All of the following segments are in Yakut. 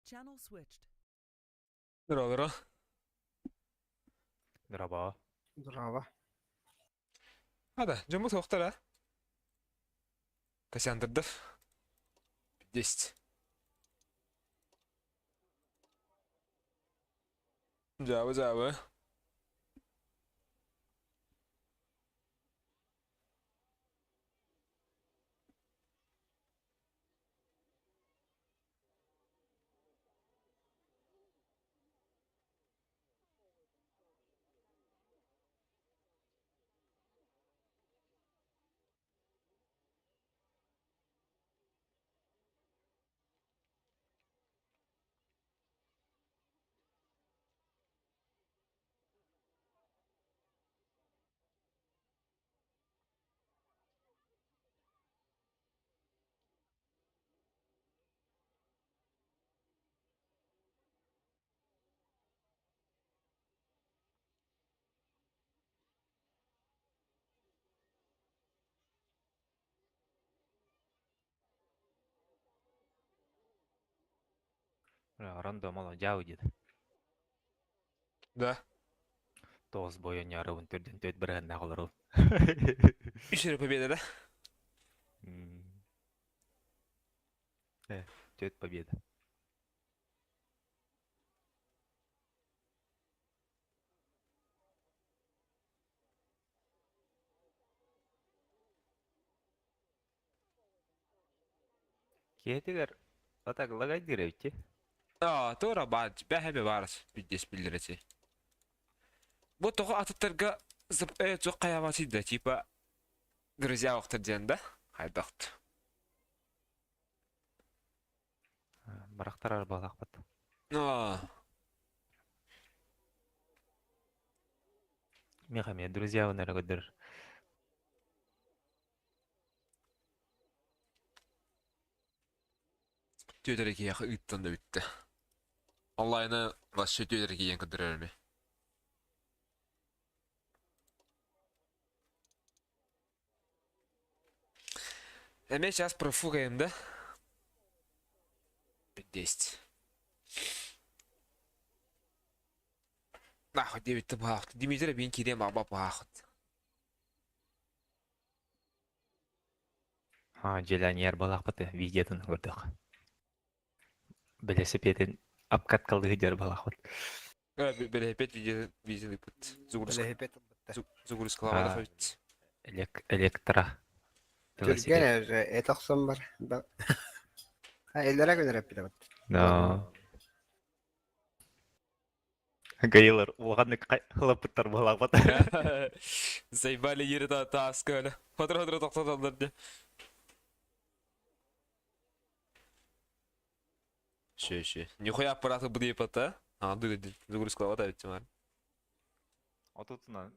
Channel switched. Здорово. Здорово. Здорово. Ада, дьоммут суохтар, а? Кассандрдов. 10. Дьаабы, дьаабы. Рандом ала дьаабы диэт. Да. Тоҕус бойонньоорубун төрдүн төрт бырыһаннаах олору. Үс эрэ победа, да? Төрт победа. Киһитигэр атак лагайдыыр эбит Аа, туора баар, бэһэбэ баарас, бүддес биллэрэ Бу тоҕо атыттарга суох хайаабасый да, типа друзья охтор диэн да, хайдахт. Барахтар арбалаахпыт. Аа. Миэхэ эмиэ друзьябын эрэ көрдөрөр. Түөтэрэ киһиэхэ ыыттан да бүттэ. Онлайны вообще түөтэрэ киһиэн көрдөрөр еми. Эмиэ сейчас профукаем, да? 10. Нахуй диэбиттэ баахт. Дмитрий биин киириэн баҕа баахт. Аа, дьиэлэниэр балаахпыт видеотун көрдөх. Бэлэсипиэтин обкаткалыы сылдьар балаахпыт. Бэлэһипиэт видео видео ыыппыт. Бэлэһипиэт ылбыттар. Загрузкалаабатах эбит. Электро. Түргэн эт охсон бар. Эллэрэ күнэр эппитэ бат. Да. Гаилар улаханнык хылаппыттар буолаахпат. Заебали ери тааска өлө. Хотура-хотура тохтотоллор дии. Шö, шö. Нихуя аппараты бу диэппата. А, загрузкалаабат эбит маар. Отутунан.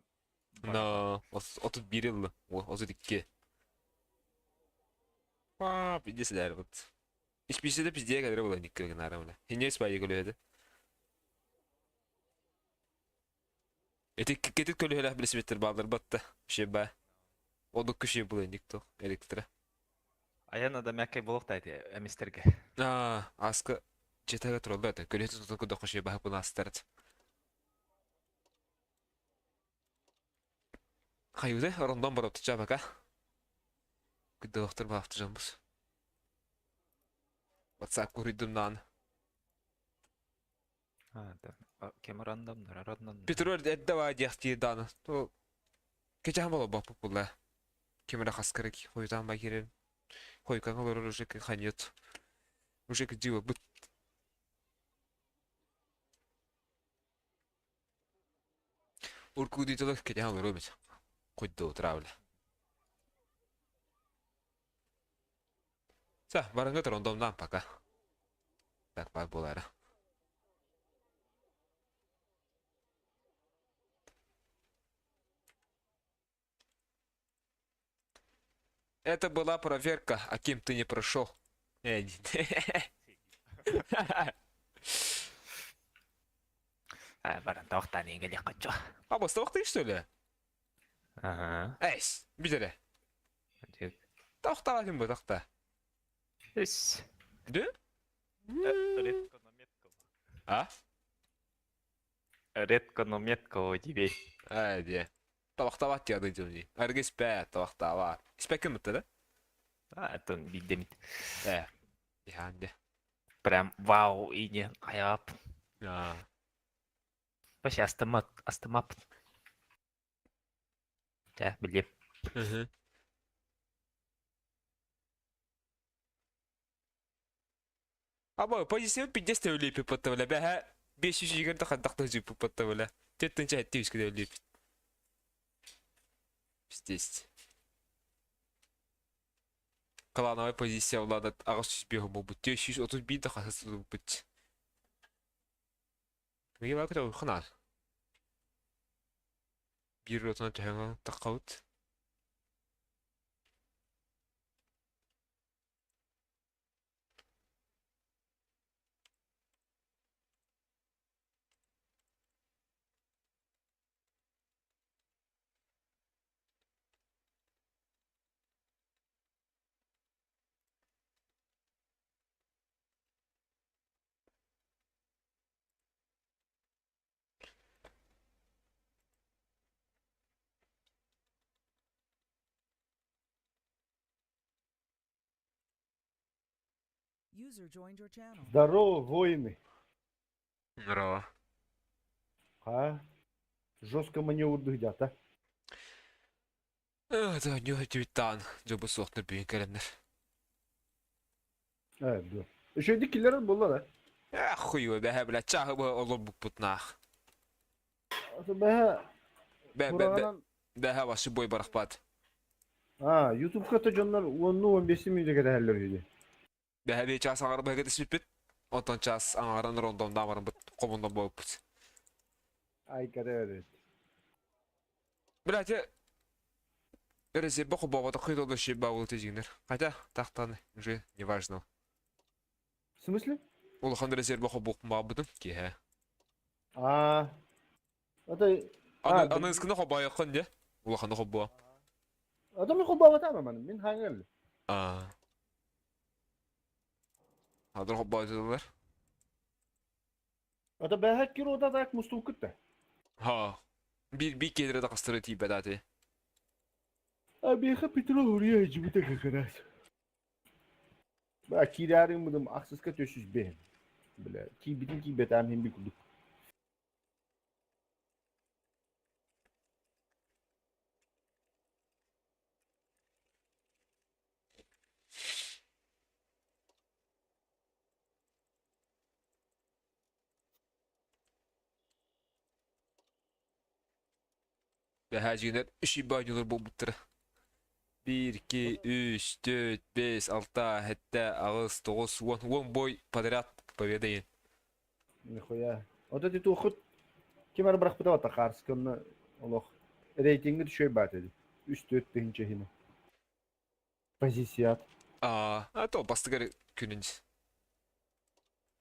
Но, 31 ылла. 32. Аа, пиздец элээр бут. Испиисэ да пиздее кэлэрэ буолан икки гынаара бile. Хиньэ спайы көлүһэдэ. Эти кетит көлүһэлээх билисибиттер баалар батта. Вообще ба. Одук күшү булайник то электро. Аяна да мяккай буолуохта эти эмистерге. Аа, аска жетага туралла это. Көлүһэтин тутан кудахха ши баһа пунастарат. Хайуды орондон барап бака. Күддөхтөр баахты жамбус. WhatsApp куруйдум наан. Кем рандомнар, рандомнар. Петро эрдэ баа диэхтиир дааны. То кечахан бола баппыт була. Ким эрэ хаскара хойутаан ба кирен. Хойкаҥа олорор уже ханьыт. Уже кдьиба быт. Уркуудитолог кэтээн олоруом этэ. Куйда утраабыла. Са, барыҥҥа рандомнаан пока. Так баар буолаары. Это была проверка, а кем ты не прошел. Баран тоохтаан иҥэлиэх хочу. А, бастабахтыы что ли? Ага. Эс, бүт эрэ. Тоохтаабатын бу, тохта. Эс. Да? А? Редко, но метко у тебе. Ээ диэ. Табахтаабат диэн дьони. Арыгы испэт, табахтаабат. Испэккин бытта да? А, это биирдэмит. Ээ. Иһаан дэ. Прям вау и не хайаап. Аа. Вообще астымат, астымап. Чэ, билиэм. Мгм. Аба, позиция пиздец төвлүүпү паттавла. Бэһэ 500 да хантах тözүүпү паттавла. Төттүнчэ хэтти үскэ төвлүүпүт. Пиздец. Клановая позиция улаадат 805 буолбут. 431 да хасысылбыт. Миги бакыта уйханаар. Биир ротuna төһөҥө таххабыт. Здорово, воины. Здорово. А? Жестко маневр дыгдят, а? Это нюхатюйтан, дьобу суохтар бүгүн кэлэннэр. Э, да. Еще дикилер булла да. Эх, хуй бэһэ бля чааһы быһа олорбуппут наах. Бэһэ Бэ бэ бэ бэһэ вообще бой барахпат. А, ютубка то дьоннор уонну 15 мүнүүтэ кэтэһэллэр үһү. Бэһэ бии чаас аҥара быһа кэтиспиппит. Онтон чаас аҥаран рондондаан бараммыт хомундан буолбуппут. Ай кэтэбэт. Блядь, резерве хобообото хытылды шиба был тизигнер. Хотя, тахтан уже неважно. В смысле? Улахан резерве хобук маабытым киһэ. А, это... Аны аныскыны хобайыккын де. Улаханы хобуа. Это мен хобаабатаама маны, мин хаҥал. А. Хадыр хобаатылар. Это бэһэт кирода так мустуу кытта. Ха. Bir bir келире да кастыры тиийбэт ати. А биэхэ Петро уруйа жибите как раз. Ба киирээриҥ быдым ахсыска төсүс бэһин. Бля, киирбитин киирбэтээм иһин би курдук. Бэһээ үш баанньылар буолбуттара. 1, 2, 3, 4, 5, 6, 7, 8, 9, 10, 10 бой подряд победа иин. Нихуя. Ото ти туохут ким ары бырахпыта бата хаарсканна олох рейтинги түшөй баат эди. 3-4 тыһынча иһинэ. Позицият. А, а то бастыгар күнүн.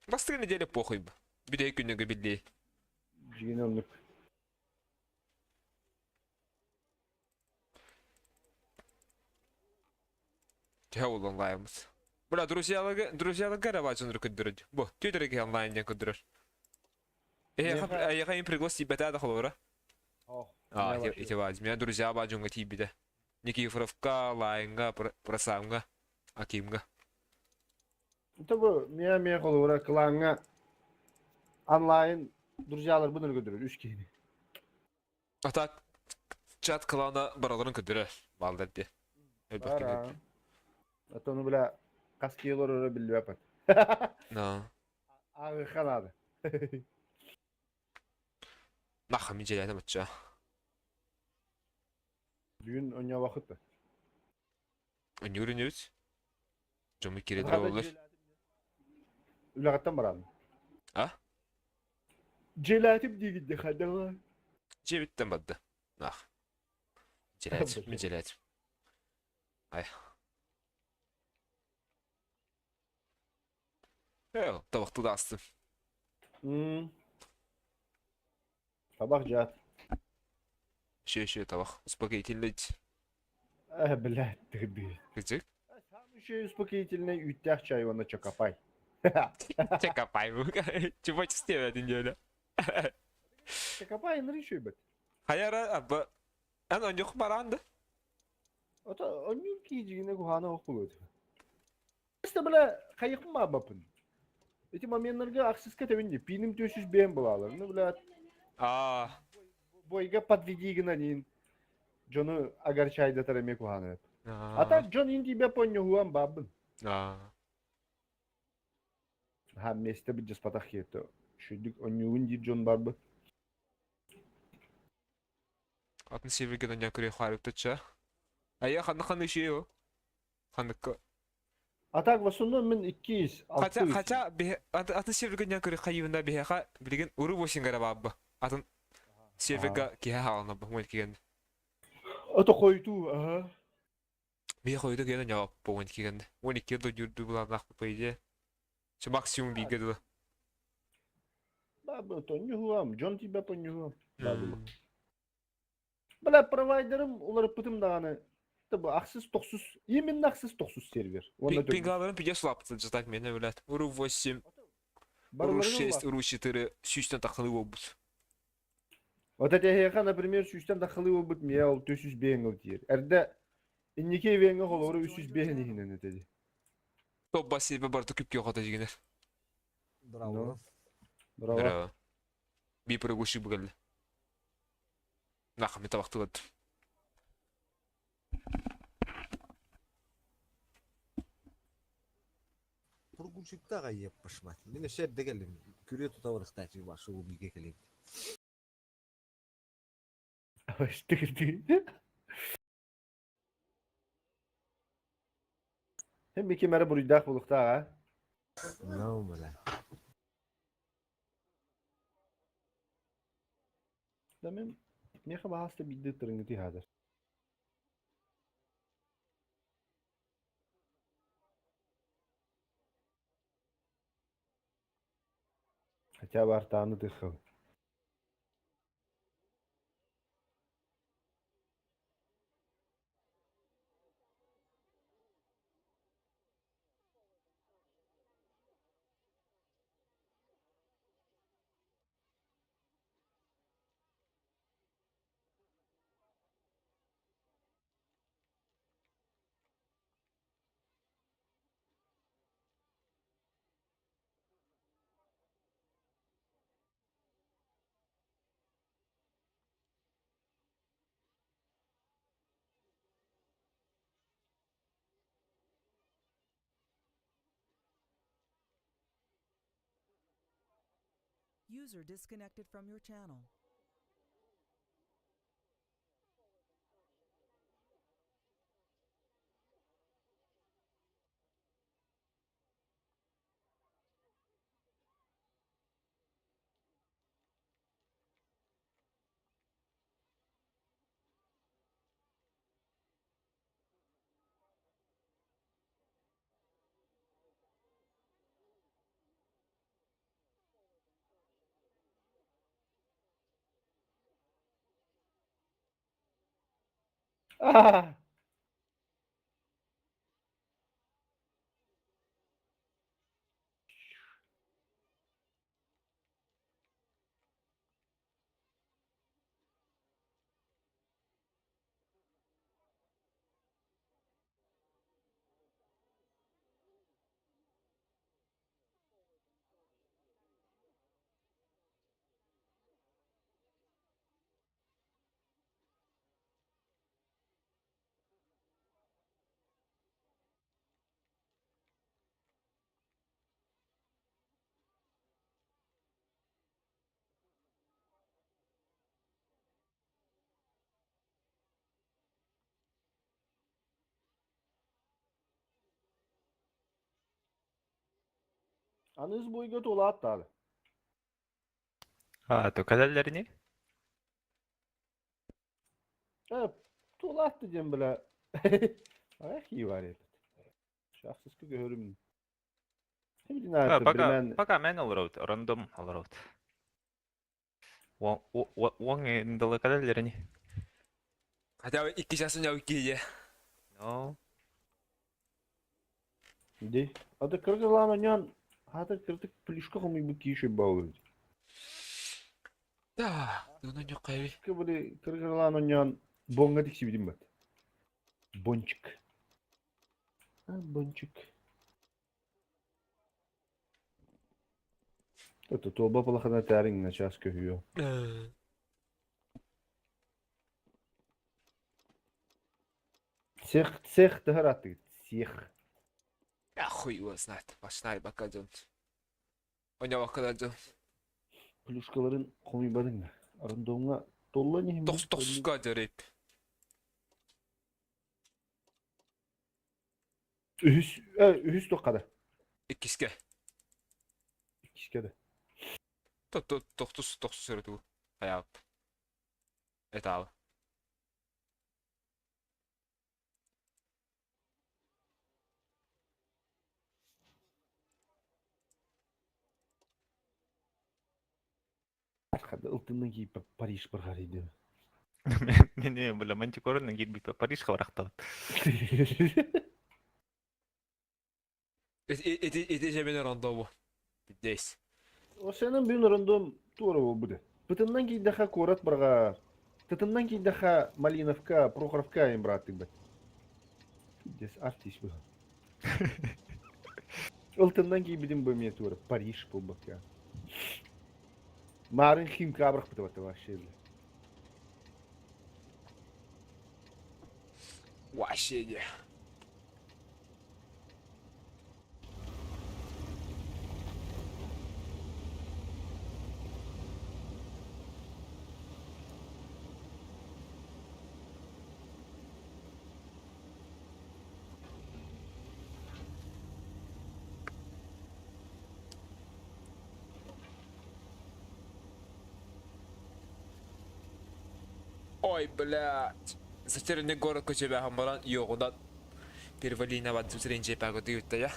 Бастыгар неделя похуй. Бүтэй күнүгө билли. Жигин оннук. Төһө ол онлайнбыт. Бля, друзьяларга, друзьяларга рабачын көддөрөр. Бу, түйдөргө онлайн ден көддөрөр. Эйха им пригласить бета да холора. А, эти ваз. Меня друзья баджунга тибиде. Никифоровка, Лайнга, Просамга, Акимга. Тобу мия мия холора кланга онлайн друзьялар бұны көддөрөр үш киһини. А так чат клана бараларын көддөрөр. Балдар де. Бара. Атону бля каскиелор өрө билбэппит. На. Ағы ханады. Наха ми желәне матча. Бүгүн оня вакыт. Өнүрүнүбүт. Жому киредер болар. Үләгаттан барам. А? Желатим дигидде хадала. Жебиттен бадды. Нах. Желәтим, ми желәтим. Ай. Э, табакты да астым. Табак жат. Шö шö табак. Успокоительный. Э, блядь, ты би. Кызык. Самый еще успокоительный үттях чай оны чокопай. Чэ копай бу. Чего чистебетин диэли. Чэ копай ыныр үчүөйбөт. Хайара абба ан онньук бараан да? Ото онньук киижигине кухаана ох булуот. Просто бля хайыхпын баабаппын. Эти моментларга ахсыска тэбин пиним төсүс бэйэм булаалар. Ну бля Аа. Бойга подведи гынан дьону огорчайдатар эмиэ куһааны. А так дьон интибе понньуһуан баабын. Ха месте быдьаспатах киһитэ. Шүдүк онньугун диир дьон барбыт. Атын севергин онньоон көрүө хаарыктачча. Айа ханна ханна ишиэ Ханныкка. А так в основном мин иккис, Хотя, алтыс. хотя, атын серверга ньон көрү хайыына биһиэхэ билигин уру восингара баабба. Атын серверга киһи хаалана бу уон кигэн. Ото хойутуу, аха. Биһи хойуту киһи ньоо бу уон кигэн. Уон икки дойдурду булааннаах по идее. Все максимум бииргэ дылы. Баабы тонньуһуам, дьон тиийбэ понньуһуам. Баабы. Бля, провайдерым уларыппытым даҕаны бу ахсыс тохсус, именно ахсыс тохсус сервер. Уонна Пингаларын пиде сулаппытын так мені блядь. Уру 8, уру 6, уру 4 сүүстэн тахсылыы буолбут. Вот этэһиэхэ, например, сүүстэн тахсылыы буолбут миэ ол 300 бэйэҥ тиийэр. Эрдэ инники ивеҥҥэ холобура 305 иһинэн этэ. Топ бассейбе барыта күпкө хота дьигинер. Браво. Браво. Би прыгущий бугелли. Нахами табахтыбат. Тургунчукта аҕай Мин өссө эрдэ кэллим. Күрүө тута барыхтааччы башы бииргэ кэлим. Hem bir kemere буруйдаах булуктаах, а? No, бля. Да мен меха баһаста биирдэ тырыҥҥыты хаадыр. Хотя бы артааны тыххыл. User disconnected from your channel. Ah! Аныыс буйга тулааттаалы. А, то кэлэллэрини? Э, тулаатты диэн бля. Ах, бар эбит. Шахсыска көһөрүм. А, пока, пока мен олоробут, рандом олоробут. Уон дылы кэлэллэрини. Хотя бы икки часын яу киһи. No. Ди. Аты кыргызлаан оньон Аата кырдык плюшка хомуйбут киһи үчүгэй баҕайы. Да, ну ньуккайби. Кыбыли кыргырлаан онньоон боҥҥа тиксибитим бат. Бончик. А, бончик. Это туолба палахана тээриҥ начаас көһүө. Цех, цех тыһар аттыгыт, цех. Я хуй его знает. Башнай бака дьон. Ойнобокко дьон. Плюшкаларын хомуйбатыҥ да. Рандомҥа толлон иһин Тохс тохсуска дьарыйп. Үһүс, үһүс туохха да. Иккискэ. Иккискэ да. Тохтус тохсус өрөтүгү. Хайаап. Этаал. Ылтыннан кииппэ Париж барҕарыйды. Не, бля, мантикорынан киирбиппэ Париж хабарахтабыт. Ити ити жебен рондобу. Здесь. Осенен бүгүн рандом туора буолбута. Бытыннан киирдэхэ куорат барҕа, тытыннан киирдэхэ Малиновка, Прохоровка им бырааттык Здесь артист был. Ылтыннан киирбитим бу эмиэ туора Париж буолбакка. Марын Химка абырахпыта вообще. Вообще не. Ой, блядь. Затерянный город көчөбө баран йоҕунан Перволина вадзусренже пагодуютта я.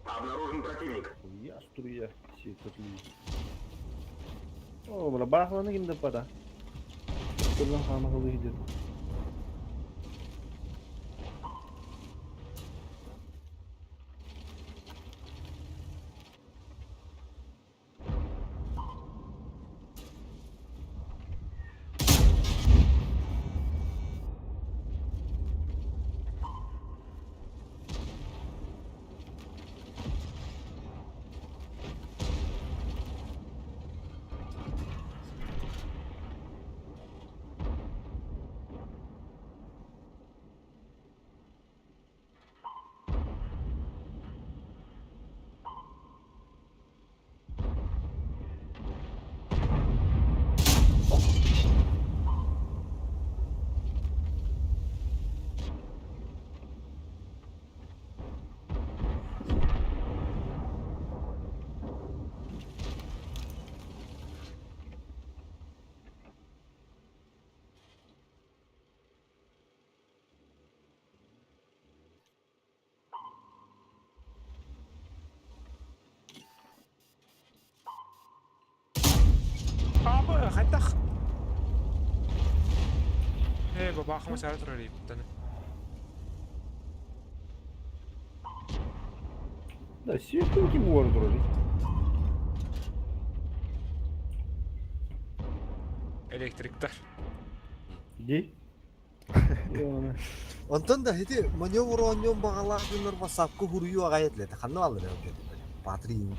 Обнаружен противник. Я струя все котлы. О, бля, бахланы ким деп бада. Турган хаамахылы иһдир. Аба, хайдах? Ээ, бабаахыма саара турар эбиттэн. Да, сүйектен ким уора турар? Электриктар. Ди? Онтон да ити маневр оонньуон баҕалаах дьоннор бассаапка хуруйуу аҕай этилэр. Ханна бааллар эбит Патрий.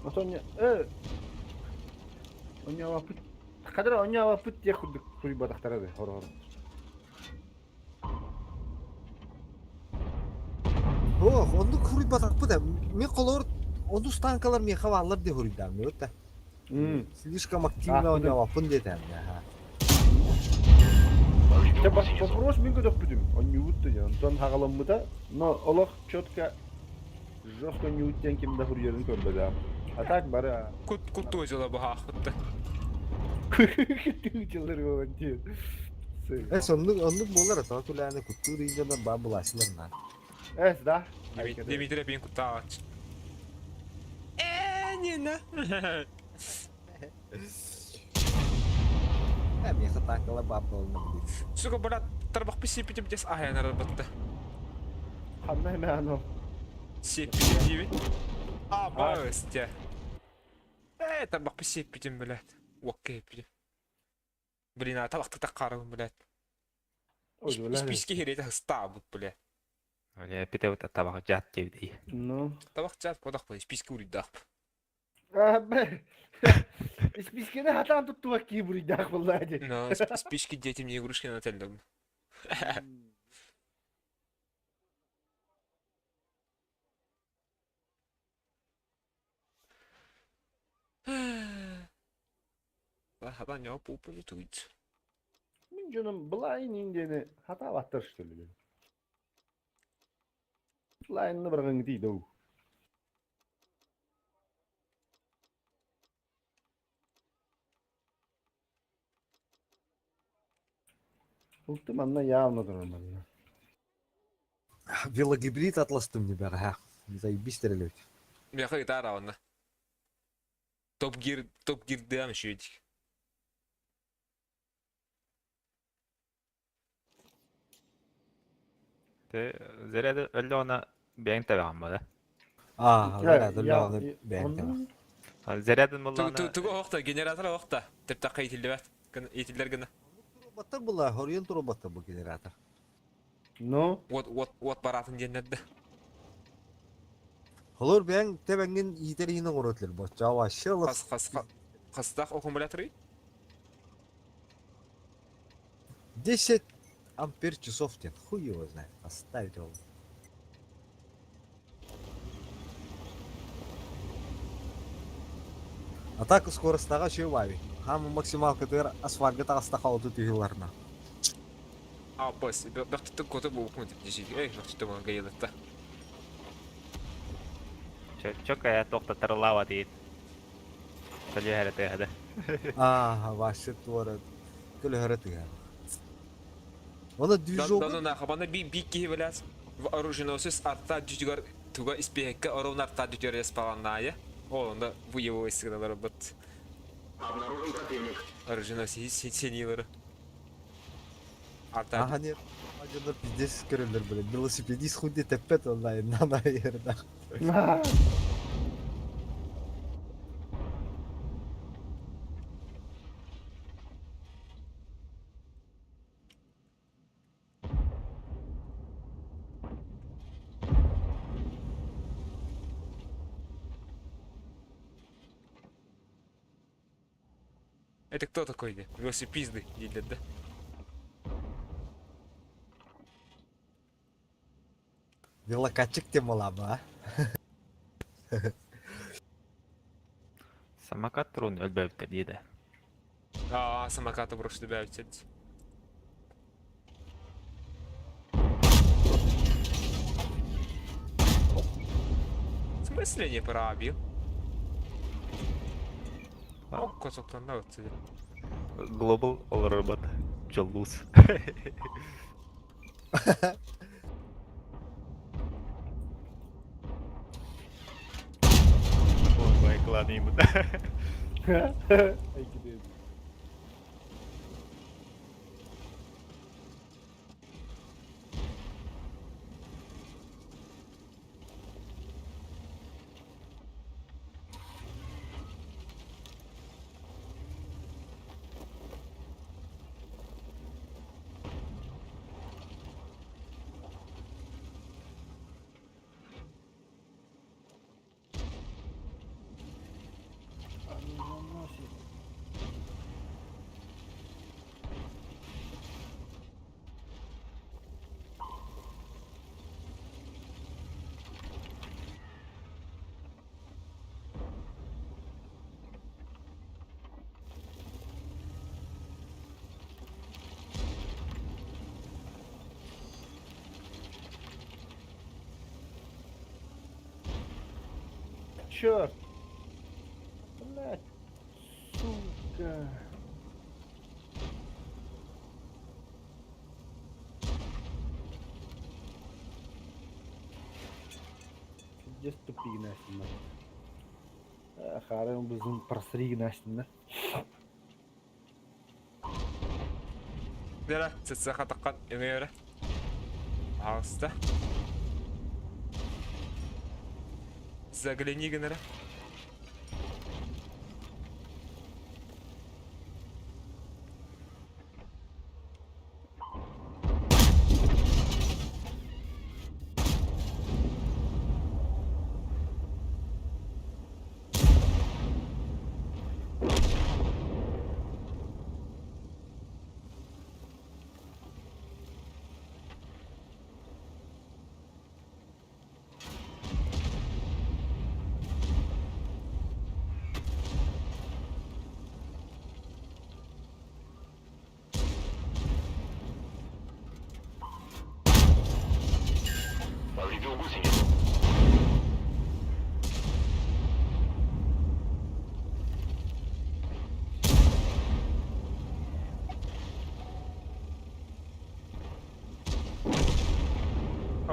Отон онньообаппыт хадара онньообаппыт диэх курдук суруйбатахтара да хороҕор. Ох, оннук хуруйбатахпыт ээ. Мин холоор онус танкалар миэхэ бааллар дии хуруйдаам да. Слишком активно оонньообаппын диэтэм. Дьэ вопрос мин көтөхпүтүм. Онньуубут да онтон хаҕаламмыта, но олох четко жестко онньуубут диэн ким да суруйарын көрбөтөҕүм. А так бары Кут кут туожала баһаахпытта. Тыычылар буолан диэн. Эс оннук оннук буолар атаҕа күлээни куттуур иидьанар баа булааччылар наар. Эс да. Дмитрий пин куттаабач. Э, не на. Э, миэхэ таакала баар буолна билигин. Сука, брат, тарбахпы сиэппитим дес аһайан арбатта. Ханна эмэ ано. Сиэппитим диибин. А, баҕыстя. Э, тарбахпы сиэппитим, блядь. Уокка иһиппитим. Блин, а табахтык таххаарабын, блядь. Испиискэ хириэтэ ыстаабыт, блядь. Бля, питэбит табах дьаат диэбитий. Ну. Табах дьаат бодах бу, испиискэ уруйдаах. Испиискэни хатаан туттубат кии буруйдаах буоллаа дии. Ну, спички детям не игрушки на теллем. Хатаан ньоо пууппун тугут. Мин дьонум былаайын индиэни хатаабаттар что ли? Былаайынны барҕаҥ дии Улты манна явно турар манна. Велогибрид атластым не бэҕэһээ. Заебись тэрилэбит. Миэхэ гитара онно. Топ гир топ гирдыам үчүгэй. Те заряды өллөҕүнэ бэйэҥ тэбэҕин бада. Аа, заряды өллөҕүнэ бэйэҥ тэбэҕин. Зарядын буллаҕына Тугу оһохто, генератор оһохто. Тэптахха итиллибэт. Итиллэр гына. Туруобаттар була, хоруйан туруобаттар бу генератор. Ну? Уот уот уот бараатын диэннэрдэ. Холор бэйэҥ тэбэҥҥин иитэр иһин оҥоротулар боччоо вообще Хас хас хастаах аккумуляторый? 10 ампер часов диэн хуй его знает поставить его. А так скоростаҕа үчүгэй баайбыт. Хаама максималкатыгар асфальга таҕыстахха отут үһү А, бос, бөхтүттэн куоту буолбуккун дии. Эй, бөхтүттэн буолан гайылытта. Чөк э туохтаттарылаава диит. Көлүөһэрэ тыаһада. Аа, вообще туора көлөһөрө тыаһа. Оны движок Донна нахабана би би киһи билээс оруженосец арта дьүтүгэр туга испиэһэккэ оруун арта дьүтүгэр эспаланнаайа. Ол онно бу его сигналары бут. Оруженосец сенилары. Арта Аха не дьоннор пиздец көрөллөр блин. Велосипедист хуй тэппэт онлайн на наверное. Это кто такой? Велосипедисты дииллэр да? Велокатчик темалаама. Самокат турун өлбөбүттэр дии да. Аа, самокаты брошты бэбитсет. В смысле не пробил? Окко соктонна өтсүдэ. Global олорорбот дьоллуус. Ой, кладыйбыт. Ай киде. Черт! Блять, сука. Пиздец тупигнаштыннар. Хаарыан бызын просригнаштыннар. Дера, сытсаха таққан өңөрө. Пожалуйста. Загляни гынара.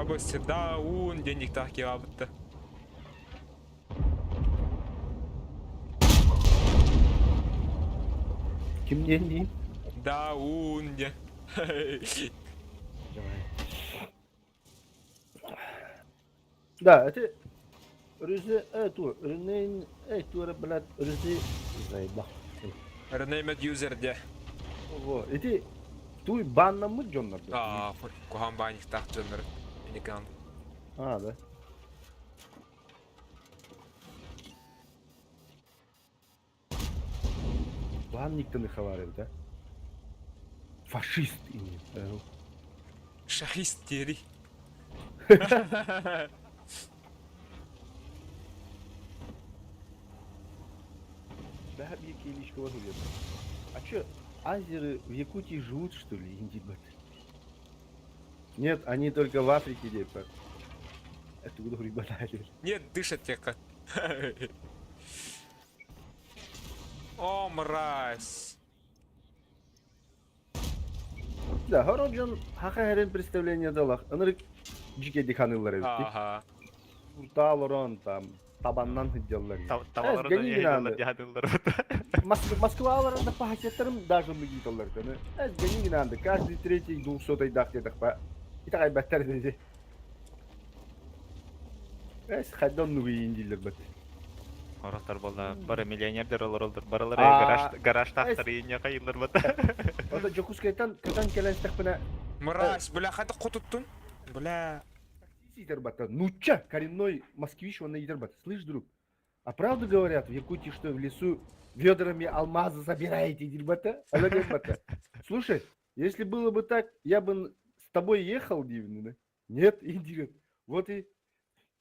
Абы всегда уун денниктаах киэбабытта. Ким диэн дии? Да уун диэн. Да, это Рүзі, ту, Рүнейн, тура, блядь, Рүзі, заебал. Renamed user де. Во, эти туй баннамыт дьоннор. Аа, куһаҕан баанньыктаах дьоннор иникаан. А, да. Банниктан хавар да? Фашист ини. Шахист диэри. Да, биир киилишкэ бар А чё, азеры в Якутии живут, что ли, индибат? Нет, они только в Африке, типа. Это куда ребята? Нет, дышат тихо. О, мразь. Да, Хороджон хаха херен представление далах. Ынырык жике диханылар эбит. Ага. Уртаалорон там табаннан хыддаллар. Табаларын гони надо. дьаһадыллар. Москваларында пахачеттарым даже мыгиталлар. Эс гони надо. Каждый третий двухсотый дах дедах па. Итак, деди. Эс хайдан нугиин дииллэр бат. Орохтор буолла бары миллионердер олороллор барылары А, гараж гараж тахтар иинне хайыллар бата. Ото Дьокуускайтан көтөн кэлэн истэхпинэ Мразь, бля, хата хотуттун. Бля. Итер бата. Нуча, коренной москвич, он итер бата. Слышь, друг, а правду говорят в Якутии, что в лесу ведрами алмазы забираете, дерьбата? Алло, дерьбата. Слушай, если было бы так, я бы с тобой ехал, дивно, да? Нет, иди. Вот и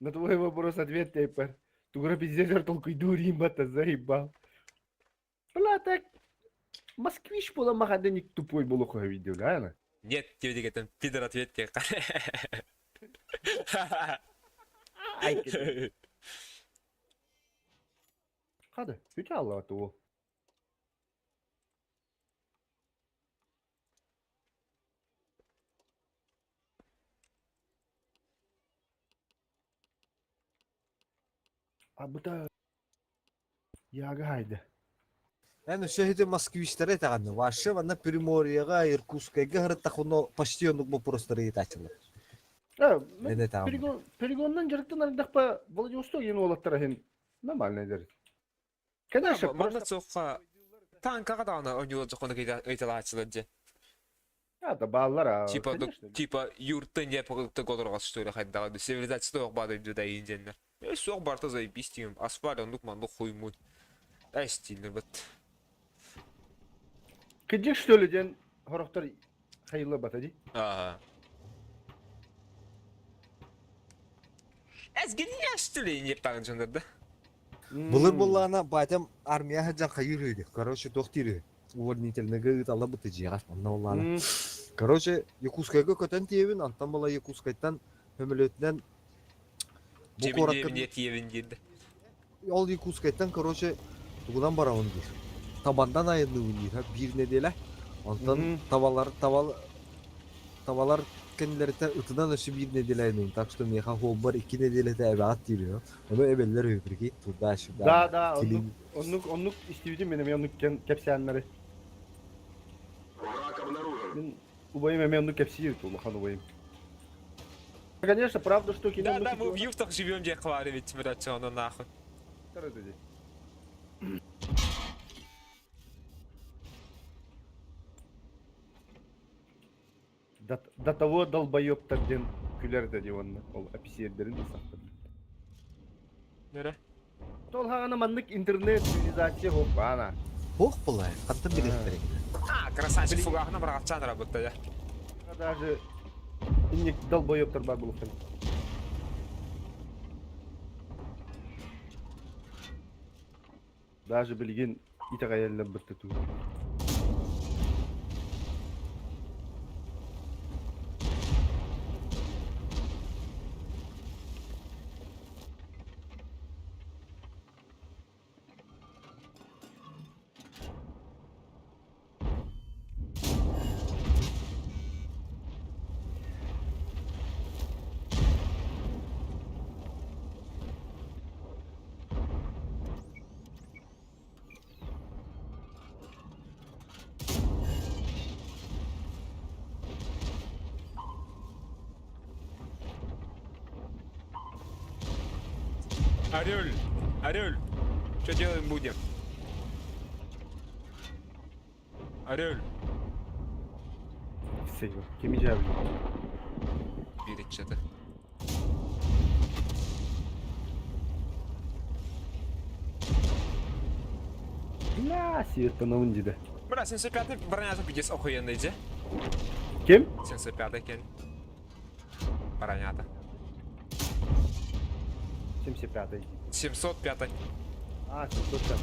на твой вопрос ответ теперь. Тугра пиздец, толку иду, римбата, заебал. Бля, так, москвич была махаденик тупой был видел, да? Нет, тебе деген пидор ответ тихо. Ай, Хады, бүтэ аллаҕа тугу. А бута яга хайда. Эн өссө ити москвичтары этэҕинэ, вообще манна Приморьеҕа, Иркутскайга сырыттаххына почти оннук боппуруостары ыйытааччылар. А, Мен этэҕим. перегон перегоннан дьарыктан ардахпа Владивосток ең уолаттара хин нормально дер. Конечно, Манна просто суохха танкаҕа даҕаны оонньуулар дьоххону ыйталааччылар дьэ. А, да бааллар, а, Типа, конечно. типа юртын деп годорға что ли хайдага цивилизация суох баада да индианнар. Э суох барта заебись тигим. Асфальт ондук мандук хуймут. Ай стильный бат. Кыдьык что ли диэн хорохтор хайылла бата ди. Ага. Эс гения что ли не тагын жондар да? Былыр буоллаҕына батям армия сылдьан хайыыр үһү. Короче, туох диир үһү. Увольнительныйга ыыталла быты дьиэҕэ. Онно буоллаҕына. Короче, Якутскайга көтөн тиийэбин, онтон була Якутскайтан сөмөлүөтүнэн бу Жебин куоракка жебин тиебин диирде. Ол Якутскайтан, короче, тугунан барабын диир. Табандан айанныыбын диир, биир нэдиэлэ. Онтон табалар табал табалар кэннилэриттэн ытынан өссө биир нэдиэлэ айанныыбын, так что миэхэ суолбар 2 нэдиэлэтэ эбэҕит диир үһү. Ону эбэллэр үһү, прикинь, туда-сюда, Да, оннук, килин оннук, оннук истибитим мин эмиэ оннук кэпсээннэри. Мин убайым эмиэ оннук кэпсиир улахан убайым. Конечно, правда, что кино Да, да, мы в юфтах живем, где хваривать, блядь, он нахуй. Дии. До того долбоебтар диэн күлэр да дии уонна ол эписиэрдэрин да сахтар. Нere? Ол хаҕана маннык интернет цивилизация хоп ана. Ох буолай, хантан билиэхтэрэй? А, красавчик, фугахна бырахчан работа я. Даже инник долбоебтар бар булуктан. Даже билигин итэҕэйэллэр бытты туу. Орел, Орел, что делаем будем? Орел. Все, кими жабы? Бирит что-то. Бля, светтанабын диде. Бля, 75-й бронята пиздец охуенный, иди. Ким? 75-й кен. Бронята. 75-й. 705-й. А, 705.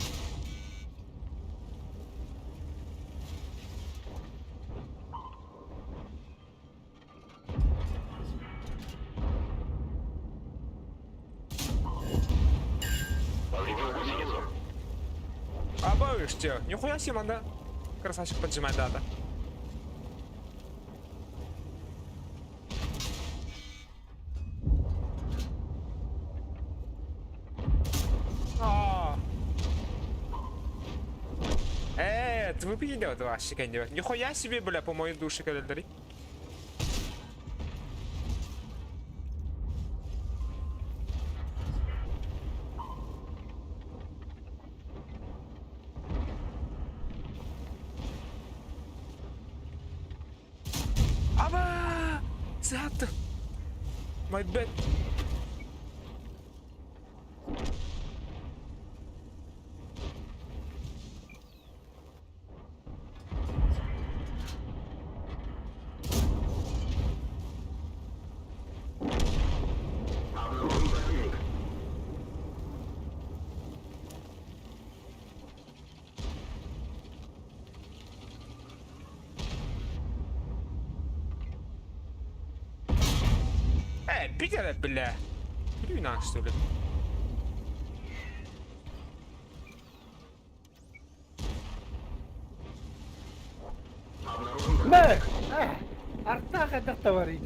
Обоишься. Нихуя себе, да? Красавчик поджимай дата. А. Ты выпьешь вообще, конечно. Нихуя себе, бля, по моей душе, календарь. Аба! Зато! My bad. Питер, бля. Блин, что ли? Мэх! Артах это товарищ,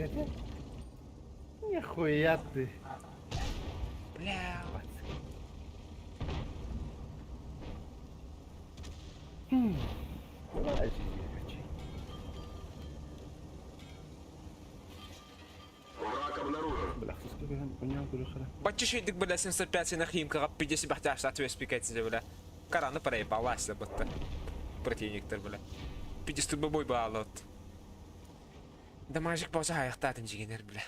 Нихуя ты. Бля. Давай, жизнь, Бля, Бачишь, бля, 705 на химкаҕа 50 спикать бля. Караны проебалась, будто. Противниктер, бля. 50 бой балот. Дамажик болса аяқтатын жигенер, бля.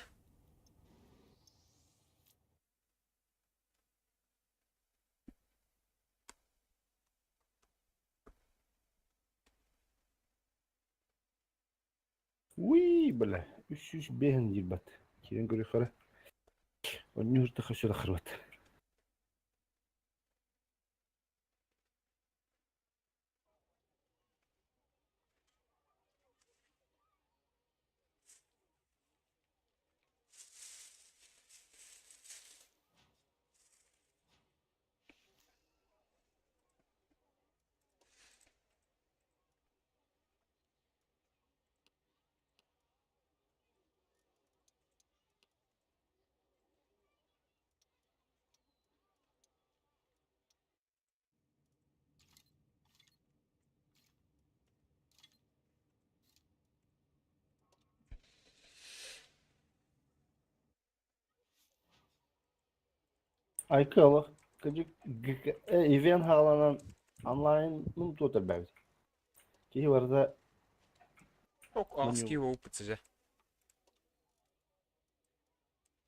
Уй, бля. Үс бehen дирбат. Кирен көрі қара. Оннюрты хашыра хырбат. Айкы олох кыдьык ивент хааланан онлайн туотар бэбит. Киһи барыта Ок, аски опыт же.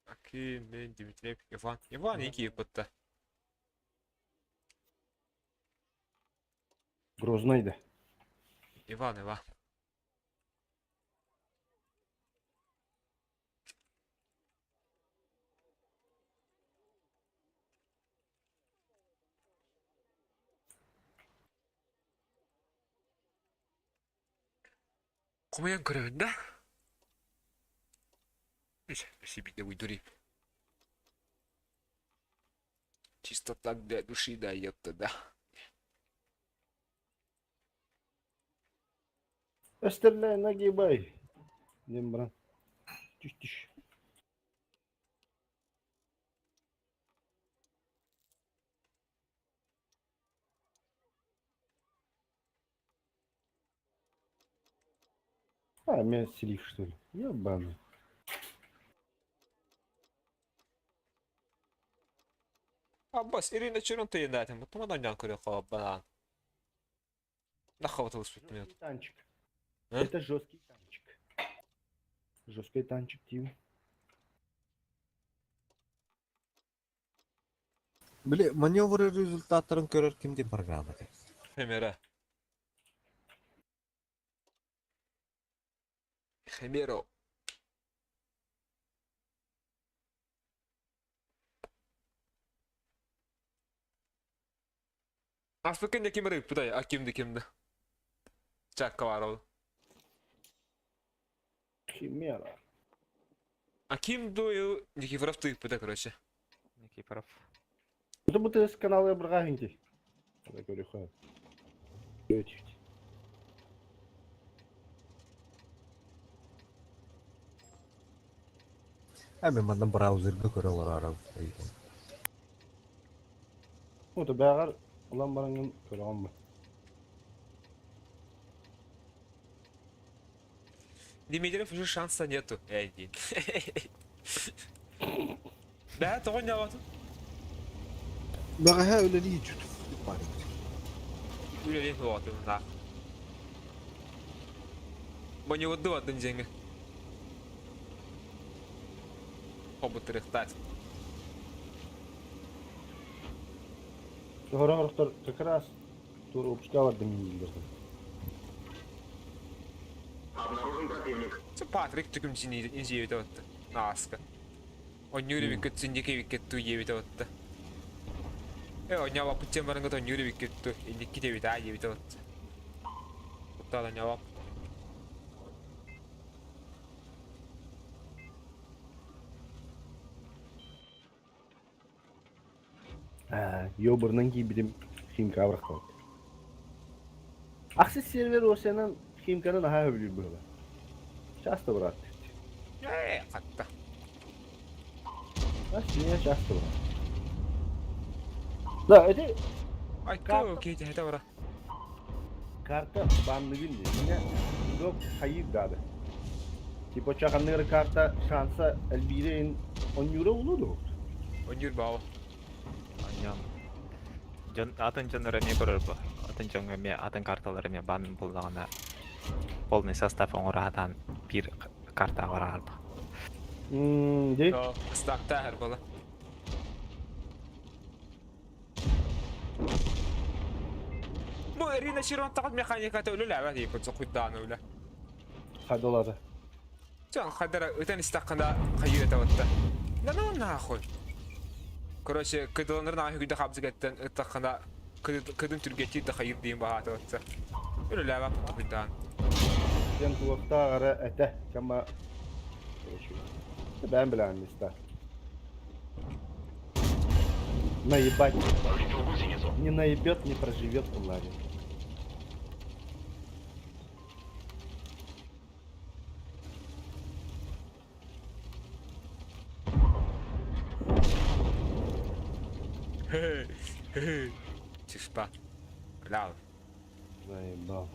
Аки, мен, Дмитриев, Иван. Иван iki опытта. Грознайда. Иван, Иван. Хомуйан көрөбүн да? Себе уйдури. Чисто так для души, да, ёпта, да. Өстерле нагибай. Диэн баран түс түс. А, меня слив, что ли? Ебаный. Аббас, Ирина Черон тыйындаатым. Тумадан жан көрө банан. Нахова тылыспыт минут. Танчик. А? Это жесткий танчик. Жесткий танчик, Тим. Били, маневры результаттарын көрөр ким диэн программа этэй? Химера. Химеро. Аспыкын не ким рыппытай, а кимди кимди. Чакка бар ол. Химера. А ким дую Никифоров тыыппыта, короче. Никифоров. Это будто с канала Брагинти. Я говорю, ха. А мен манна браузерга көрө олорор. Ну, то бәгәр улан барангын көрө алмы. Дмитриев уже шанса нету. Эй, дин. Да, тоҕо ньаҕатын. Бэҕэһээ үлэлии чут. Үлэлиэн суоҕатын да. Боньуодду атын дьиҥэ. Хобутырыхтаат. Хорохтор как раз тур выпуска бардым дииллэр. Патрик түкүм инжиэбитэ отта. Нааска. Онньур эбиккет сүнньэки эбиккет туу диэбитэ отта. Э, онньаба путчен барынгыт онньур эбиккет туу. Инникки диэбит аа диэбитэ отта. Куттаал онньаба. Аа, ёбурнан киирбитим Химка абырахтабыт. Ахсыс сервер осенан Химканы наһаа сөбүлүүр быһыылаах. Часто быраат. Э, хатта. А, часто быраат. Да, это Айка, окей, это бара. Карта банныгын дии. Док хайыр дады. Типа чаханныр карта шанса элбиирин онньуура улуу Онньуур баава. Онньон. Дьон атын дьоннор эмиэ көрөр бу. Атын дьоҥҥо эмиэ атын карталар эмиэ баан буллаҕына полный состав оҥоро сатаан биир картаҕа барар бу. Дии. Стактаахыр буола. Бу Ирина Чиронтаҕыт механиката үлэлээбэт ииппит сокуйдааны үлэ. Хадалата. Чон хадара ытан истаххына хайыы этабытта. Да ну нахуй. Короче, кыдыланыр нахуй күдэ хабзыгаттан ыттаххына кыдын түргэтии да хайыр диин баһаатабытта. Үлэлээбэт токуйдаан. Ден туохтааҕара этэ кама короче. Бэм билээн места. Наебать. Не наебет, не проживет в лаве. Чышпа. Бля. Заебал.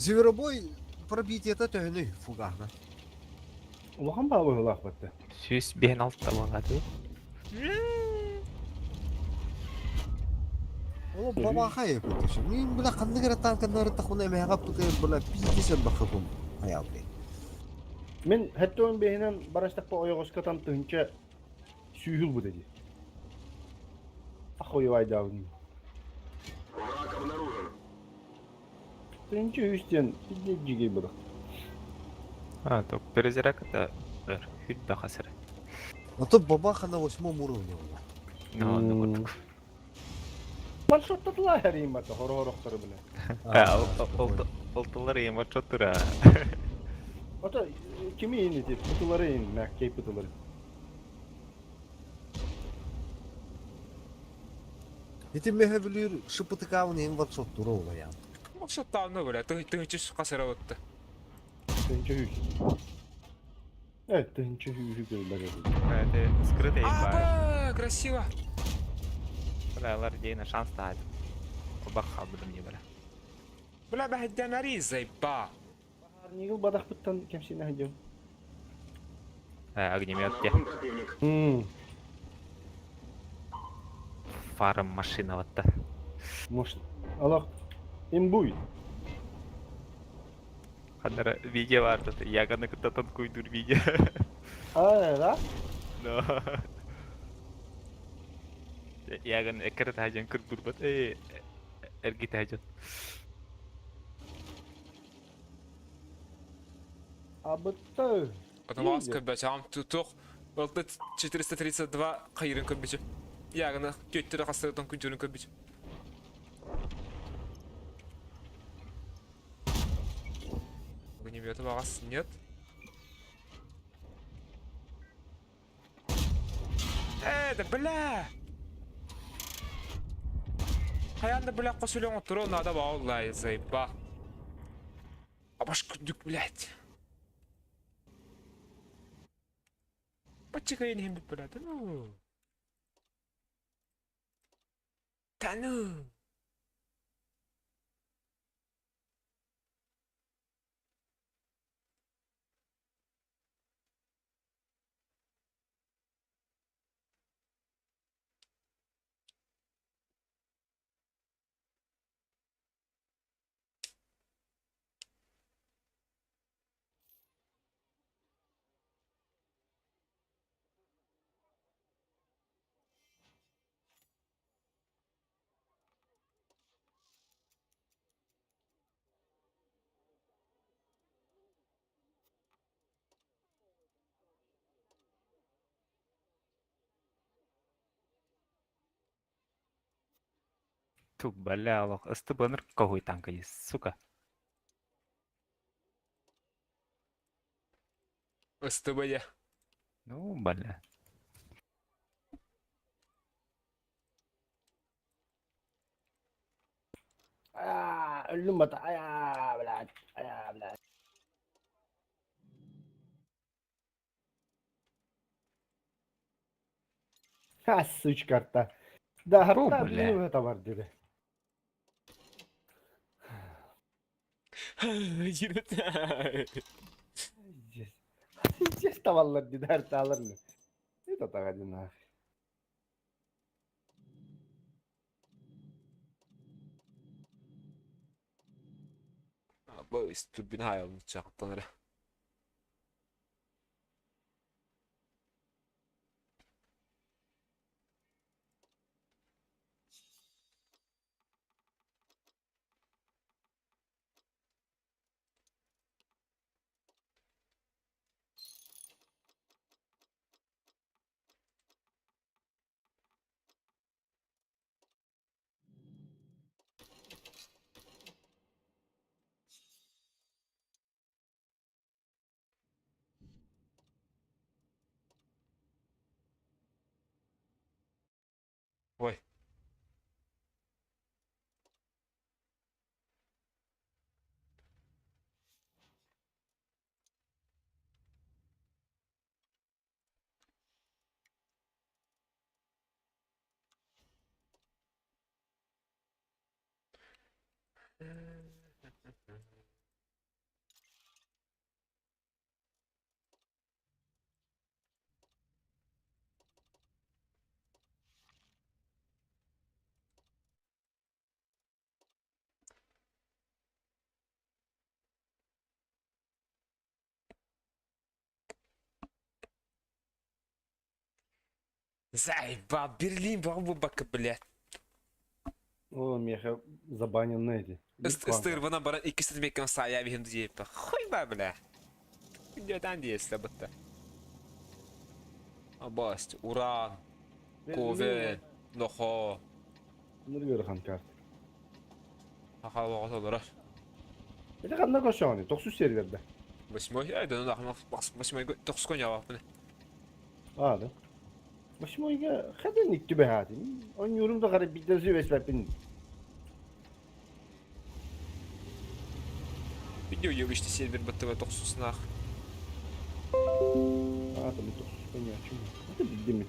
Зверобой пробитиета төһөнүй фугаһынан? Улахан баабыһылаах батта. 156 буолла дии. Ол бабаха эппит. Мин бля ханнык эрэ танканнары тахуна эмэҕэ пыты бля пиздец элбэххэ хайаалый. Мин 75-инэн барастаппа ойоҕоско там тыһынча сүүһүл бу дии. Охуевайдаабын. Тыһынча үс диэн пиздец дьигэй быдах. А, то перезарядка өр хүрбэ хасыр. А то бабаха на восьмом уровне была. Ну, ну курдук. Ваншоттатылар эрийин бата хоро-хорохтору бile. Олтулар ийем ваншоттура. Ото кими ини ти пытылары ин, мәккей пытылары. Ити меhe билир шыпытыкаабын иһин ваншоттура улаян. Ваншоттааны бля, тыһынчы хасыра отты. Тыһынча hүүс. Evet, тыһынча хүүһү көрбөр. Это скрытый бар. Аба, красиво. Бля, дейна шанс таат. Бах халбыдым не бара. Бля, бәһдәнәри зайба. Нигыл бадахпыттан кемсине хадьым. Огнемет те. Фарм машина вот та. Может, Аллах, имбуй. Ханнара видео бар тут. Яганы кытта танкуйдур видео. А, да? Но. Яган экер тажан кырдурбат. Э, эрги тажан. Абытта. Потом көбөчө тутук. Олты 432 кайрын көбөчө. Ягына көттөрө хастырдан күнчөрүн көбөчө. Огнемета багас нет. Да бля! Хаянда бля косулен отуру надо баулай заеба. А баш күндүк, блядь. Бачыгайын хем бит, ну. Да ну. Ту, бля, алох. СТБ какой танк есть, сука. СТБ я. Ну, бля. А, өлүм бата. А, блядь. А, блядь. Ха, сучка арта. Да, Бу, арта бля. билим это бар dedi. Здесь. Здесь tavallar dedi artalarını. Это так один нахуй. Бу турбин хайалын чактан эрэ. Ой. Заебал, Берлин баҕа блядь. О, миэхэ забаненный эти. Ыстырбана баран иккис меккем саайа биһим диэппэ. Хуй ба, бля. Күндүөтаан диэстэ бытта. Абасть, уран, ковен, нохо. Ныргырхан карт. Аха оҕото олорор. Это ханна көрсөҕүнүй? Тохсус серверде. Восьмой, ай, да ну восьмой тохсус коньяабаппын. А, да. Восьмойга хадын иктүбэһаатын. Онньуурум да хара биирдэн сүбэспэппин. Видео ёбишти сервер баттыба тохсуснаах. А, там тохсус коньячым. Это билдим.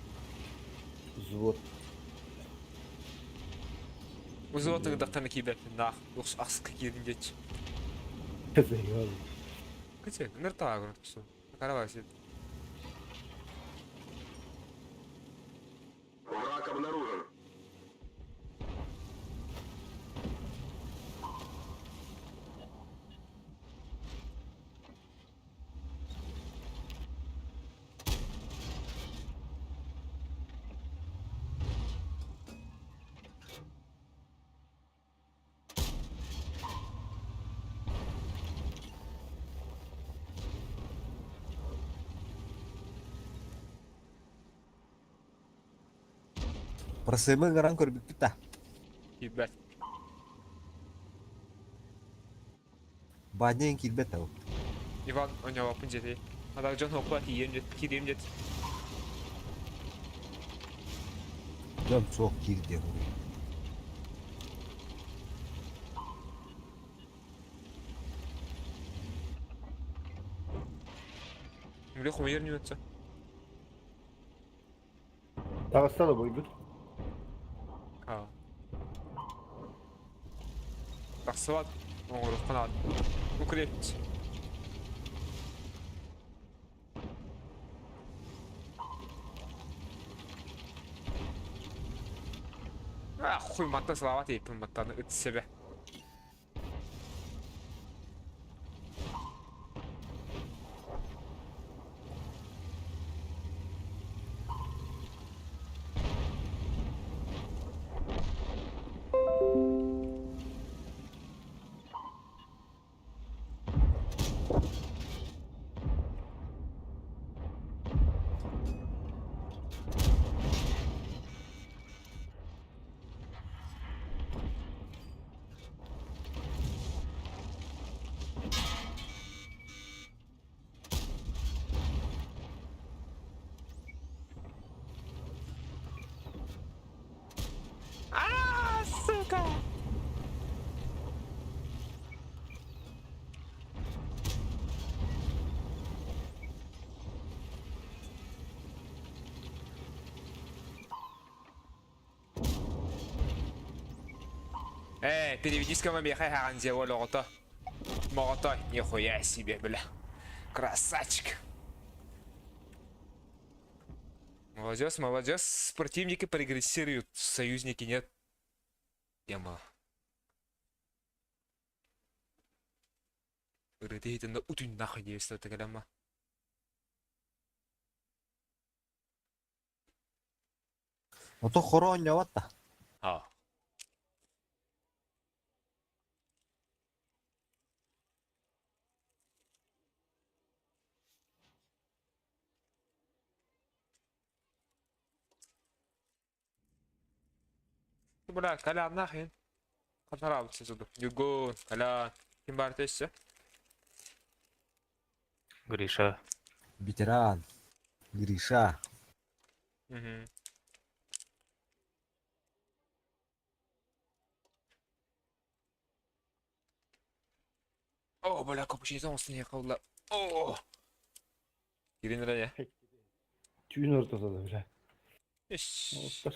Взвод. Взвод ыгдахтана киибэппин наах. Ахска киирин диэч. Заебал. Кычы, ныртаагын тусу. Карабай Враг обнаружен. Просымы ыҥыран көрбүппүт да. Киирбэт. Баанньа киирбэт да. Иван оҥообоппун дьиэтий. Адаг дьон хоппа тиийиэм дьет, киириэм дьет. Дьон суох киир диэн. Үлэ хомуйар ньүөтсө. Таҕыста да бойгут. Аа. Тахсыбат оҥоруохха наада. Укрепить. А, хуй мантан слава тиэппин мантан ыт себе. А, сука! Эй, переведись-ка мамеха хаганзе оҕото. Моҕотой, нихуя себе, бля. Красавчик. Молодец, молодец. Противники прогрессируют, союзники нет. Тема. Ырытыһытында утун нахуй диэбистэ тыгалама. Ото хоро оонньообот да. А. Бля, Колян нахрен. Понравился зуду. Югон, Колян. Ким бар өссө? Гриша. Ветеран. Гриша. Угу. О, бля, капучино оҥостон О! Кирин эрэ Түүн ортото да бля. Иш.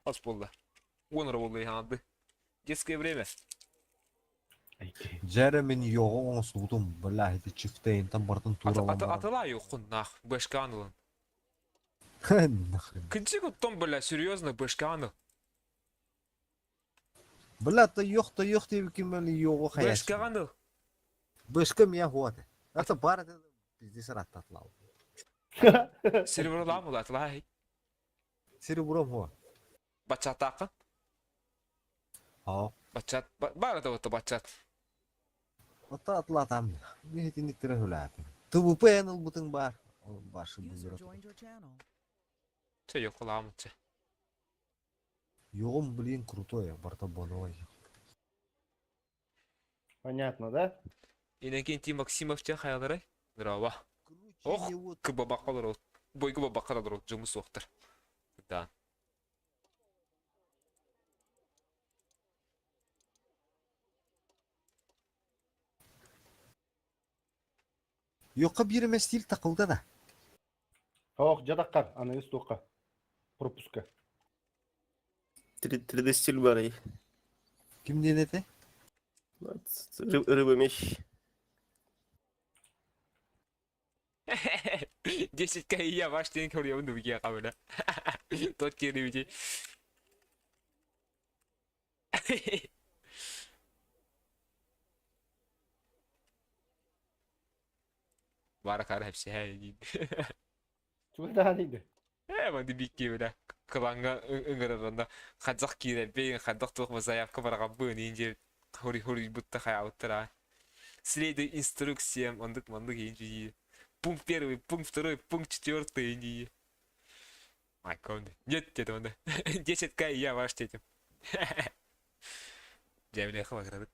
Ас буолла. Уон эрэ буолла иһаанды. Детское время. Дьэ мин йоҕу оҥостубутум, бля, ити чифтейнтан бартын тура Атылаа юххун нах, бэшкаан ылын. Нахрен. Кынчык оттон, бля, серьезно, бэшкаан ыл. Бля, то йох, то йох диэбиккин били йоҕу хайа. Бэшкаан ыл. Бэшка мия хуата. Это бар это пиздец раттатлау. Серебролаам була, атылаа. Серебром хуа. Баччааттааххын? Аа. Баччаат баар да бата баччаат. Ота атлатам. Мин итинниктэрэ хүлээтим. ТВП эн ылбытыҥ баар. Ол башы User булдура. joined your channel. Чэ, йокулаамын чэ. Йоҕум, блин, крутой, барыта боновай. Понятно, да? Иннокентий Максимов чэ хайаларай? Здорово. Ох, Круче вот. кыбабакка олорор. Бойгу бабакка олорор дьоҥу суохтар. Да. Йокка биир эмэ стиль такылда да. Ох, дьадаккар, аныгыс туохха. Пропуска. 3D стиль барый. Ким диэн этэ? Рыба меч. 10 я ваш день көрүөм дугия кабына. Тот кириути. Бара хепсиһэ диин. Чугадаан иди. Ээ, манды бикки била. Кылаҥҥа ыҥыраранда хадзах киирэрбин, хаддах туох заявка бараҕабын иин хури хури бутта хайаабыттара. Следуй инструкциям, ондук мандык иин дии. Пункт первый, пункт второй, пункт четвертый дии. Майкон. Нет, деді онда. 10к я ваш детям. Дьэбилэхэ багырабыт.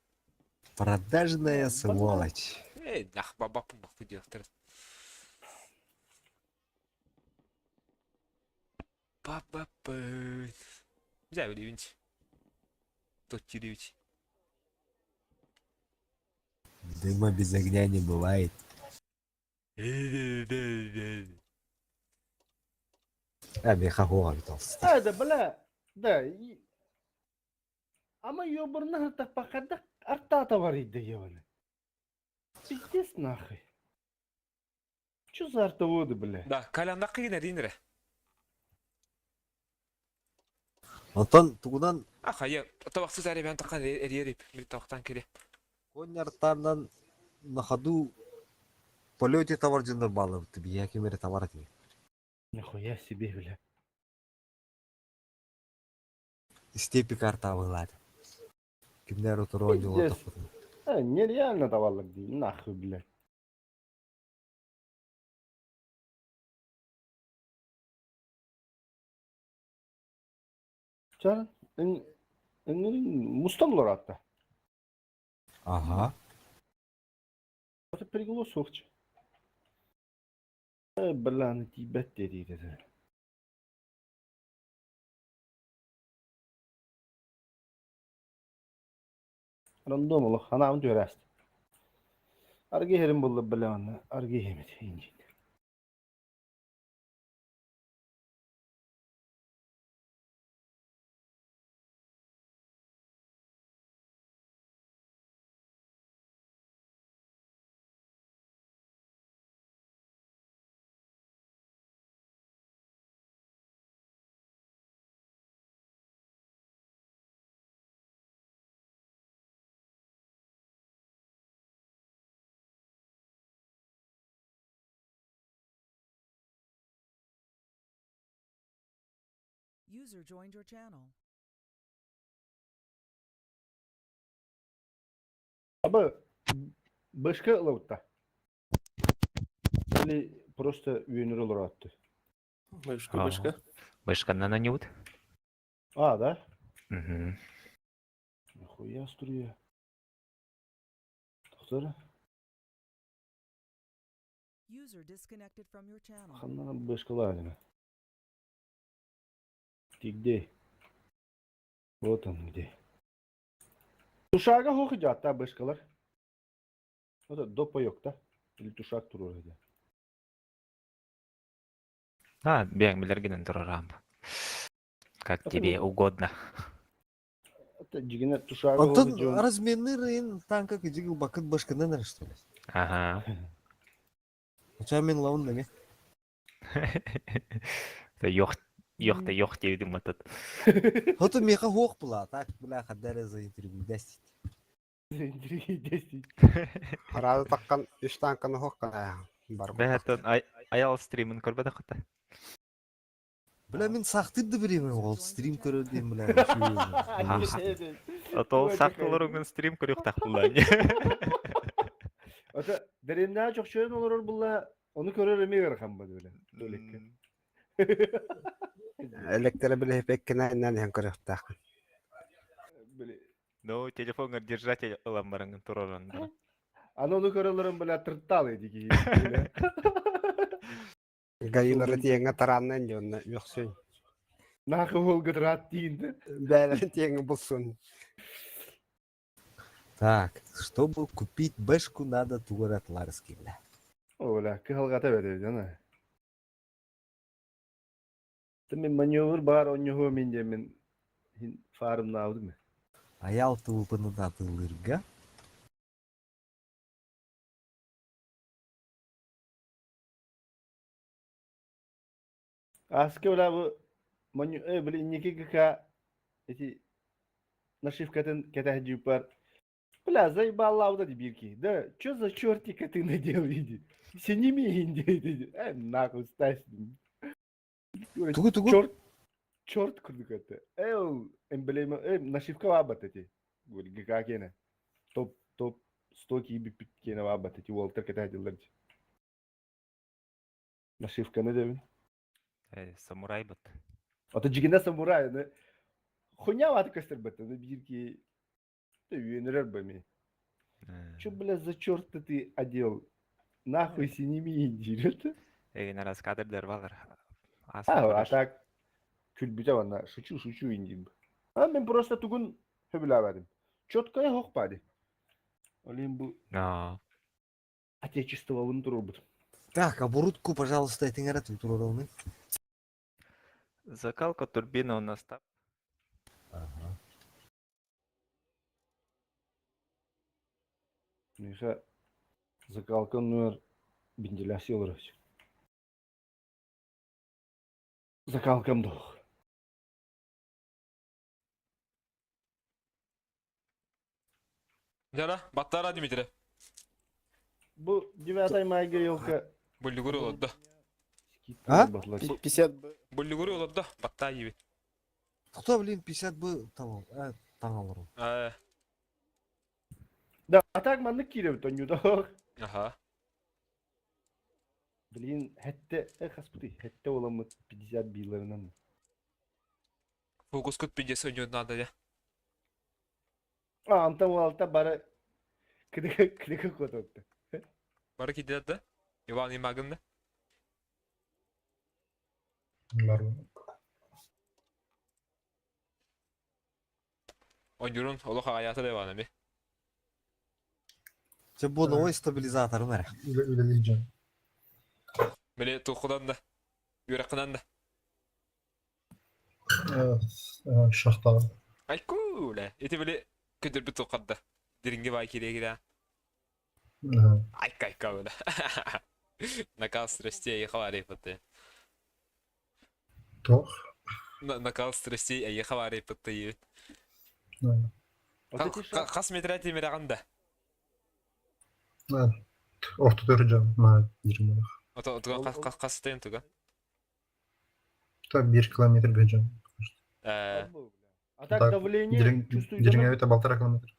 Продажная сволочь. Эй, нах бабаппын бахты диэхтэр. Папапы. Дьэбилибин. Тоттирибит. Дыма без огня не бывает. А, меха хуа А, да, бля. Да. Ама ёбурна таппакада артата бар иди ебаный. Пиздец нахуй. Чё за артоводы, бля? Да, калянда кыйын эрин Онтон тугунан Ахайа, табақсыз әребен таққан эриэрип, бір табақтан келе. конняртарынан на ходу полете товар дьоннор баалабыт бия ким эрэ товар этиҥ. Нихуя себе, бля. Степи карта абылаат. Кимнэр утуруон Пиздец. дьолотохпутун. А, нереально даваллар дии, нахуй, бля. Чар, мустан лоратта. Ага. Это перегло сохче. Бля, на тебя dedi. Рандом олох, анаам түөрээст. Аргы иһэрин булла бля онно, аргы иһэмит инжин. User joined your channel. Аба башка ылабытта. Или просто үйөнөр олор атты. Бышка, бышка. Бышканнан анют. А, да? Угу. Нихуя струя. Доктор, User disconnected from your channel. ханнан башкалар Ты где? Вот он где. Тушага хохи атта башкалар. Вот допа yok да. Или тушак турur hadi. А, бэйэҥ билэргинэн турарам. Как Это тебе угодно. Это дьиҥинэ тушага Онтон хохи дьон. разменный танка кыдьыгыл бакыт башканан эрэ что ли? Ага. Оча мен лаун нэҥэ. Это йох йох та йох диэбитим этот. Хото меха хуох була, так бля хадара за интервью десять. Десять. Харада таккан үс танканы хоккан бар. Бэһэтэн аял стримин көрбөтө хата. Бля, мин сахтыр да бириэмэ ол стрим көрөр диэн бля. Отол сахтыларыгын стрим көрүөхтэх булла. Ото дэриэннээх чохчойон олорор булла, ону көрөр эмиэ ыарахан бады бля. Туалекка. Электробилэһипэккинэн иһэн көрүөхтээхпин. Били Ну, телефоҥҥар держатель ылан бараҥҥын тураран баран. Аны ону көрөлөрүн бля тыртаал эди киһи. Гаилары тиэҥҥэ тарааннаан дьонно үөхсүн. Нахы уолгытыраат тиинде. Бээлэрин тиэҥҥэ булсун. Так, чтобы купить бэшку, надо тугар Ларский, бля. О, бля, кыһалҕата бэрэ, дьана. Мин маневр баар онньоһуо мин диэммин фарымнаабытым. Аял тылбыны атыылыырга. Аска бля бу били инники ГК эти нашивкатын кэтэһдьүүппэр бля заебаллаабыта ди биир киһи да чё за чертика ты надел иди синими инди нахуй ставь. Тугу тугу? Черт, черт курдук это. Эл эмблема, нашивка баабат эти. ГК киэнэ. Топ, топ 100 киибиппит киэнэ баабат эти уолтар кэтэһдилэр. Нашивканы дэбин. Самурай быт. Ото дьигинэ самурай, аны хуйня ваты көстөрбөт, аны биир ки үөнүрэр бами. Чё, бля, за черта ты одел? Нахуй синими диир это. Эгин арас кадрдар балар. А так күлбүтэ ванна шучу шучу индим. А мен просто тугун хөбүлээбэтим. Четкая хохпади. Олин бу отечестволун турурбут. Так, оборудку, пожалуйста, этиңер турорауны. Закалка турбина у нас там. Ага. Миша закалка номер вентиляция олорор. Закалкам дух. Дьара, баттара Дмитрий. Бу 9 майга елка. Буллугур олордо. А? 50 б. Буллугур олордо, батта иибит. Кто, блин, 50 бы там, таң олору. Да, а так маннык киирэбит онньута. Аха. Блин, хэтте, хаспыты, хэтте оламмыт 50 биилэринэн. Фокускут пиздец ойнуон надо дьэ. А, антон уолта бары кыдыка кыдыка куотатты. Бары киирдилэр да? Иван Имагын да? Бар. Ойнуурун олох аҕайаата да Иван эми. Чэ бу новый стабилизаторым эрэ. Үлэлиир дьон. Били туоххунан да, үөрэххинэн да. Шахтаҕа. Айкуу, Ити били көтөрбүт туоххарда. Дириҥҥэ баай кириэ Айка айка бля. Накал страстей эйиэхэ баарыйпыт. Туох? Накал страстей эйиэхэ баарыйпыт диибит. Хас метрэ тимирэҕин да? Ортотугар дьон наһаа диирим буолуох. Ото туга хас тыйын туга? Так 1 километр бөдьөн. А так давление чувствуете? Дириҥэбитэ балтара километр.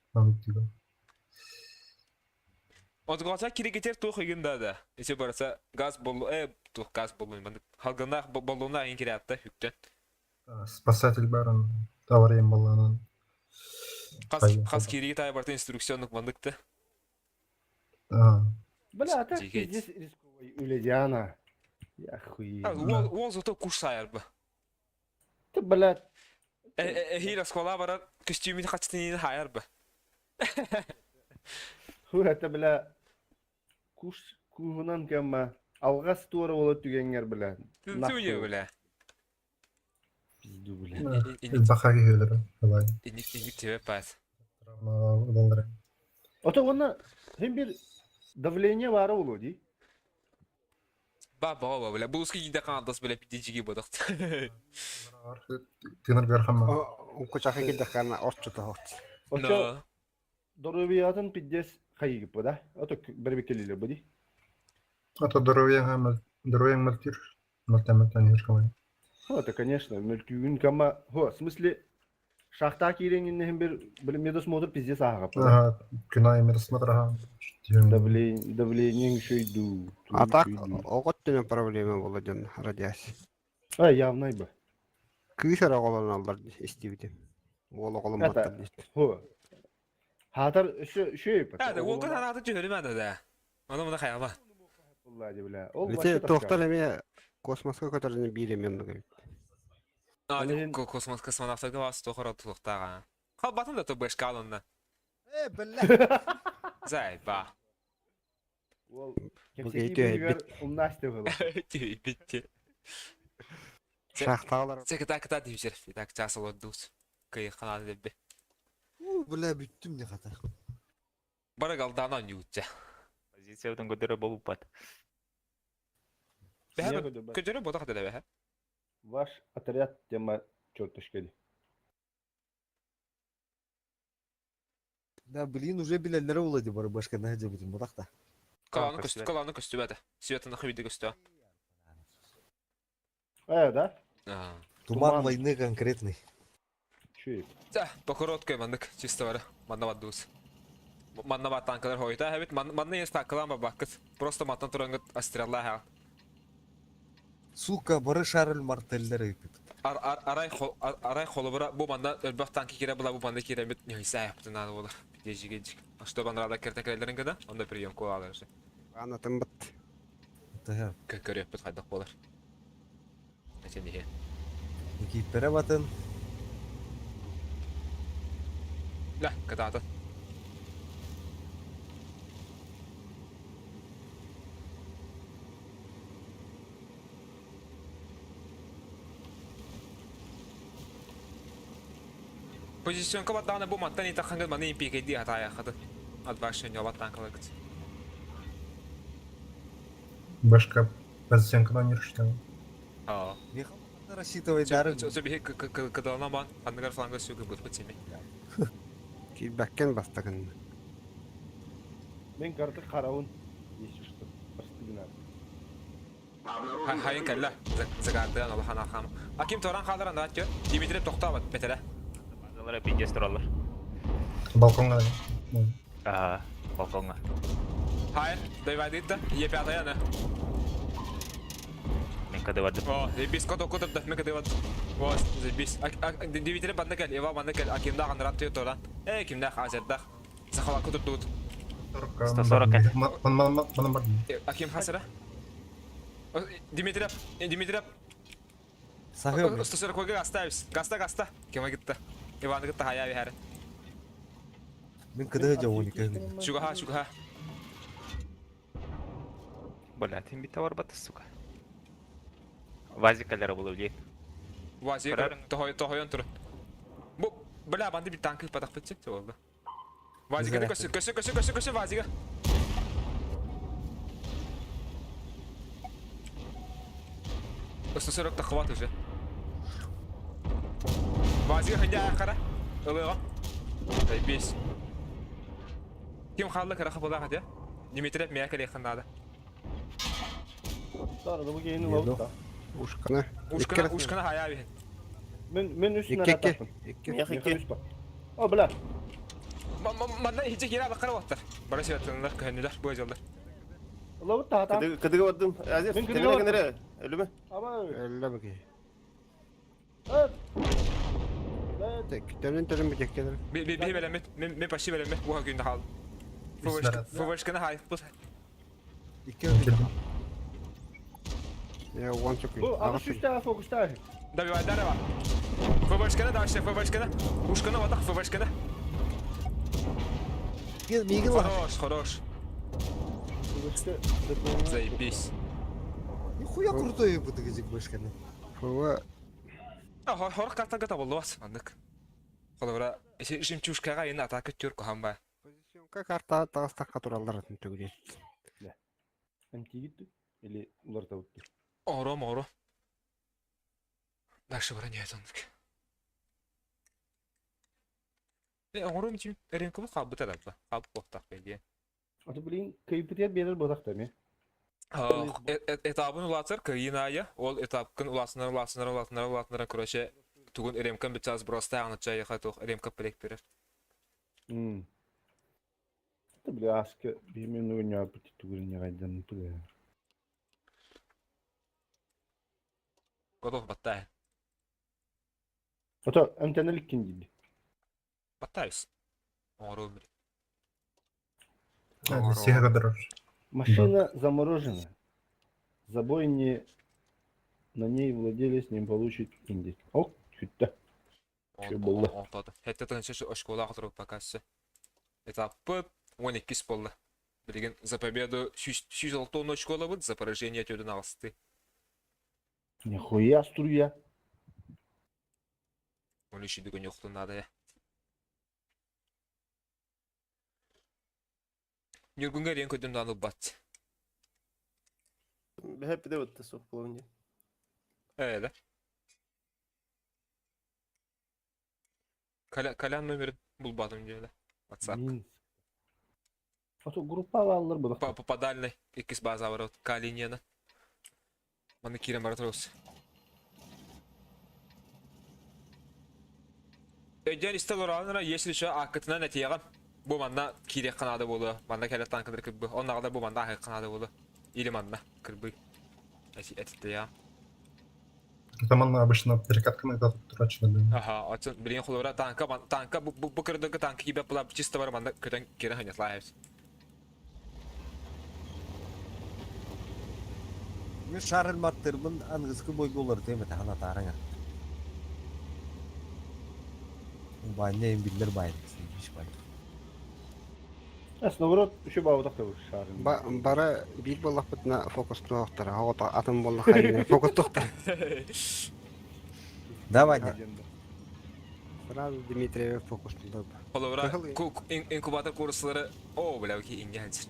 Отгота киригитер туох игин да да. Ити барса газ боллу туох газ боллу халгыннаах боллуна ин кириатта хүктен. Спасатель баран авария болланан. Хас хас кириги тай барта инструкционных мандыкты. Бля, а так здесь рисковый үлэ Диана. Я хуй. Уол зато куш сайар бы. Ты, блядь. Эһиил оскуола барар көстүүмүн хачтынын хайар бы. Ху, это, бля, куш кууһунан кэмма алҕас туора буола түгэҥҥэр, бля. Түнү, бля. Пизду, бля. Баха киһилэрэ. Давай. Инник инник тебе пас. Травма ылаллара. Ото уонна һин бир давление баара буолуо дии. Ба баҕа бля. Булуска киирдэ хаандас бля пидижиги бодохт. Тыынар бэрхамма. Кучаха кирдэххэ орчута хот. Очо доруобуйатын пиздец хайыгыппа да? Ото бэрбиккелилер бу дии. Ото здоровье здоровье мөлтүр. Мөлтән мөлтән юркамай. Это, конечно, мөлтүүгүн кама... Хо, в смысле, шахта киириҥин бир били медосмотр пиздец ааҕаппыт. Ага, күн аайы медосмотр аһаан. Давление, давлениең үчөйдүү. А так оҕо өттүнэн проблема буолла дьон радиация. А, явнай бы. Кыыс эрэ оҕолонуллар истибитим. Уол оҕоломмоттор Это, диэн. хо. Хаатар өссө үчөй. Да, уолга санаата түһөрүмэ да да. Ону муна хайама. Бля. Ол Ити вообще туохтан тоска. эмиэ космоска көтөрүнү биир эмиэ оннук эбит. А, Ол иһин космос космонавтарга бас тохор тулуктаага. Халбатын да ТБшка алынна. Э, бля. Зайба. Ол Бу кэпсэтии киһи быыһыгар түһэрбит. умнаасты было. Битти. Шахтаалар Секретарь кыта дивизер. Так час олордуус. Кый канал дебби. У, бля, бүттүм не хата. Бары галдана ньютча. Позициябытын көдөрө болуппат. Бэһэ көдөрө бота хата бэһэ. Ваш отряд тема черточка. Да, блин, уже билэллэрэ була ди бары башкана дебитим бутакта. Каланы көстүбэт. көстү, каланы көстүбэт. Светаны хүйдү көстү. Э, да? А. Туман Туман. войны конкретный. Чуй. Да, по короткой маннык чисто бары. Манна баддуус. Манна бат танкалар хойта хабит. Манна есть танкалар баккыт. Просто маттан турангыт астралла ха. Сука, бары Шарль Мартеллер ыйпыт. Ар ар арай хол арай холобура бу манна өлбөх танки кире була бу манна кире бит ньойса яптын аны болар. Дежиге жик. Что банрада кертекелерин гына, онда прием куалар. анатын быт. Тахар. Көрөппүт хайдах болар. Нече нихе. Кипере батын. Да, катата. Позиционка баттаана бу маттан итахангын маны импикейди хатая хаты. Адвашын ёбаттан калагыт. Башка позиционкадан yürüyüşten. Аа. Михаил рассчитывай дары. Сөбі кыдалана бан, андыгар фланга сүйгі бұт бұт Киирбэккен бастакын. Мен карты карауын. Если что. Простыгна. Хайын кәллә, загардыган Аллахан архам. Аким Торан қалдыран да көр. Димитрий тоқтабат бетере. Базалара пиздец тураллар. Балконга. Аа, балконга. Хайын, дайвадыды, Е5 яны. Мен кады бардым. О, заебись, код код да, мен кадыват. Вот, заебись. Димитрий банды кел, Ива банды кел, Акимда андырат түйе Торан. Эй, кимдә хазердах. Сахала кутуп тут. 140. Манан бар. Аким хасыра. Димитрий, Димитрий, Сахы. 140 гаста Гаста, гаста. Кема гитте. Иван гитте хая бихәр. Мен кыды жауын екен. Шугаха, шугаха. Бля, тим битте бар баты, сука. Вазикалары булып блин. Вазия Көрөрүң. тохой тохойон тур. Бу бля банды бир танк падак битсе болду. Вазига Güzel көсө көсө көсө көсө көсө Вазига. 140 тахват уже. Вазига хинда кара. Ылыга. Заебись. Ким халлы кара хабала хадя? Дмитрий мякали ханада. Сарада bu кейini Еду. лаута. Ушкана. Ушкана ушкана хая бихин. Мен мен үстүнө Икки икки. ататтым. Икки. Мех икки. О, бля. Манна хиче кира бакара ваттар. Бара себеттенлер көһөннүлөр бу жолдар. Лаута хата. Кыдыгы бардым. Азер, Мен кыдыгы темине бардым. кенере. Өлүмө. Аба. Элле беги. Э. Э, Төнүн төрүн бүтеккелер. Би би би белемет. Мен мен почти белемет. Бу күндө хал. Снаряд. Фовешканы хай. Бу Икки öldü. Я уон чөкүй. Бу 63 таа фокуста. Добивай дарова. ФБшканы дальше ФБшканы. Ушканы ватак ФБшканы. Мигин ла. Хорош, хорош. Заебись. Нихуя крутой бу дегезик башканы. Фуа А хор картага табылды бас. Андык. Холора жемчужкага энэ атака түрк хамба. Позиционка карта тагыстакка тураллар атын түгүрү. Антигит или улар табытты. Оро моро. Дальше бара не айтандык. Э, оро мичим ренкобу кабы тарапла. Кабы коктак беди. Аты блин, кайпытет берер бодак та ме. Этабын улаатар кыайыын аайы, ол этапкын улаатыннара улаатыннара улаатыннара улаатыннара короче тугун ремкан бүтсаас бростааҕына чайыха туох ремка проект берер. Это бля аска биһимен угуньааппыт тугуриньаҕайдан бля. Готов баттаа. Ото эмтэнэликкин диди. Баттаабыс. Оҥоруом били. Сиһэ дороже. Машина заморожена. Забой не на ней владелец не получит индик. Ок, сүттэ. Чө буолла. Онтоото. Хэттэ тыһыынча оскуолаах отурук покассы. Этаппыт 12 буолла. Билигин за победу 106 очколабыт, за поражение төрдүн аҕысты. Нихуя струя. Оны үші бүгін yoқтun надо я. Ньургунга рен көдүм дааны бат. Бэһэппи да бытта суох буолан дии. Ээ да. Колян номерин булбатым диэлэ. WhatsApp. Минск. Ото группа алаллар була. Попадальный иккис база бар вот Калинина. Маны киирэн бара турабыз. Өйдөөн истэ олороҕун если еще ааккытынан этиэҕим. Бу манна киириэххэ наада буолуо. Манна кэлэр танкалары кырбы. Оннааҕыда бу манна аһыахха наада буолуо. Или манна кырбый. Этиттэйэҕим. Это манна обычно перекатка на турачно. Аха, оттон билигин холобура танка танка бу бу кырдырга танка киирбэт була чисто бар манна көтөн киирэн ханьатлаайабыз. Мен шарыл маттырмын ангызкы бойго уларытыам этэ ханатаарыҥа. Баанньа им биллэр баайын иш бай. Ас наоборот, еще баабатах табыр шарын. Бары биир буоллахпытына фокустуохтара, оҕото атын буоллахха фокустуохтара. Да, Ваня? Сразу Дмитриев фокустулар. Холобура, инкубатор курсалары, о, бля, ки инге ханчыр.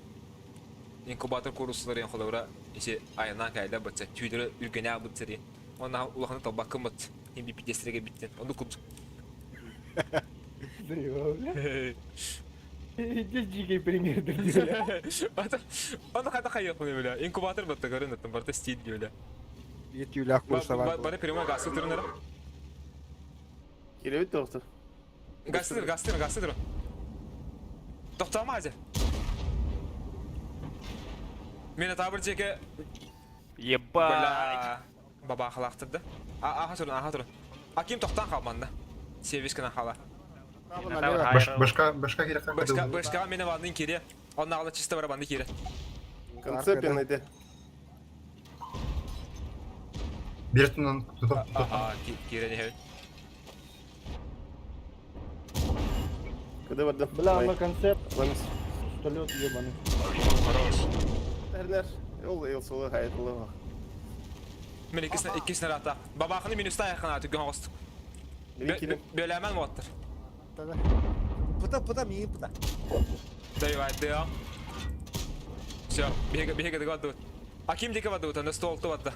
Инкубатор курсалары холобура, иши айынан кайда бытса, түйдөрө үргене бытсыри. Онна улаханы талбаккын быт. Хим бипидестерге биттен. Онду курдук. Здесь дикий пример бля. Аны хата хайык бля. Инкубатор бытты көрүн аттым, барта стиль бля. Етүүлээх курса бар. Бары прямой газы турунара. Кирэбит доктор. Газтыр, газтыр, газтыр. Тоқтама азя. Мені табыр жеке Ебать! Баба халақтырды. Аха турун, аха турун. Аким тоқтан қалманды. Сервис кына хала. Башка башка керек Башка башка мені вандын кире. Оннағала чисто бар банды кире. Концепен иде. Бертінен Аха, кире не Куда бардым? Бля, на концепт, Ламис. пистолет ебаный. Хорош. Эрнер. Ол ил солы хайытлы. Мен иккисine иккисine рата. Бабахını минуста yakın artık gün ağustos. Бөләмән ваттыр. Пыта пыта миин пыта. Давай, да. Все, беге беге дыга дуут. Аким дике бадуут, анда стол ту бадда.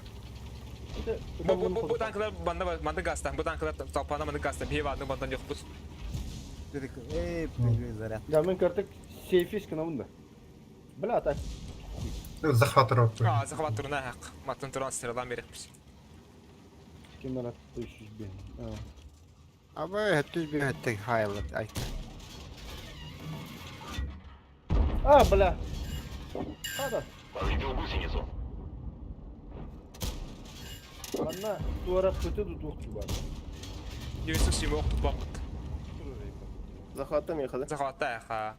Бу бу бу танклар банда банда гастан, бу танклар талпана банда гастан, бие банда бандан yok бус. Эй, заряд. Да, мен картак сейфис кына мында. Бля, так. Захват А, захват турна хак. Маттын туран стрелан берекпиз. Кемер атты 300 бен. Аба өттүз бир өттүк хайлы айт. А, бля. Хада. Анна туара көтө дутук бар. 907 оқтут бақыт. Захваттам ехады. Захватта ха.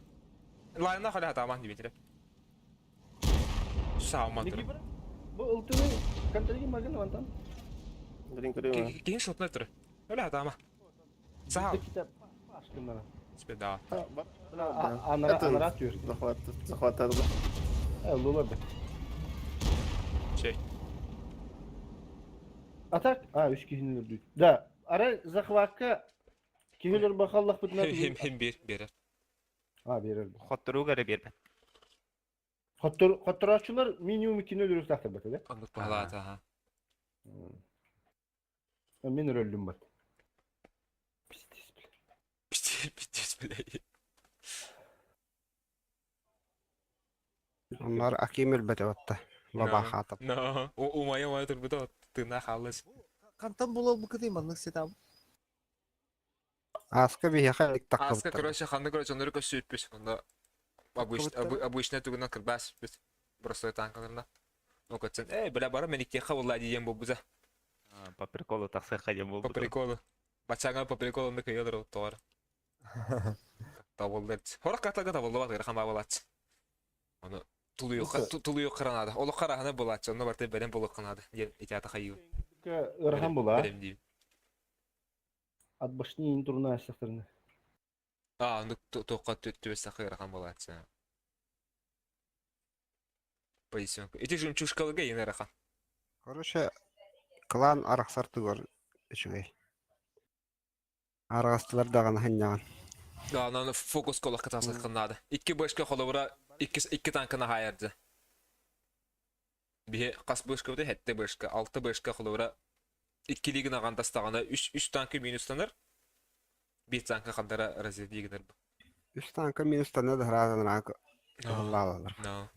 Лайна халя таман дибетире. Сауман тур. Бу ылтыны контраги маген вантан. Блин, көрөм. Кийин шотна тур. Өлө тама. Сау. Китап башкыннара. Спеда. Анара анара түр. Захват захваттады. Э, лула бе. Şey. А так, а, үч киһини өлөрдү. Да, ара захватка киһилер бахаллах бутна. Хем хем бир берер. А, берер. Хотторууга эрэ биэрбэт. Хоттор хоттораачылар минимум иккини өлөрүк тахтар бата, да? Оннук баһалаата аха. Мен рөллүм бат. Пиздец, бля. Пиздец, пиздец, бля. Оннар Аким өлбөтө батта. Бабахатов. Но, умайа-умайа турбута тыына хааллас. Хантан булалбыкытый маннык сетап? Ааска биһиэхэ илик Ааска, тахсыбыттар. короче, ханна короче, оннору көссүүппүс. Онно обычно тугунан кырбаас бүт. Простой танкаларына. Ну, көтсөн, эй, бля, бара мен иккиэхэ буолла диэн буолбута. По приколу тахсыахха диэн По буолбут. приколу. Бачаҥа по приколу онно кыйылар тоҕор. Табыллар. Хорох катага табыллыбат ыарахан баабалааччы. Ону тулуйуохха наада. Олоххо араһана буолааччы, онно барыта бэлэм буолуохха наада диэн итиата хайыы. Ыарахан була. Бэлэм диибин. От башни ин турна астахтарына. Аа, оннук туохха түбэстэххэ ыарахан буолааччы. Позиционка. Ити жемчужкалыга иин ыарахан. Короче, клан арахсар тугар үчүгэй. Араҕастылар даҕаны ханньаҕын. Да, онон фокус колохка тахсыаххын наада. Икки бышка холобура икки, икки танканы хаайарды. Биһи хас бышкабыты хэттэ бышка, алты бышка холобура иккилии гына тастаҕына үс, үс танка минустанар, биир танка хандара разряди гынар. Үс танка минустанна да хараатан кыһыллаалалар. No.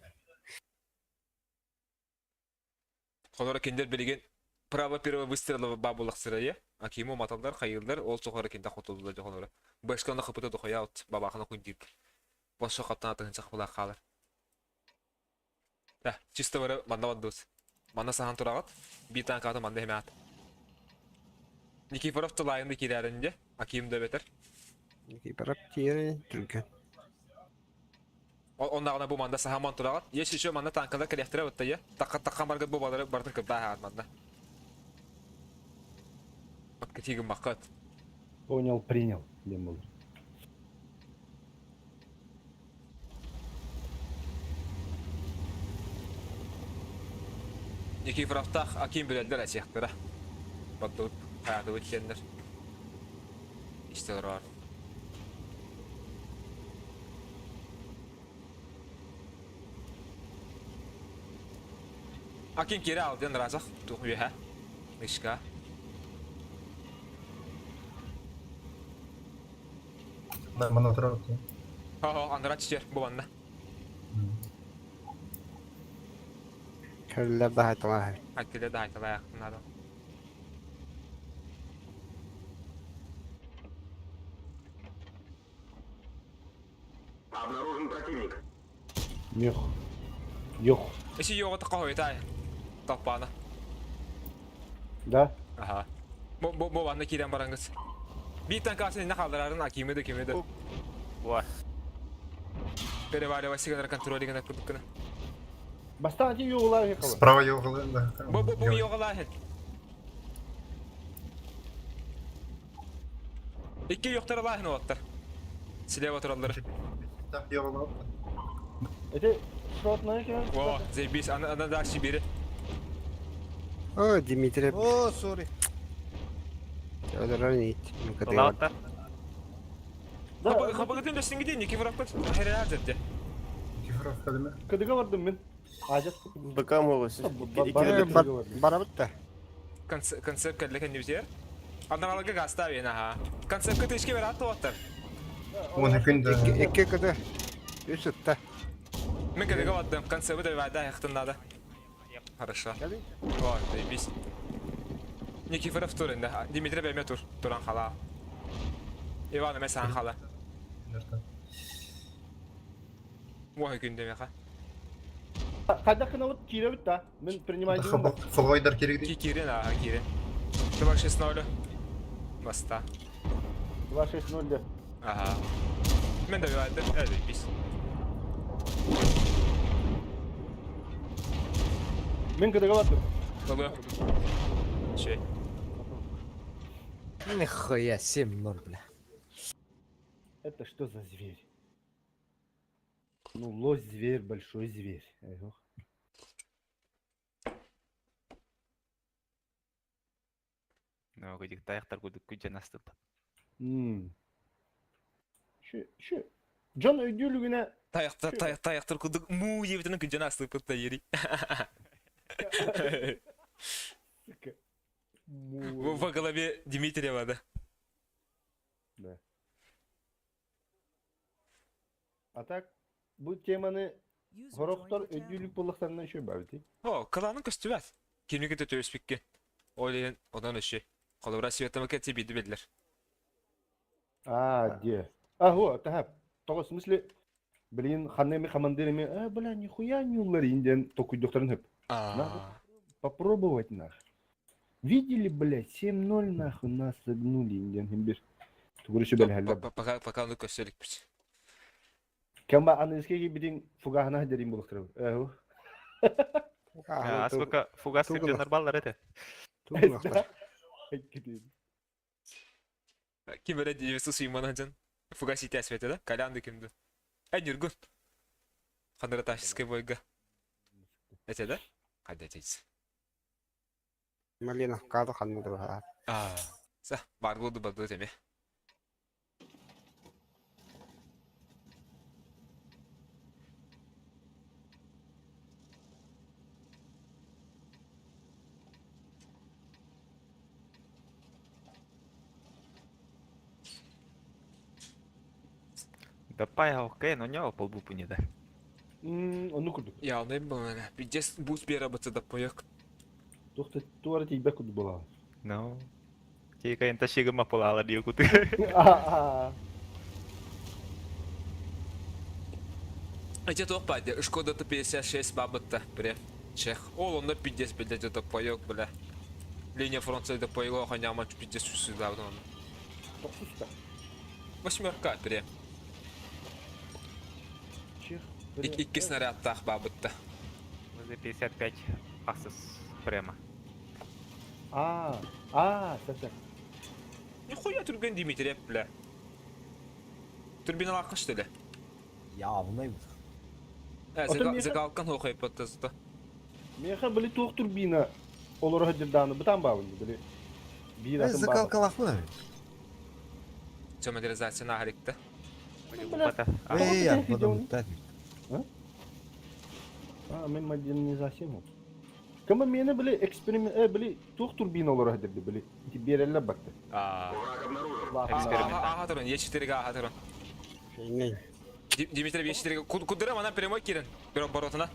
Холора киндер билигин право первого выстрела бабулах сырайы. Акиму маталдар хайылдар, ол сохора кинде хотулдулар холора. Башканы хапыта дохоя от бабахына кундир. Босо хаптан атыгын сахпылар хаалар. Да, чисто бары манна бандыбыз. Манна сахан турагат, бир танкаты манна хемят. Никифоров тылайынды кирәринде, Аким да бетер. Никифоров тиэрин түргэн. Оннағына бу манда сахаман турагат. Если еще манна танкалар кэлэхтэрэ баттайа. Такка такка баргат бу балары бартын кырда хаат манна. Откатигин баккат. Понял, принял. Диэн буолар. Никифоровтаах Аким билэллэр әсиэхтэрэ. Баттыбыт хаатыбыт диэннэр. Истэлэр бар. Аким кире ал диэн разах тух үөһэ. Мишка. Манна отырар. Хо-хо, андыра түстер бу манна. Кэллэр да хайталар. Айтылы да айтылай надо. Мех. Йох. Эси йоҕа қойтай. Таппана. Да? Аха. Бу бу бу манна киирэн бараңыз. Биир танкасын инне хаалларарын Акимы да кими да. Ва. Переваливай сигнал контроль гына курдук гына. Бастаан ти йоҕулаа хекала. Справа йоҕылы, да. Бу бу бу йоҕалаа. Икки йоқтар алаахын оттар. Слева тураллар. Так, йоҕылы. Эти шотная кем? О, заебись, ана ана дальше бери. О, Дмитрий. О, сори. Өлөрөр ит. Лаутар. Да. Хабагытын дөстүн Никифоров херер жерде. Никифоров кәдеме. Кыдыга бардым мен. Ажат. БК могу. Барабыт да. Концепт кәлләкән нибзер. Анаралыгы гаста бен, аха. Концептка тешке бер атты оттар. Оны күн да. Икки кыды. Үс ытта. Мен кыдыга бардым. Концепты да вайда яқтын надо. Хорошо. О, заебись. Никифоров тур инде. Дмитрий бәйме тур. Туран хала. Иван эме сан хала. Ой, күндө меха. Қайда қына вот кире бит да. Мен принимаю. Холгойдар керек Ки кирен, ага, кирен. 2-6-0. Баста. 2-6-0 да. Ага. Мен да бивайдым. Э, заебись. Мен кыдыга бардым. Болу. Шей. Нихуя, 7-0, бля. Это что за зверь? Ну, лось зверь, большой зверь. Эх. Ну, кудик таяқтар кудик күджен астып. Şu, şu. John ödülüğüne Таяқтар, таяқ, таяқтар кудик му ебітінің күджен астып та ери. Во голове Дмитриева, да. Да. А так, бу теманы User joined Хорохтор your channel. өйдүүлүк буоллахтарына үчүгэй баабыт. О, кылаанын көстүбэт. Кимиги да төбөспүккэ. Ол иһин онон өшө. Холобура Светамака тибиди биллэр. А, де. А, го, таһап. Тоҕо, в смысле, блин, ханна эми командир эми, э, бля, нихуя не уларин диэн токуйдуктарын хөп. Надо попробовать нах. Видели, блядь, 7-0 нахуй нас согнули диэн химбир. Тугур сүбэлэһэллэр. Пока пока ону көстө иликпит. Кэмба аныгыскы киирбитиҥ фугаһына дэрин булуктарым. Эһу. Аспыка фугас сирдьоннор баллар этэ. Ким эрэ девятьсот суймана дьон. Фугас итээспэтэ да? Колян да кимди? Э, Ньургун. Хандраташскай бойга. Этэ да? Хайда этейс. Малина каада ханна да баар. Аа. Са, бар буолду барды теме. Даппай окей, но не полбу пунида. Ону курдук. Я онно было. Пиздец бус биэрэ да поек. Туохта туора тиийбэт курдук буолаҕын. No. Тиикайын ташигыма пулаала дии куту. Эти туох баады, Шкода Т-56 бабытта, бре. Чех. Ол онно пиздец билде да поек, бля. Линия фронта да поего ханяма пиздец сюда оны. Тохсуста. Восьмерка, бре. Чех. Икки снарядтаах бабытта. ВЗ-55 асыс прямо. А, а, так. Нихуя түрген Дмитриев, бля. Турбиналар что ли? Явно. Закалкан хохай подтазда. Меха били туох турбина олоро дирдааны бытан баабын били. Биир атын баабын. Закалкалахмын. Все модернизация на харикта. Эй, арбадан А, мен модернизация му. Кама мені били эксперимент, э, били туох турбина олоро дирди били. Ити береллер бакты. А. Эксперимент. Ага, турун, Е4 ага турун. Дмитрий Е4 кудырам ана прямой кирен. Бирок боротuna.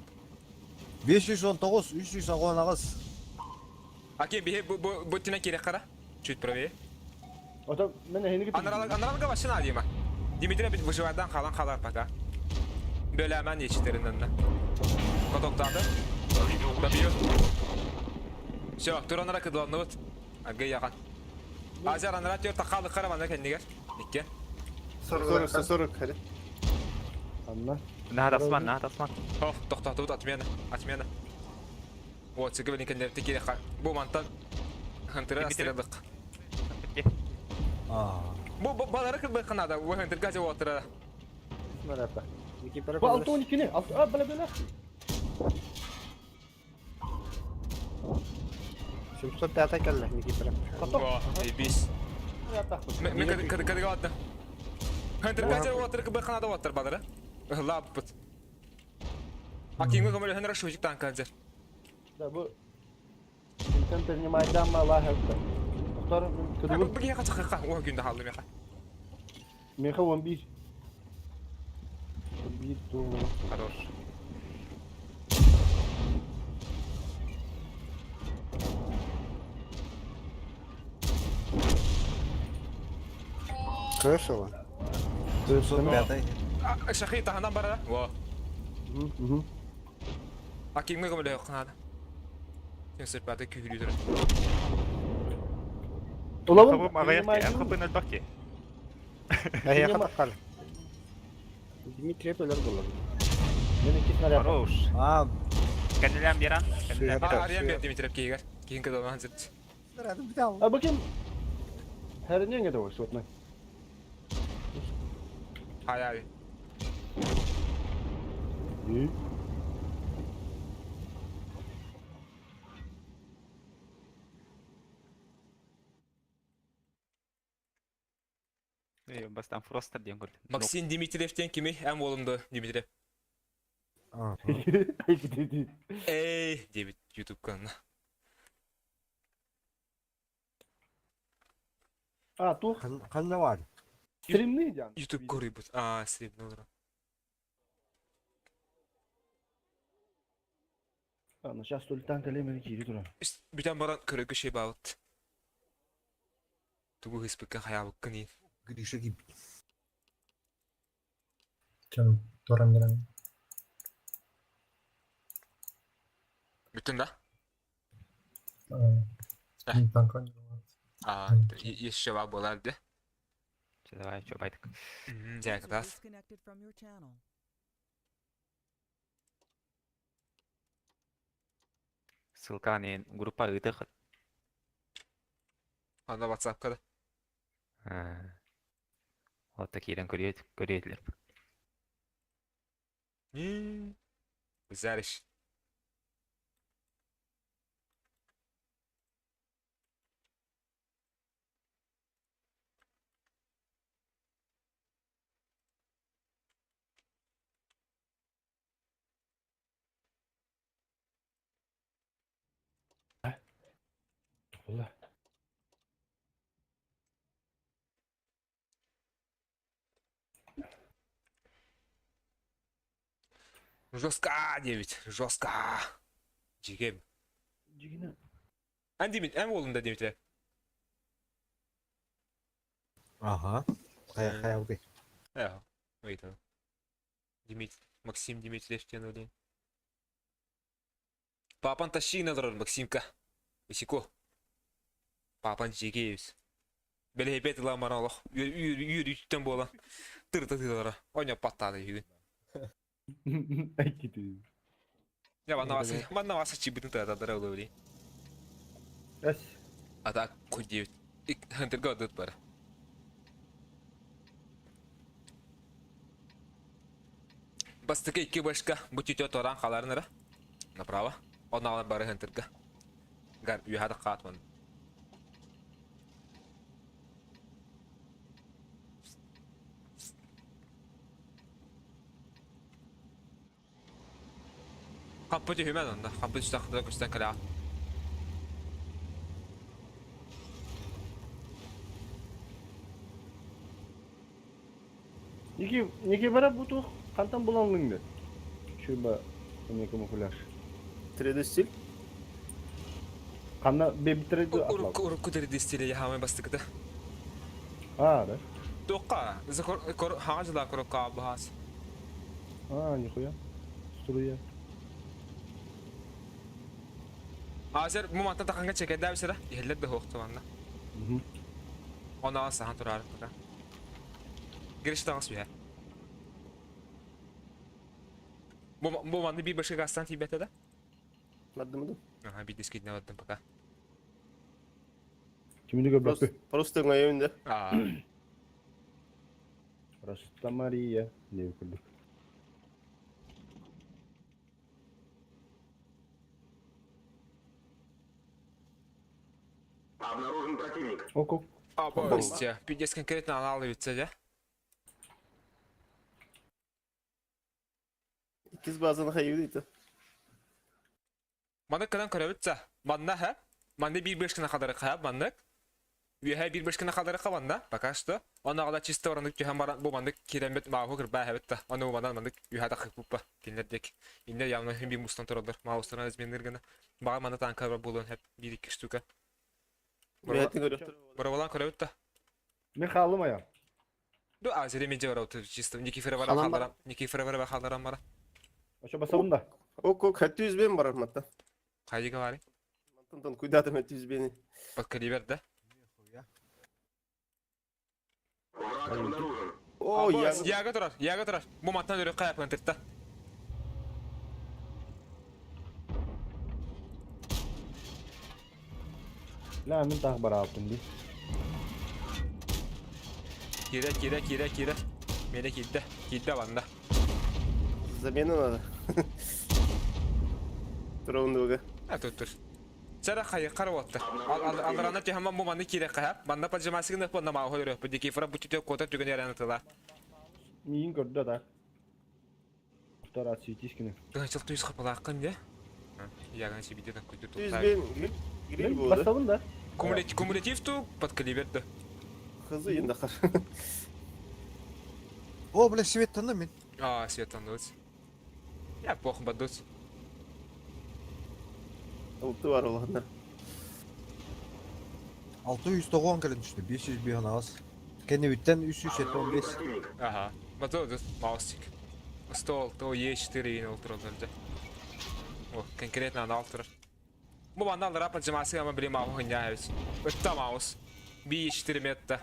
519, 318. Аке бихе бу бу бутина керек кара. Чуть правее. Ото мен хеники Анаралык анаралык вообще на дима. Дмитрий бит выживадан халан халар пока. Бөләмән Е4-нен. Котоктады. Добью. Все, туранара кыдыланны вот. Ага яган. Азер анара төр тақалы караман кендигер. Икке. 40, 140, хали. Анна. Нахат асман, нахат асман. Хох, тоқтатып отмена, отмена. Вот, сыгы білін кендерді керек. Бу мантан хантыра астырдық. Бу балары кырбы қанада, бу хантыр газы отыра. Снарядта. Бу 6-12-ни, а, бля, бля. 705 кэллэ Никифоров. О, бис. Мен кыдыга ладно. Хантыр газы отыры кырбы қанада отыр балары. Лаппыт. А кингі көмілі ханра шужик танк азыр. Да, бу Интен принимайдан ма лахакта. Доктор, кыдыгы. Бу бу кача О, күндө халды меха. Меха 11. 1 доллар. Хорош. Кышыла. 705. Шахи таханан бара. Во. А кимге көмөлө канада. 705 күйүлү Улабын. МХП 02. Әйе хатаккал. Дмитрий Пелер булар. Мен iki снаряд. Хорош. А, Кәнеләм беран. Кәнеләм беран. Ариян бер Дмитриев кейгер. Кейин кыдылган зыт. А бу ким? Хәрнең эде ой, сотны. Хай ай. Бастан Фростер дигән күрдем. Максим Дмитриевтен кими? Әм олымды Дмитриев. Эй, дебит YouTube каналына. А, тух Ханна бар. стримны дян. YouTube көрүбүт. А, стримны олар. Аны сейчас тултан кэлиэ киири туран. Бүтэн баран көрөгө шей баабыт. Тугу ыспыккын хайаабыккын иин. Гриша ким? Чем туран берем. Бүтүн да? Танка не было. А, еще ба болар де. Давай, что, байтык. Дьэ, User кытаас. disconnected from your channel. Ссылканы группа ыытых. Анда WhatsApp'ка да. Вот киирэн көрүөт көрүөтүлэр. Güzel iş. Буолла. Жестко, 9. Жестко. Жигем. Дьигинэ. Эн Димит, эн уолун да Димитре. Ага. Хайа хайа окей. Э, ыйтан. Димит, Максим Дмитриев диэн олин. Папан тащи олорор Максимка. Исико. Папан жигейбис. Бэлэһипет ылан баран олох үөрүүттэн буолан тырта тыылара. Оня паттааны үһүгүн. Айкити. Я манна васа, манна васа чибытын тыатадара улури. Эс. А так кудевит. Хантерга одут бара. Бастакы икки башка бу түтө торан халарыныра. Направо. Онна бары хантерга. Гар үйхада каатман. Кампы түһүмэн онда. Кампы түстәхтә көстән кэлэ. Ники, ники бара бутух хантан буланлыңды. Шуба не камуфляж. 3D стиль. Ханна бебитреди атлал. Урукку урукку дердистиле яхамай бастыкыта. А, да. Тоққа, закор кор хаңа кор бахас. А, нихуя. Струя. Азер бу мантан таханга чекедә бисера. Иһеллер дә хоқты манна. Мгм. Она сахан турар пока. Гириш тагыс бия. Бу бу манны бир башка гастан тибете да? Бардым да. Ага, бир дискит не бардым пока. Кимини Просто көрбөппү. просто ыңайын да. А, Просто Мария. Не көрдүк. Ок, ок. а, Пиздец конкретно аналывается, да? Иккис базаны хайы дейді. Маны кынан көрөбүтсә. Манна ха? Манны бир беш кына кадары ха, манны. Үйә бир беш кына кадары ха манна. Пока что. Аны ала чисто орындык түһән баран бу манны кирембет маагы кырба хәбетта. Аны бу маннан манны үйә да хыппа. Кинлер дек. Инде явно хим бир мустан торалар. Маустан изменер гына. Бага манна танка бар булын хәп бир ике штука. Бәйтін көріп Барабалан көрөбүттә. Мен хаалым ая. Ду азере мен жабара чисто Никифора бара Халан бар. халарам. Никифора бара халарам бара. Ошо басабын да. Ок, ок, хәтті үзбен барар матта. Кайдыга бары? Мантан куйдатым хәтті үзбені. Под калибр да? О, я. Яга турар, яга турар. Бу маттан өрө каяп кантырта. Ла мен тағы бара алтын ди. Кире, кире, кире, кире. Мені кидді. Кидді банда. Замена надо. Тураундуга. А тут тур. Сара хайы кара отты. Аларана тихаман бу манны кире каяп. Манна пажамасыгын да понна маа хөрө. Бу дики фра бу түтө кота түгөн яраны тыла. Миин көрдү да. Втора отсветись кини. Дыңчыл туйс капалакын де. Яган сибиден күтү тутта. Үзбен гриль гриль Мен болды. басабын да. Кумулятив кумулятив ту под калибр да. Хызы енді қар. О, бля, свет танда мен. А, свет тандыц. Я похуй бадуц. Алты бар улаханнар. 690 кэлэн түстэ, 558. Кэннибиттэн 375. Ага. Мотор маусик. Стол, то Е4 иин ол тураллар дьэ. О, конкретно анал турар. Бу манна аллара поджимасы ама били маус хынньаа эбит. Ытта маус. Би4 метта.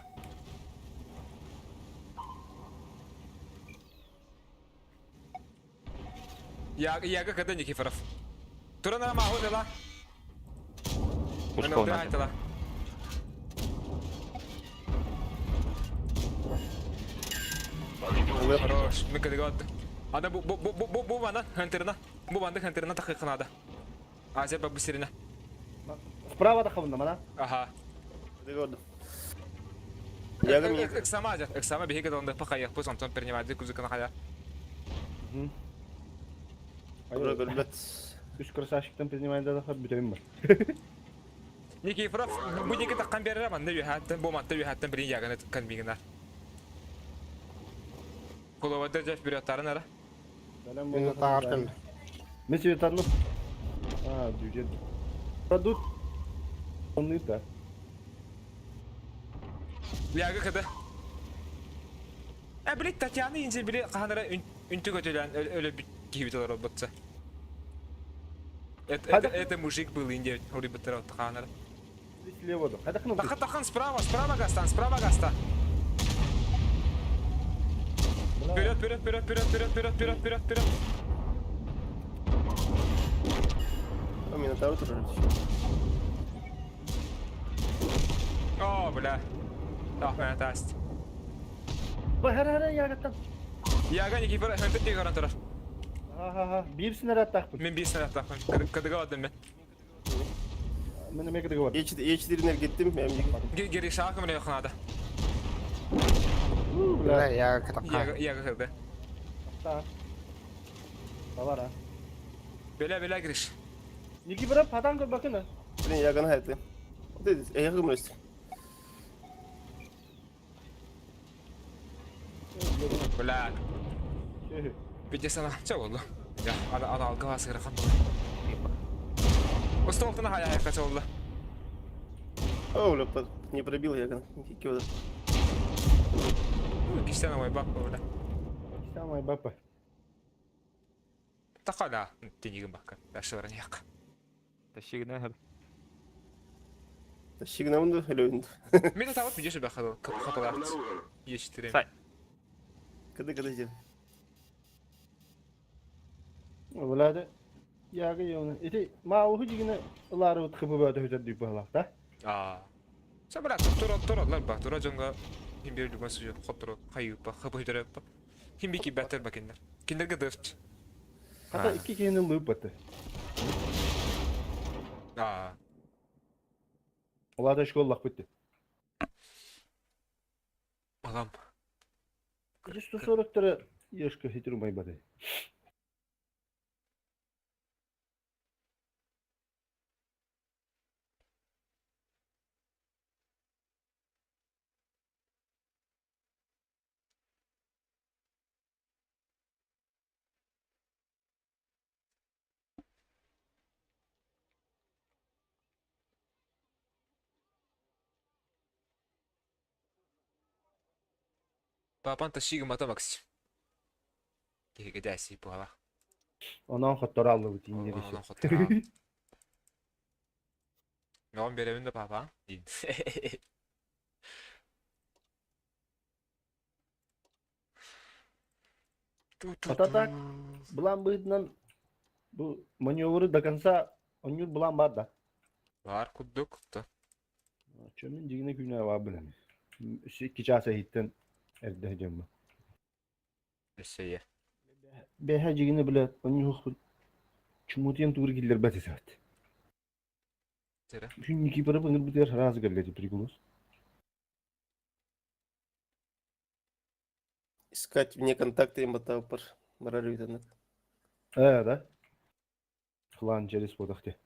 Яга когда Никифоров. Туран ара мааху дела. Пушка айтала. Хорош, мы когда Ана бу бу бу бу бу бана хантерна. Бу банды хантерна тахыканада. Азия бу сирина. Справа тахабында мана. Ага. Көрдүм. Яга ми. Эксама жа, эксама биһиги донда пахая, пусть онтон принимать кузыкана хая. Көрбөт. Үс красавчиктан принимает да хаб бүтөйм бар. Никифоров бу диги таккан берер манна үһәттен бу манта үһәттен бирин яганы тыккан бигина. Куловада жаш бирөттарын ара. Мен тағар кэллэ. Мен себе тану. А, бюджет. Продукт. Он да. Яга када. Э, били Татьяна инже били каханара үнтү көтөлөн өлө кибит олар ботса. Это, это, это мужик был инде хори бытыр каханара. Слева да. Хайда кнопку. Тахан тахан справа, справа гастан, справа гаста. Вперед, вперед, вперед, вперед, вперед, вперед, вперед, вперед, вперед. А Минотавр тоже. О, бля. Так, меня таст. Хара хара ягаттан. Яга Никифор, хантер тиги гаран турар. Ха-ха-ха. Биир снаряд тахпын. Мен бир снаряд тахпын. Кадыга бардым мен. Мен эме кадыга бардым. Е4 геттим. Мен Гери шаакы мене якынада. Бля, я катакка. Яга яга кылды. Та. Давара. Беле беле гириш. Никифор падан көр бакына. Блин, яганы хайтты. Вот это, я гымрысть. Бля. Пидесана, ча болду? Я, ана ана алгы сыгыра хан болду. Остолтына хая хая кача болду. О, бля, не пробил яган. Киода. Кистена мой бапа, бля. Кистена мой бапа. Такала, тенигин бакка. Дашылар нияк. Тащигна. Тащигна унду или унду? Мен табып видишь бахадыл, капалат. Е4. Сай. Когда когда сделал? Влада, яга ёна. Ити ма уху дигине лары вот хб бөтө хөтөр дип баалах да. А. Сабра тура тура лар ба тура жонга хим бир дүгөн сужу хоттору хайып ба хб хөтөр ба. Хим бики бәтер ба киндер. Киндерге дырт. Хата икки киһини лыып баты. А. Уларда школлах битти. Алам. 140 тыры ешка хитер май баты. Папан тащига мата Максим. Киһиге дәси буала. Онон хоттору аллыбыт индириши. Онон хоттору. Мөн беребин да папа. Ата так булан быһытынан бу маневры до конца онньур булан бар да. Бар куддук та. Чөмүн дигине күнэ бар билем. Икки часа иһиттен эрдэ дьомму. Өссөйе. Бэһэ дьигине билэ онньуһукпут чумутуйан тугур киллэрбэт этибит. Тере. Күн Никифоров ыҥырбытыгар сразу кэллэ приколус. Искать вне контакта им пар. Барар витанак. Э, да? Клан через подахте.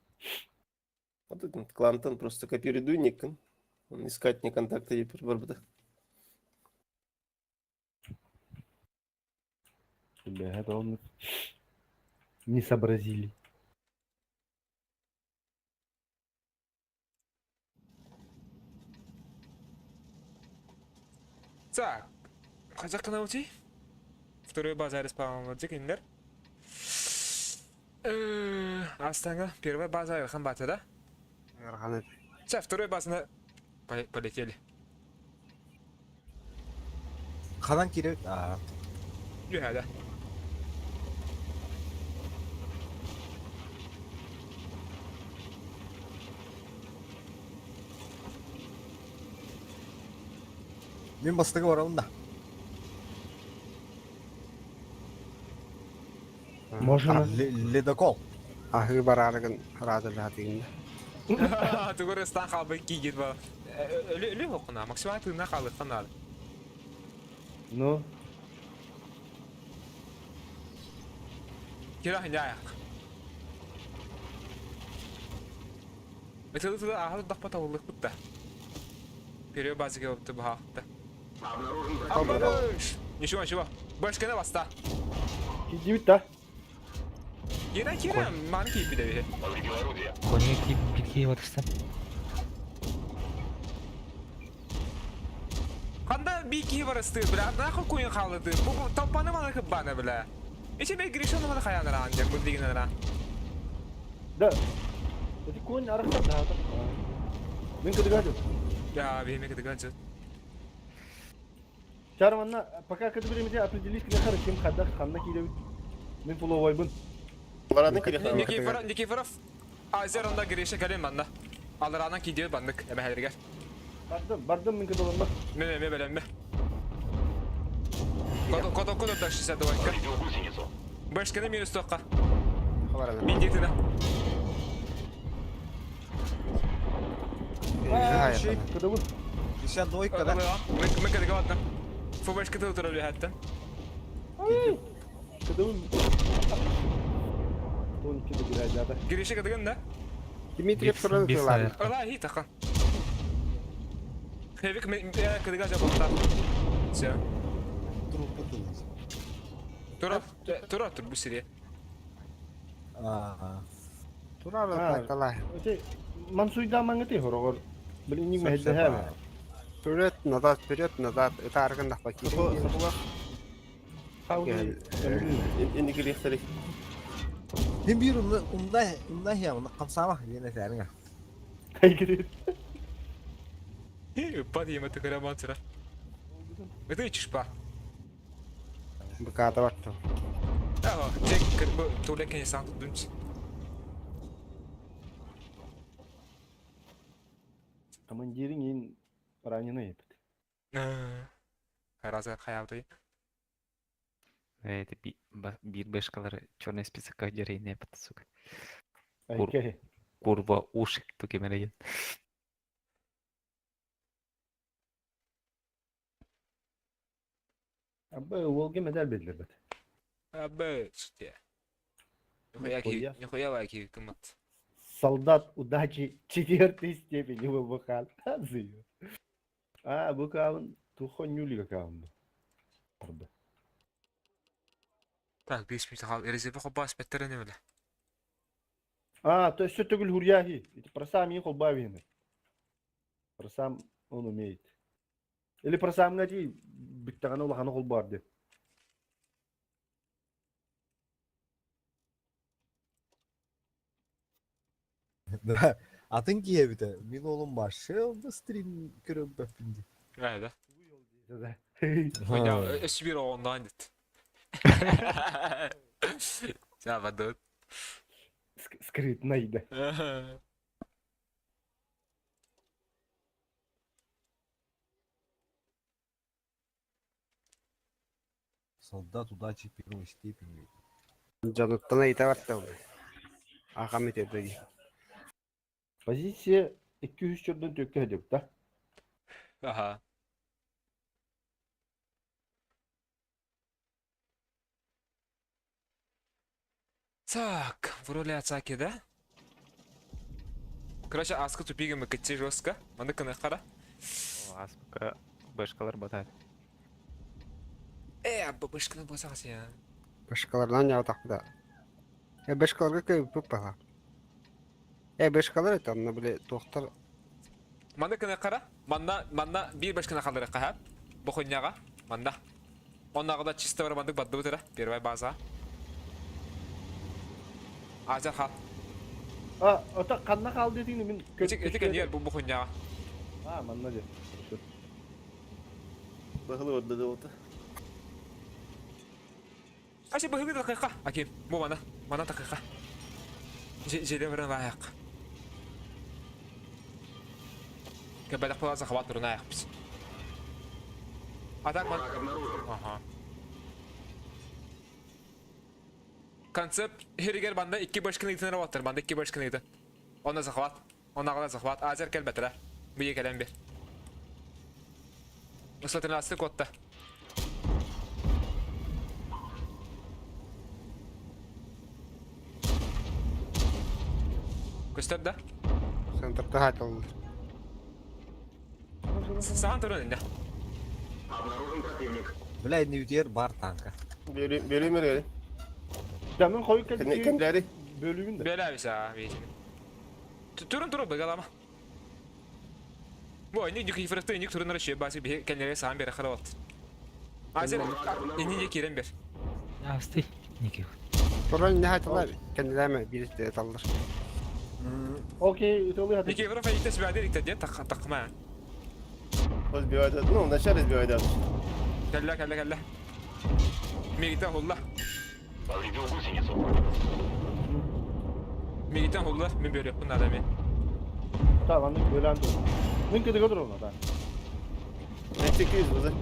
Вот этот клантон просто копируй ник. Он искать не контакты и барбата. Бля, это он не сообразили. Так, хотя научи. Второй база респаун кинилэр. Астана, первая база Эрхан бата, да? Ыарахан Сейчас, второй база полетели. Ханан киирэр? Аа. Үһэ, да. Мин бастакы барабын да. Можно. Ледокол. Аһыы бараарыгын ыраатылаатыгын да. Тугу ыстан хаалбыт киигит ба. Өлү өлү хокуна, максимально тыына хаалыктан наада. Ну, Кира хиняяк. Ытылы тылы аһыл дахпа табыллык да. Пере базыга опты бахакта. Абыш! Ничего, ничего. Башканы баста. кидибит да. Кира, кира, ман киипи дебе. Коня киip бирге барыстан. Канда би ки барысты, бля, нахуй куйын халыды. Бу толпаны мана кыббана, бля. Иче бе Гришаны мана хаянара анжа, бу дигенара. Да. Эти конь арахта да. Мен кыдыгадым. Я беме кыдыганчы. Чарманна, пока кыды времени определись, кына ким хадах ханна кидебит. Мен пуловойбун. Барадын кире Никифоров, Никифоров. Азер онда Гриша калем манна. Аларанан кидиyor баннык, эме хәлергә. Бардым, бардым мен кыдылымма. Ме ме беләм. Кото кото кото да 62. Башканы минус тоққа. Хабарана. Мин дитина. Кыдыбын. 62 да. Мен кыдыга баттым. Фу башканы отырып хәтта. Кыдыбын. Тоники добирай, да. Гриша кыдыгын да? Дмитриев туран тылар. Ола хи тақан. Хевик мен кыдыга жабакта. Все. Тура, тура тур бу серия. Аа. Турар талай. Эти мансуйда маңыты хорогор. Блин, не мехде хәбе. Вперед, назад, вперед, назад. Это аргын дахпа киирен. Инди кириэхтэрий. Мин биир умна умна умна хиам хамсаама диэн этээриҥ. Кайгыры. Упад еме тыкыра мансыра. Это чишпа. Быкаата баттым. Ага, тек бу тулекен сан тудунч. Командирин ин раненый епит. Раза хаябды. Это бир бешкалар черный списокка дерейне бат, сука. Кур. Айке. Курва уши тукемереген. Абы Волге медаль бердилер бит. Абы, сутя. Нихуя ки, Нихуя. нихуя лайки кымат. Солдат удачи четвертой степени ВВХ. Азию. А, бу кавын тухон юлига кавын. Арда. Так, 5 минут хал, резерве хобас беттерене биле. А, то есть все төгүл хурьяхи. Эти просам ехал бавины. Просам он умеет. Или просам гати биттагана улаханы хол барды. Да. Атын киһи Мин олум башы да стрим көрөм бэппин. Да, да. Да. Ойна, Сибир онлайн дит. Жа бадут. Скрытно да. Солдат удачи первой степени. Дьонуттан ыйта баттым. Ахам итedi. Позиция 200 чордон төккө деп да. Ага. Так, в роли атаки, да? Короче, аска тупигами кытти жестко. Маны кына кара. Аспка бешкалар батат. Э, бабышканы басасы я. Башкалардан явтак да. Э башкаларга көп бала. Э башкалар это анна биле доктор Маны кына кара. Манна, манна бир башканы калдырыкка, ха? Бу хуйняҕа. Манна. Оннааҕыда чисто барамандык бардыбыт эрэ. Первая база. Азер хал. А, ото ханна хаал диэтиҥ мин Ити ити кэннигэр бу бу хуйняҕа. А, манна диэн. Баһылы орда дылыта. Ася быһылы такыйха. Аким, бу мана. Мана такыйха. Желе баран лаайак. Кэбэлэх буолан хабат турунаайахпыз. А так ман... Ага. Концепт хиригер банда икки башканы ыытын работар, банда икки башканы ыытын. Онно захват. Оннаҕына захват. Азер кэлбэтэрэ. Бийе кэлэн бир. 113 куотта. Көстөр да? Центрда хатыллар. Сахан туран инне. Бля, не үтер бар танка. Бери мери. Да мен хойук кэлбит Кенлери. бөлүгүн да. Бэлэбис аа бейсин. Турун турун быгалама. Бу ини дюк ифрахты ини турун раши басы бихе кенлере сахан бере харабат. Азер ини не кирен бер. Асты. Никих. Туран не хатылар. Кенделеме бир таллар. Окей, ытылы хаты. Никифоров айта сбядер иктеде так такма. Сбивает. Ну, вначале сбивает. Кэллэ кэллэ кэллэ. Мигитен хулла. Мигитен хулла мен бөрөкпүн надо мен. Tamam, anlık bölen dur. Мен кыдыга тур ona да. 800 базы.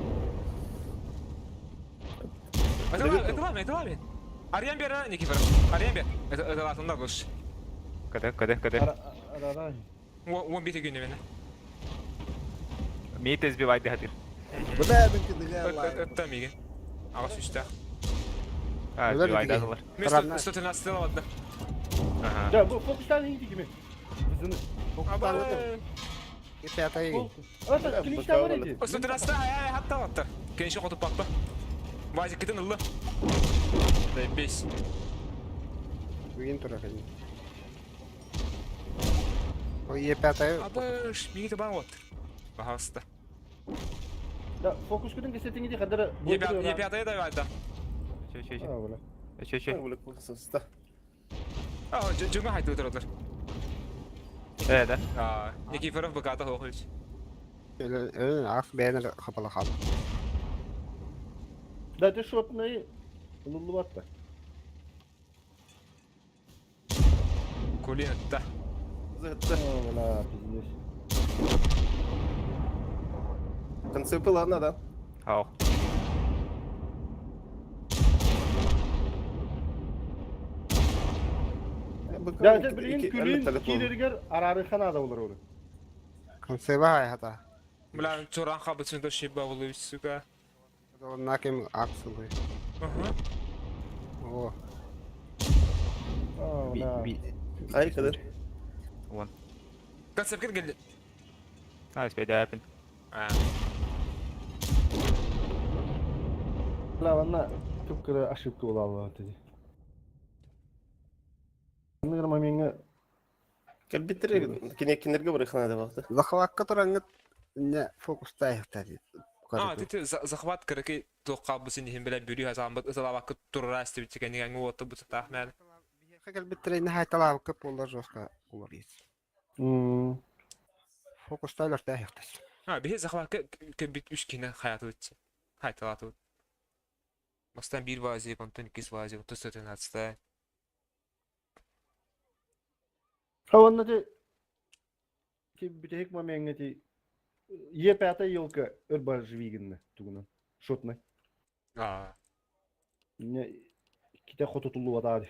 Это ладно, это ладно. Арьян бер, Никифоров. Арьян бер. Это это ладно, лучше. Кыды, кыды, кыды. Ара ара. Уон бите күнү мене. Мейте сбивай дехатыр. Бля, мен кыдыга лайм. Өттө миген. Ага сүстә. А, Өлөр сбивай итиги. дадылар. Мен 113 ладно. Ага. Да, бу фокустан инди кими. Бизини. Аба. Ете атай. Ата клинчта бар иди. 113 ай ай хатта батты. Кенши котуп батты. Вазик кетен ылды. Бес. Бүгін тура кәне. Ой, епе атай. Абыш, миги табан вот. Бахаста. Да, фокус күтен кесетиң иди кадара. Епе да вайда. Чө, чө, чө. А, бля. Чө, чө. Бля, кусаста. А, жума хайты отырдыр. Э, да. А, Никифоров баката хохуч. Өлөн ас бәнер хапала хал. Да, ты шотный. Лулу батта. Кулин да. Затта. А, бля, пиздец. Концепт ладно, да. Хау. Да, ты блин, күлин килергер арары ханада болар олар. Консева ай хата. Бля, чуран хабытсын да шиба булып, сука. Накем аксылы. Ага. О, А, Би, бля. би. Ай, кыды. Вон. Концепт келди. А, сбивай дапин. А. Бля, ванна түпкірі ошибка бола алады dedi. Анныгыр моменге Кэлбиттер кине кинерге бар хана да бакты. захватка тураңыт не фокустай хата. А, ты захват кырыки тоққа бұсын ехін біле бүрі хазан бұт ысылабақы тұрра істеп теген деген оты бұты тахмән. Хәгәл биттерейне хайталап көп болар жоска болар ес. Фокустайлар да хактас. А, бихе захват кө бит үш кине хаяты өтсе. Хайталаты өт. Бастан бир вазик, онтон иккис вазик, онтон сөтен атста. Хаванна те ки битек моменге ти е пятая елка өрба живигинне тугунан. Шотный. А, Не ките хототулу ватады.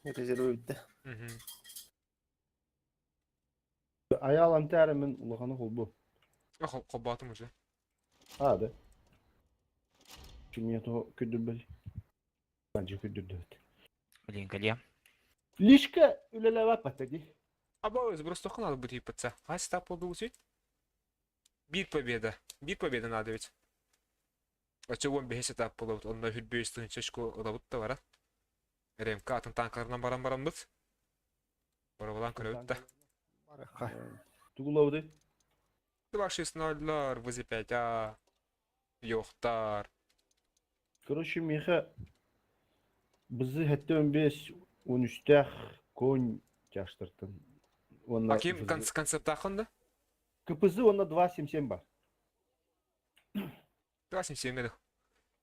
Резервы битте. мхм. Аял антары мен улаханы холбу. Ах, қобатым уже. А, да. Чүмия то күдүрбел. Банжы күдүрдү. Блин, калья. Лишка үлелева патади. Аба өз просто надо будет епаться. А стап болды өсет? Бир победа. Бир победа надо ведь. А чё он бехесе тап болды. Онда хүрбе үстін чешко олабыт та бара. РМК атын танкларынан баран баран быт. Барабалан көрөбүт да. Тугулабыды. 2-6-0-лар, ВЗ-5А, Йохтар. Короче, миэхэ бызы 75 13-тээх конь тяжтартан. Уонна А ким концептаахын да? КПЗ уонна 2.77 бар. 2.77 гэнэ.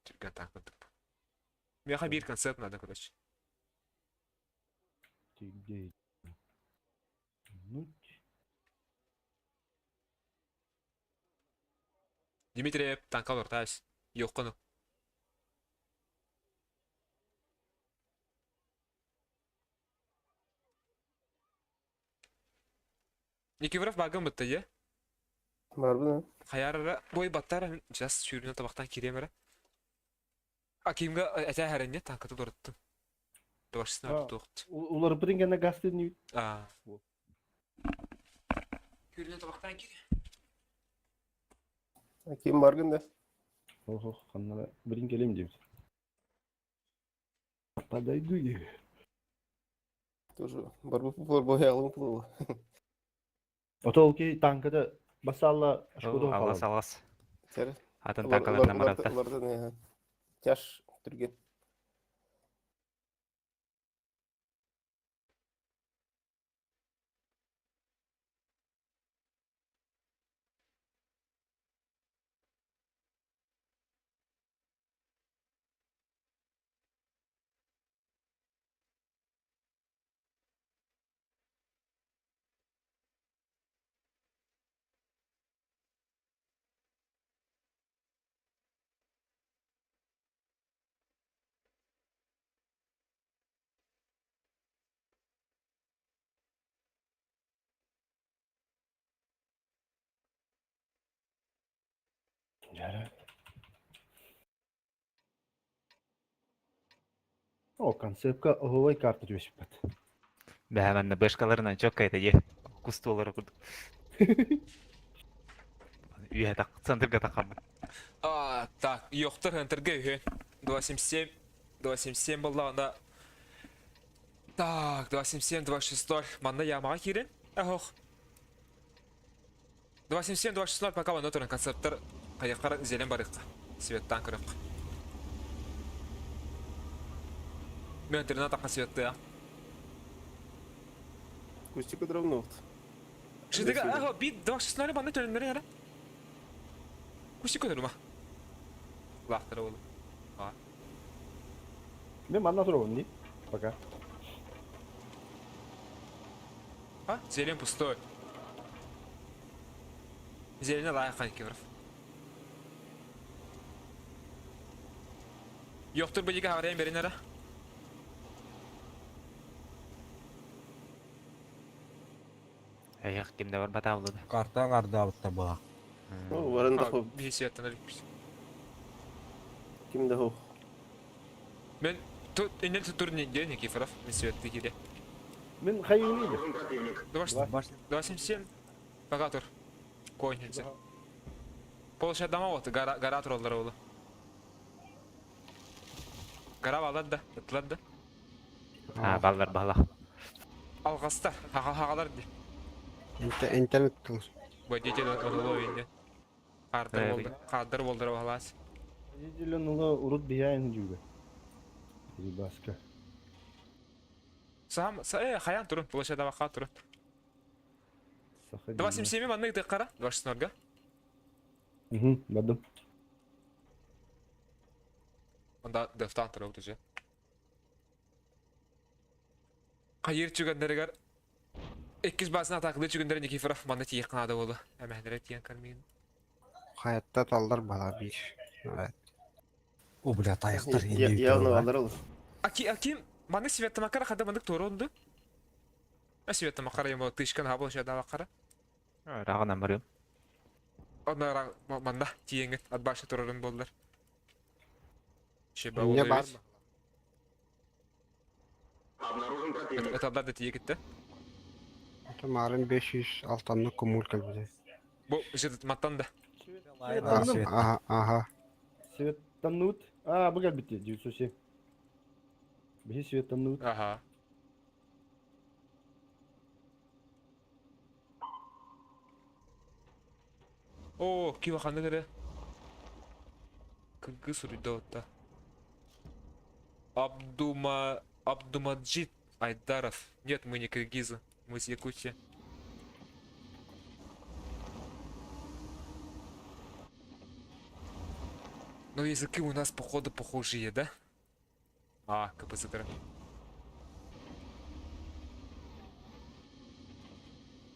Түргэн таах курдук. Миэхэ биир концепт надо, короче. Ты где? Ну, Дмитриев танка олортаас. Йохкону. Никифоров багын бытта е. Барбын, Хаярара бой баттара сейчас сүүрүнэн табахтан кириэм эрэ. Акимга этэ хэрэнне танкаты олоруттум. Дуорсына туохт. Уларыппытын кэннэ газ тыын Аа. Сүүрүнэн табахтан кири. а? Ким баргын да? Ох, ханна билин келем дейбит. Подойду я. Тоже барбы пупор боялым пулу. Отол ки танкада басалла шкода Алас алас. Тер. Атын танкаларынан баратта. Улардан тяж түрген. Жара. О, концепка оговой карта түбэспэт. Бэһэ манна бэшкаларынан чокка это е. Кустуолары курдук. Үйэ так центрга такаммын. А, так, Йохтар хантерге үһү. 277, 277 боллаҕына. Так, 277, 260, манна ямаҕа киирин. Ох. 277, 260 пока манна туран концерттар хайаххара зелен барыахха. Светтаан көрөххө. Мен интернет тахха светтыа. Кустика дровнут. Шидега, аха, би 260 манна төлөннөрү эрэ. Кустик көрүмэ. Лахтара болу. А. Мен манна турабын дии. Пока. А, зелен пустой. Зелене лайық Кевров. Йохтур бу диге харайын берин эрэ. Аяқ кимде бар батабылды. Картаң ардаабытта була. Ну, баран да хоп. Биһи светтан өлүкпүс. Ким да хоп. Мен тут инен туттур не Никифоров, мен светти кире. Мен хайыны 277 пока тур. Кончится. Полшадама вот гора гора троллары oldu. Гора балар да, ытлар да. А, баллар бала. Алгастар, ага хагалар ди. Интернет тыл. Водитель онуло инде. Кардыр болду, кардыр болдура балас. Водитель онуло урут бияйын жүгө. Рибаска. Сам, са, хаян турун, площадь бака турун. 277 маннык тык кара, 260-га. Угу, бардым. Онда дефтан туру уже. Кайыр чүгәннәргә Иккис басына атакылы чүгәннәр Никифоров манна тиек кынады болду. Әмәһнәрә тиен кармин. Хаятта талдар бала бир. Evet. О, бля, таяқтар Явно алар ол. Аки аким манны светта макара хада мандык туру онду. А светта макара ему тышкан хабыл шада макара. Рағынан барыым. Онда манна тиеңет атбашы турарын болдулар. Шеба Не бар. Эталдар да тиекетте. Марын 500 алтанны кумул келбиде. Бу жыдыт маттан да. Ага, ага. Светтанут. А, бу битти 907. Биһи светтанут. Ага. Оо, кива ханнык эрэ кыргыз суруйда отта. Абдума... Абдумаджид Айдаров. Нет, мы не киргизы, мы с Якутии. Но языки у нас походу похожие, да? А, КПЗ кыра.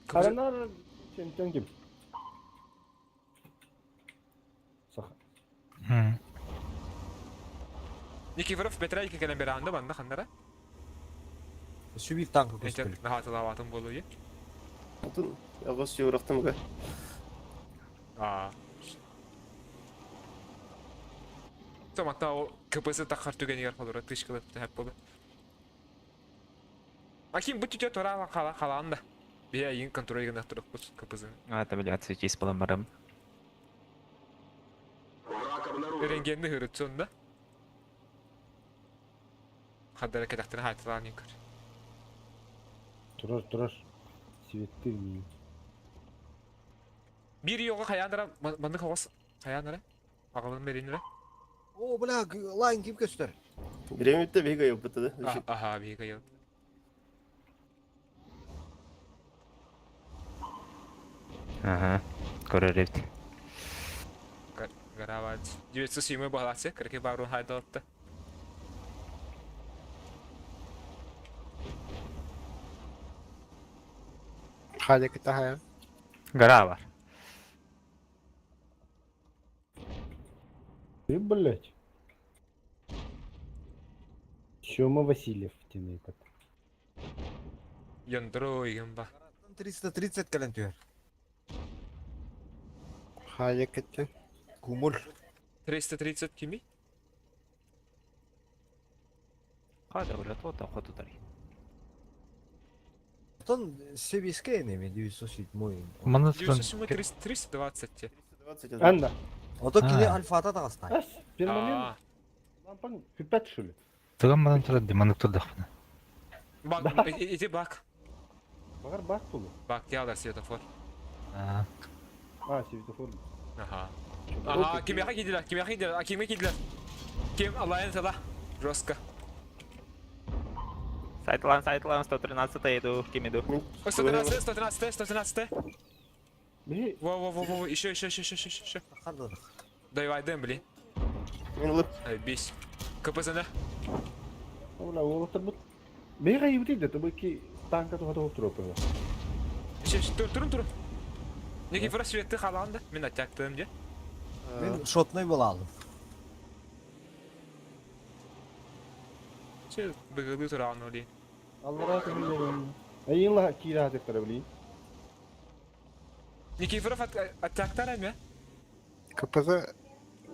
КПЗ... Аранар чемпион ким? Саха. Никифоров Петрайка кэлэн бераанда манна ханнара? Сүбир танка Эче көстөр. наһаатылаабатын буолуйа. Атын аҕыс юрахтымга. Аа. Томата ол КПЗ тахар түгэнигэр холоро тышкылып тэһэп болу. Аким бу түтө тура хала халаан да. Бия иин контроль гына турукпут КПЗ. А, это, блядь, светись баламарым. Рентгенни хырытсон да. Хаддара кэтэхтэрин хаайталаан көр. Турар, турар. Светтир миин. Биир йоҕа хайаанара маннык оҕос хайаанара аҕалын бэринэрэ. О, бля, лайн ким көстөр? Биремитте биһиги айылбыта да. Аха, биһиги айыл. Ага, көрөр эбит. Гарават. 907 баласы, кырки барун хайдалатты. Халя кытаһа. Гора бар. Ты, блядь. Сёма Васильев тенейкат. Яндро игемба. 330 кэлэн түһэр. Халя кытта. Кумул. 330 кими? Хада, бля, то там хоту тари. Отон Себискэ неме 907. Манна туран 907 320 те. 321. Анна. Ото кини А. альфата таҕыста. Ас, перманент. Аа. Лампаң хүппәт что ли? тыган манан туран диманык турдахпына. Бак, иди бак. Багар бак болу. Бак ялар светофор. Аа. А, светофор. Ага. Ага, кимяха кидилер, кимяха кидилер, а кимге кидилер? Ким Алайын тала. Жестко. Сайтлан, сайтлан, 113 иду, ким иду. 113, 113, 113. Бе, Во, во, во, во, еще, еще, еще, еще, еще, еще. Дай вайдем, блин. Мен лып. Ай, бесь. КПЗ на. Ола, олотар бут. Бе кайыбыт да, тобы ки танка туха туха туруп. Еще, еще, тур, турун, турун. Никифоров светты халанды. Мен аттяктым, де. Мен шотной буолалым. Че, быгылы туран оли. Аллара көмүлөрүн. Айын ла кира хатыктара блин. Никифоров аттяктар әме? КПЗ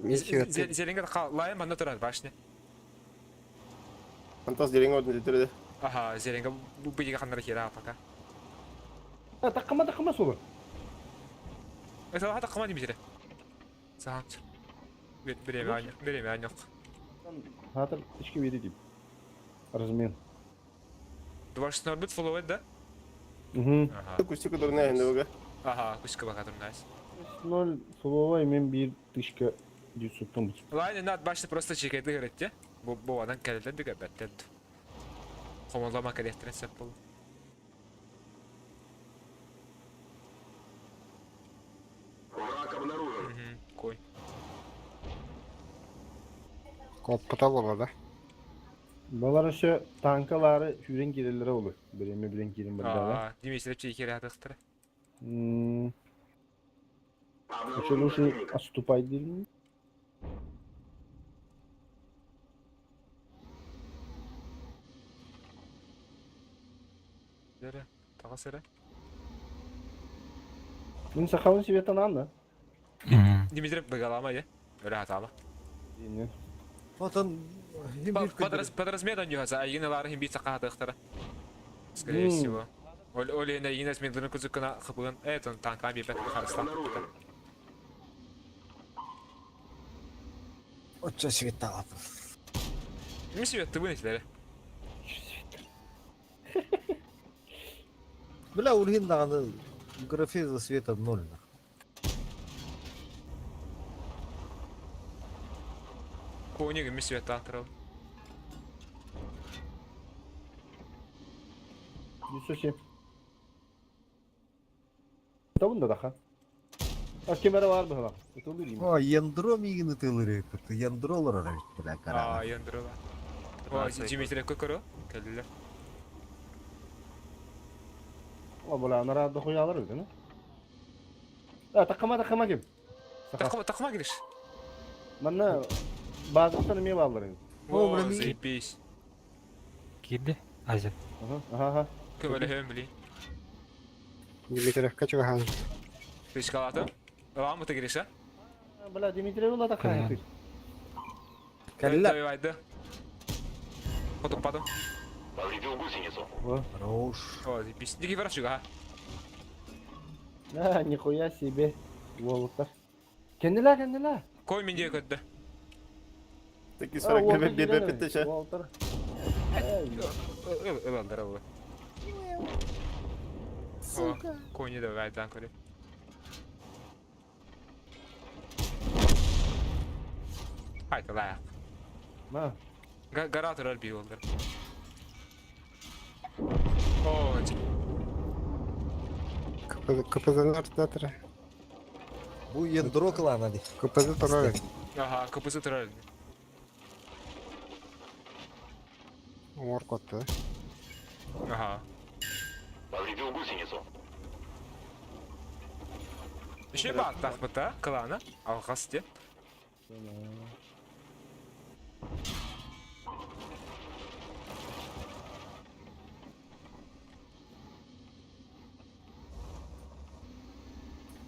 миссия. Зеленге лайын манда турар башня. Антас дереңе одын дүтүрдө. Ага, зеленге бу биге ханнар хера пока. А, таккама таккама солар. Это хата кама димире. Саат. Береме аньок, береме аньок. Хатыр ички бере дип. Размен. 2.0 фолловет, да? Угу. Ага. Кустика дурная хендебеге. Ага, куска бака турнайс. 0 фолловой мен 1 900 тон. Лайн над башны просто чекеди гретте. Бу бу адан келден диге беттен. Комалама келеттерен сеп болу. Мгм, Кой. Коппута болар да. Балар өсө танкалары хүрен кирелere olur. Биреме билен кирин бар да. Аа, демесилеп чекере атыктыр. М. Ошол ушу отступай дедим. Дере, тага сыра. Мин сахалын себеттен анна. Димитрий быгалама е. Өлө атама. Динен. Отон Под размен у него за айгиналар хим бит сакатыктыр. Скорее всего. Ол ол эне инес мен дыны кузукына хыпыгын этон танка бипет харыстан. Отча свет таҕатын. Ми свет ты вынеслери. Бля, ургин даҕаны графиза света ноль. Кони гыммы света турал. 907. Табын да даха. А кемера бар быһылах. Ытылыр им. О, яндро миигин ытыалыр эбиппит. Яндро олорор эбит бля Аа, караҕа. яндро ба. О, Дмитрий көкөрө кэллилэр. О, бля, анара дохуялар öyle mi? А, такама такама ким? Саха. Такма такма кириш. Манна базаттан эме баалар эбит. О, О, бля, миигин. заебись. Киирдэ. Азия. Аха, аха, аха. Көмөлөһөм били. Дмитриевка чугаһаан. Рискалатым. Ылаам ыты кириша. Бля, Дмитрий ула такая. Кэллэ. Кэллэ. Вайды. Хотуппатым. Хорош. О, заебись. Диги варашыга. А, нихуя себе. Уолуктар. Кенниле, кенниле. Кой мен дие көддө. Таки 49 бебе питтече. Уолтер. Ылалдар ылы. Сука. Кони да вайдан көрө. Хайта лаяк. Ма. Гара турар би олдар. О, КПЗ-ны артында турар. Бу яндро клана ди. КПЗ турар. Аха, КПЗ турар. Оҥор куотта. Аха. Еще ба тахпыта клана алғас деп.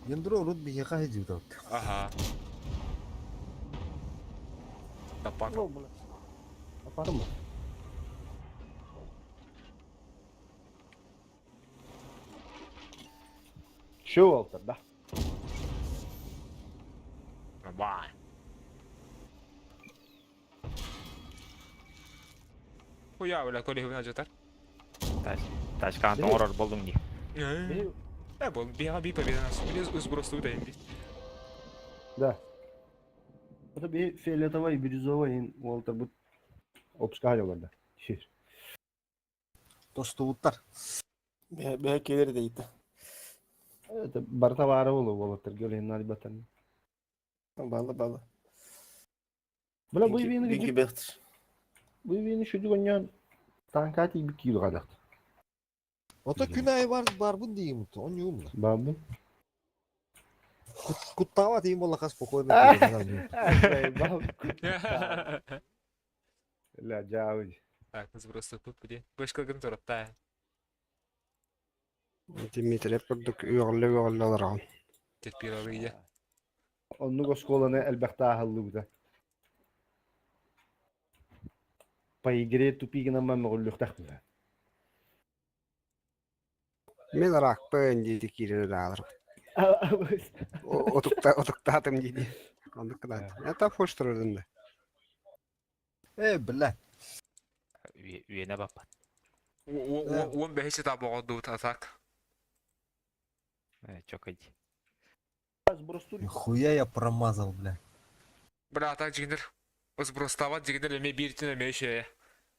Яндро урут биһиэхэ сылдьыбыт. Аха. Таппат. О, бля. Апарым ба. Şu Walter да. Бай. Хуя, бля, коли гына жатар. Тачканы тоҥорор буоллуҥ дии. Э, бол, бига би победа нас. Билез сброс туда им. Да. Это би фиолетовый и бирюзовый Уолтер бут опускали да. Шир. Тостубуттар. Бэһэ келер дейт. Это барта бары болу Уолтер гөлен батан. Бала бала. Бля, бу вини Бинки бехтер. бу вини şu гоньян танкати би кило гадат. Ото күн айы бар барбын дейм. Онюм. Бабы. Куттава дейм болла спокойно. Ля, жауди. Так, сброс тут где? Башка гын турат Дмитриев курдук үөҕүллэ-үөҕүллэ олороҕун. Терпиловый я. Оннук оскуоланы элбэхтааһыллыбыта. По игре тупигынан мөҕүллүөхтээхпин. Мин ыраахпын диэти киирэн аалар. Отуктаатым дии. Оннук кыдаат. Это фош турарын да. Э, бля. Үөнэ баппат. Уон бэһи табоҕо атак. Чокой дии. Нихуя я промазал, бля. Бля, атак дьигинер. Сбростава дьигинер эме бииртин эме шее.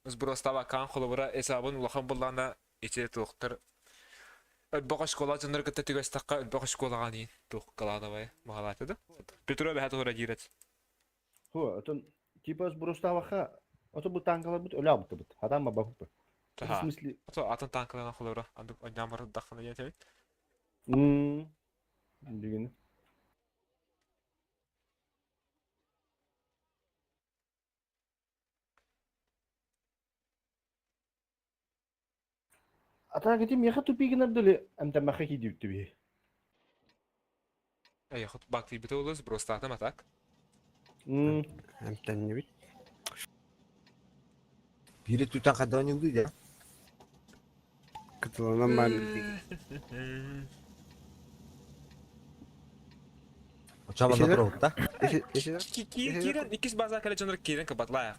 Сбростава кан холобура эсабын улахан буллаана ити туохтар. Өлбөх школа дьоннор кытта түгэстахха өлбөх школаҕа диин туох калаанабай маһалаата да. Петро бэһэ туһура диирет. Ху, отон типа сброставаха, ото бу танкалар бут өлө бут. Хатан ба бу. В смысле? Ото атын танкалана холобура андык онньамар даххана диэн Мм. Дигин. Ата кетим яха тупигинер дөле амтамаха кидиүттү би. Эй, хот бакты бит олус бростатым атак. Мм. Эмтэннибит. Бири түтэн кайдан юлду да. Кытылынан баар Очаманда турабыт да. Кирен иккис база кэлэ дьоннор кирен кабатлаах.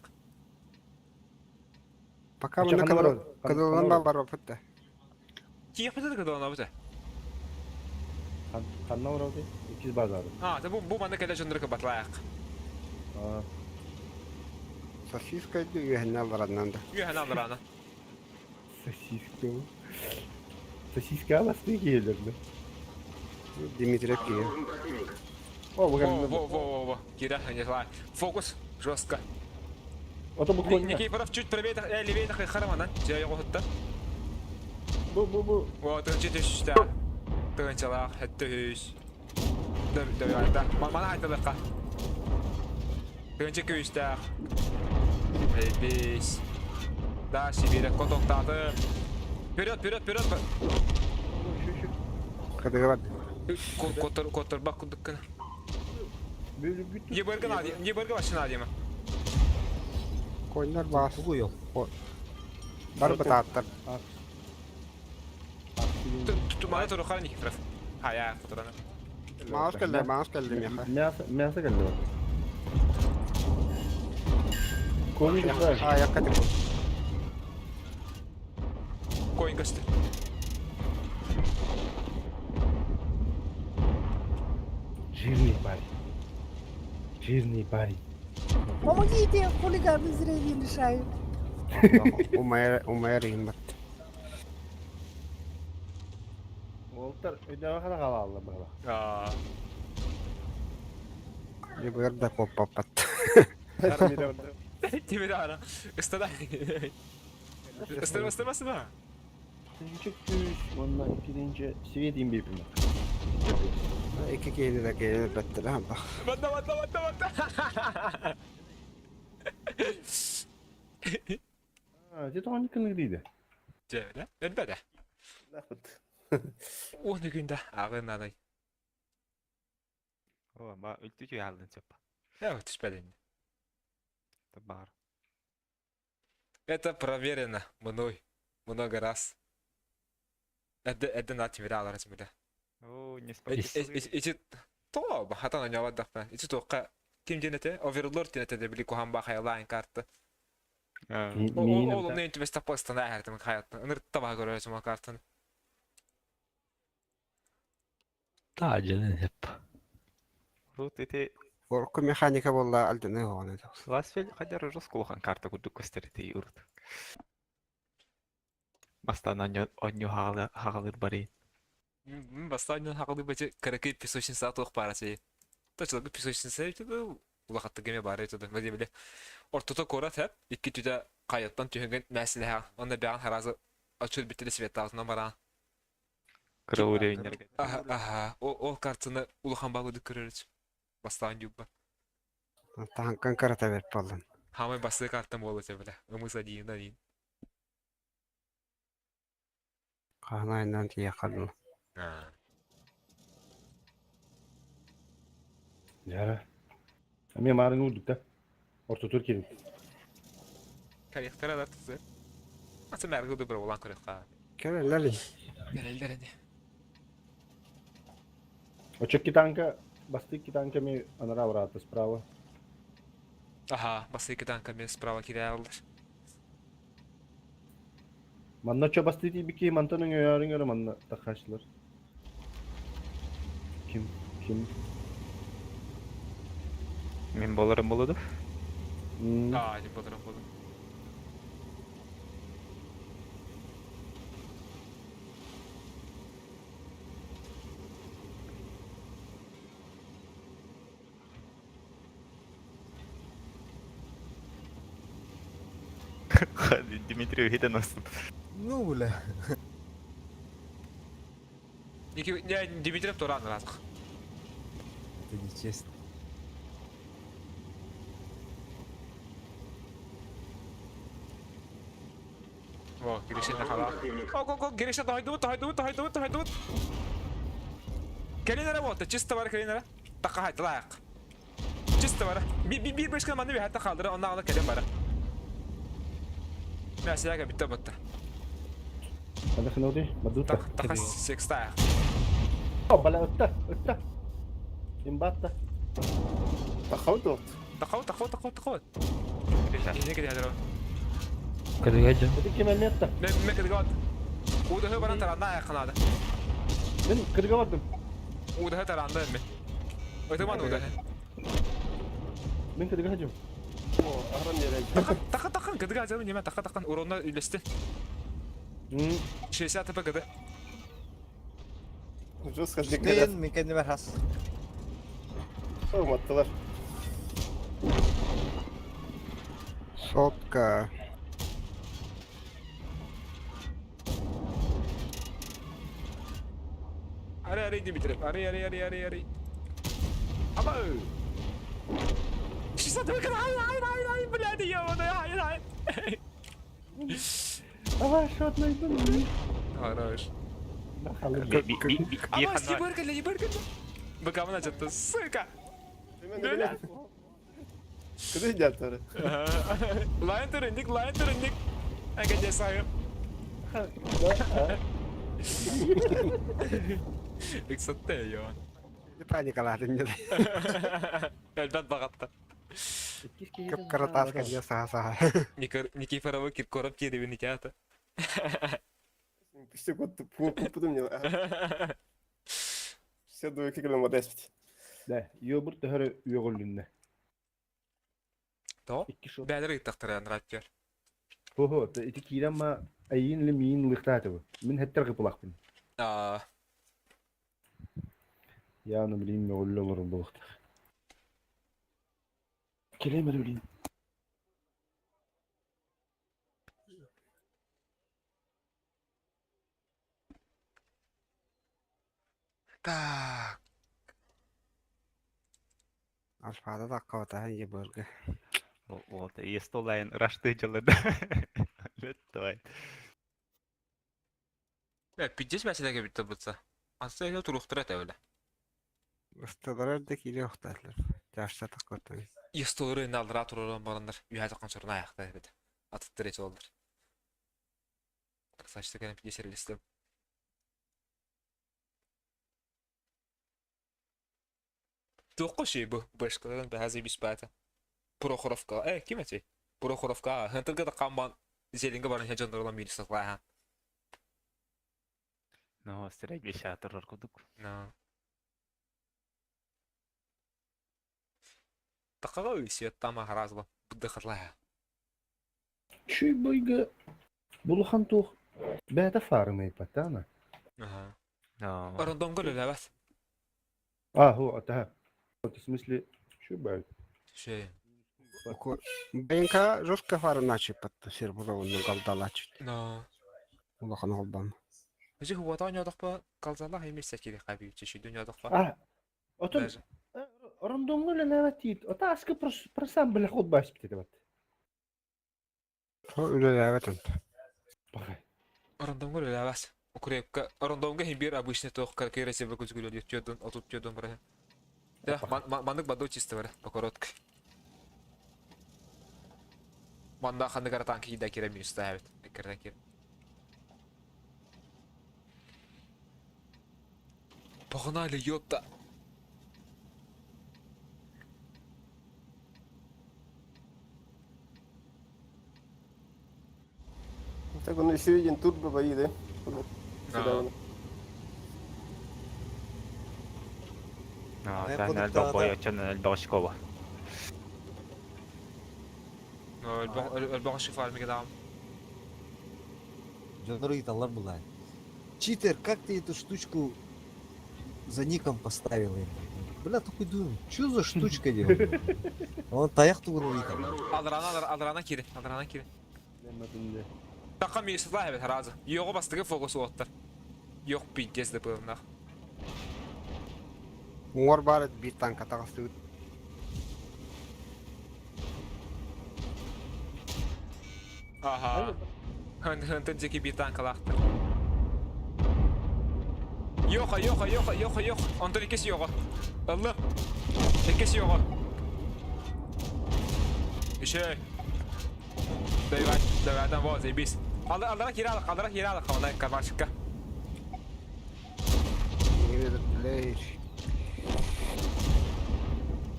Пока мына кыдылынан бар барбыт да. Киэхпитэ кыдылана бute. Ханна орауды? Иккис базары. А, та бу бу манна кэлэ дьоннор кабатлаах. А. Сосиска дуу үөһэннэ аллараннан да. Үөһэнэ аллараана. Сосиска. Сосиска аластыы киһилэр да. Дмитриев киһи. О, Во, во, во, во, во. Кира, не знаю. Фокус жестко. Ото бу Никифоров чуть правее, левее такой харамана. Дьэ, оҕоһутта. Бу, бу, бу. О, тыынчы түстэ. Тыынчалаах, өттүһүс. Дөбү Мана айтылыққа. Тыынчы күүстээх. Бейбис. Да, Сибире котоктааты. Вперед, вперед, вперед! Кадыга бар. Котор, котор бак кудуккана. Ебыргы нади, ебыргы вообще нади ма. Коннор баас. Тугуйол. Бар бытааттар. Мана турухар Никифоров. Хая, которана. Маус кэллэ, маус кэллэ миэхэ. Мясо, мясо кэллэ. Кони да. Аякка тип. Коин көстө. Жирный парень. Жирный парень. Помогите, хулиганы зрения лишают. Умайар, умайар иһин Уолтар өйдөөх хара хаалаллар быһалар. Аа. Ебыр да куоппаппат. Тимир ара. Ыстада. Ыстыр, ыстыр басына. Тыһыынча күүс уонна иккитинчи свет имбиэпин. Икки киһини да киһини өлбөттөр аха. Батта, батта, батта, батта. А, где тоҕо кыннык диде. Дьэ, өлбөтө. Уон күндэ ааҕын нанай. О, ба үлтү үчүгэй хааллын сөп. Э, түспэдин. Бар. Это проверено мной много раз. Это на тебе дала размеда. О, не Эти то бахатан анявадахпа. Эти тоққа ким денете? Оверлорд денете де били кухан бахай лайн карта. Ол не тебе стапостан ахартым хаятты. Ыныртта баха көрөсүм картаны. Та дьэнин хеп. Рут ити Урукку механика буолла алдьаныы оҕону Ласфель хайдар жестко улахан карта курдук көстөр ити урут. Бастаан онньу хаҕалыр барый. Бастаан хақылы бачы каракы песочница туох баара сей. Точно песочница это улахатты кеме баар это да биле. Ортото кора тэп икки түдэ каяттан түһүнген мәселе онда бян харазы ачыл битте света баран. Кыра уровеньнерге. Аха, аха. Ол картаны улахан багыды көрөрүз. Бастаан юбба. Таһанкан карата берип буоллун. Хамай басы картам болу те биле. Ымыс один один. Хаһан тиийэ халлын. Жара. Мен марын урдук да. Орто тур келин. Карьера да тузы. Аса мәргі добро болан көрөкка. Кэлэллэр Гәрелдер эне. Очекки танка, бастык танка ми анара врата справа. Аха, басы танка мен справа кире алды. Манна чо басты бики мантан өңөрүн өрө манна тахашлар. Ким ким? Мен боларым болуду. Аа, деп боларым болду. Дмитрий хитен нас. Ну, бля. Не, Дмитриев туран разых. Это нечестно. Во, Гриша хала. О, го, го, Гриша, тохойдубут, тохойдубут, тохойдубут, тохойдубут. Кэлин работа, чисто бар кэлин ара. Така хайт лайк. Чисто бар. Би би бир бешкә маны би хәтта калдыра, оннан ала кэлин бара. Мәсәләгә битте бутта. Хана ханауди, мадута. Така секста. О, бала ытта, ытта. Имбатта. Тахау Тахау, тахау, тахау, тахау. Гриша. Ине кеде хәзер. Кадыга дьон. Это кем метта? Мен мен кеде гот. Удаһы баран таранда якынады. Мен кырга бардым. Удаһы таранда мен. Өтеман удаһы. Мен кырга хадым. О, аһаран биэрэн. Тахан тахан кыдыга азабын неме тахан тахан урона үллэстин. 60 ТП кыды. Жестко Штейн микеннибер хас. Уматтылар. Сотка. Арый арый Дмитрий. Арый арый арый арый арый. Аба! 60 ТП кыды. Hayır hayır hayır hayır блядь, ебаный, hayır hayır. Давай, шотный, блин. Хорош. Би Ама, не быркали, не быркали. Быкамына жатты, сука. Бля. Кыды идиоттары. Лайн түріндік, лайн түріндік. Әгәде сайым. Иксатты, йон. Паникалаатын деді. Әлбәт бағатты. Кып-кыра тас кәлге саха-саха. Никифорова Киркоров керебін икәті. Все год купудум не. Все двойки килем модеспит. Да, йобур төһөрө үөгөлүннэ. То? Икки шот. Бәлер ыттақтыран раппер. Хо-хо, ити киирэн ма айын ли миин лыхтаатыбы. Мин хеттер гыпылахпын. Аа, Яны билим мөгөллө олорун булуктах. Келемер билим. так. Алфада да қабата ебыргы. Вот, и столайн рашты делает. Давай. Бә, пиздец мәселеге бітті бұтса. Асы әлі тұруқтыра тәуілі. Ыстылар да келе оқтарлар. Жашта таққыртын. Естолыры енді алдыра тұрырын барындар. Үйәді қаншырын аяқта беді. Атыттыр ет олдыр. Красавчик кәлем пиздец әрлестім. Тоққа шей бұл башқалардан бәзі бис бәті. Прохоровка. Э, ким әте? Прохоровка. Хантырға да қамбан зелінгі барын хәжандырылан мені сақлайхан. Ну, стереть веща турар кудук. No. Тақаға өсиет тама харазла. Бұдды қатлая. Чүй бойга булухан тух бәтә фармай патана. Ага. No. Рандом гөл ләбәс. А, хо, ата. Вот в смысле, чүй бай. Шей. Бенка жестко фарыначы патты сир бұлауының қалдалачы. Но. Улахан олбам. Жи хуата нядақпа қалзала хаймес сәкеле қаби чеши дүнядақпа. А, отон рандомно ләвәтит. Ота аскы просам бля ход бас бит бат. Со үлеләбәтін. Бахай. Рандом гөл ләбәс. Укрепка рандомга хим бир обычный тоқ каркересе бе күзгүлө дүйөдөн отуп түйөдөн бара. Да, мандык баду чисто бара, по короткой. Манда ханды танки кида кире минус ставит. Кирден кир. Погнали, ёпта. Так он еще один турбо бои, да? Да. No, Ай, та кудук на долбоё, да. чё на долбошкова. Өлбөҕө шифармига даҕам. Дьоннор ыйыталлар булай. Читер, как ты эту штучку за ником поставил? Я говорю, Бля, такой думаю, что за штучка делал? Он таяқ тугун ыйталлар. Алрана алрана кири, алрана кири. Тақа миисла эбит харазы. Йоҕу бастыгы фокус уоттар. Йох пиздец деп ылынах. Уңар бар бир танка тағысы. Аха. Хын хынтын жеки бир танкалаахтар. Йоха, йоха, йоха, йоха, йох. Онтон иккис йоҕа. Ыллым. Иккис йоҕа. Ишей. Давай, давай, там вот, заебись. Аллара кире алак, аллара кире алак, онда кармашыкка.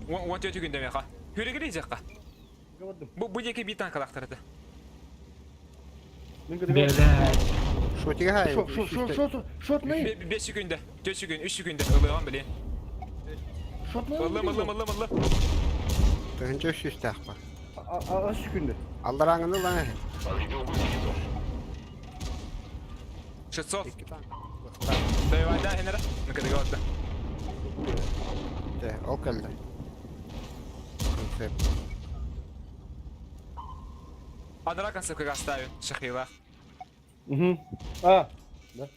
Уон төтү күндө меха. Хүрегери жакка. Бу бу жеке бир танкалаахтар это. Блядь. Шотига хай. Шо, шо, шо, шо, шотный. 5 күндө, 4 күн, 3 күндө ылыган билен. Шотный. Ылым, ылым, ылым, ылым. Тыгынча үш үстәк бар. Ас күндө. Алларааҥыны ылан иһин. Шевцов. Икки танк. Давай, да, Хенера. Ну когда говорит. Дэ, ол кэллэ. Концепт. Анара концепт оставим. Шахила. Угу. А, да.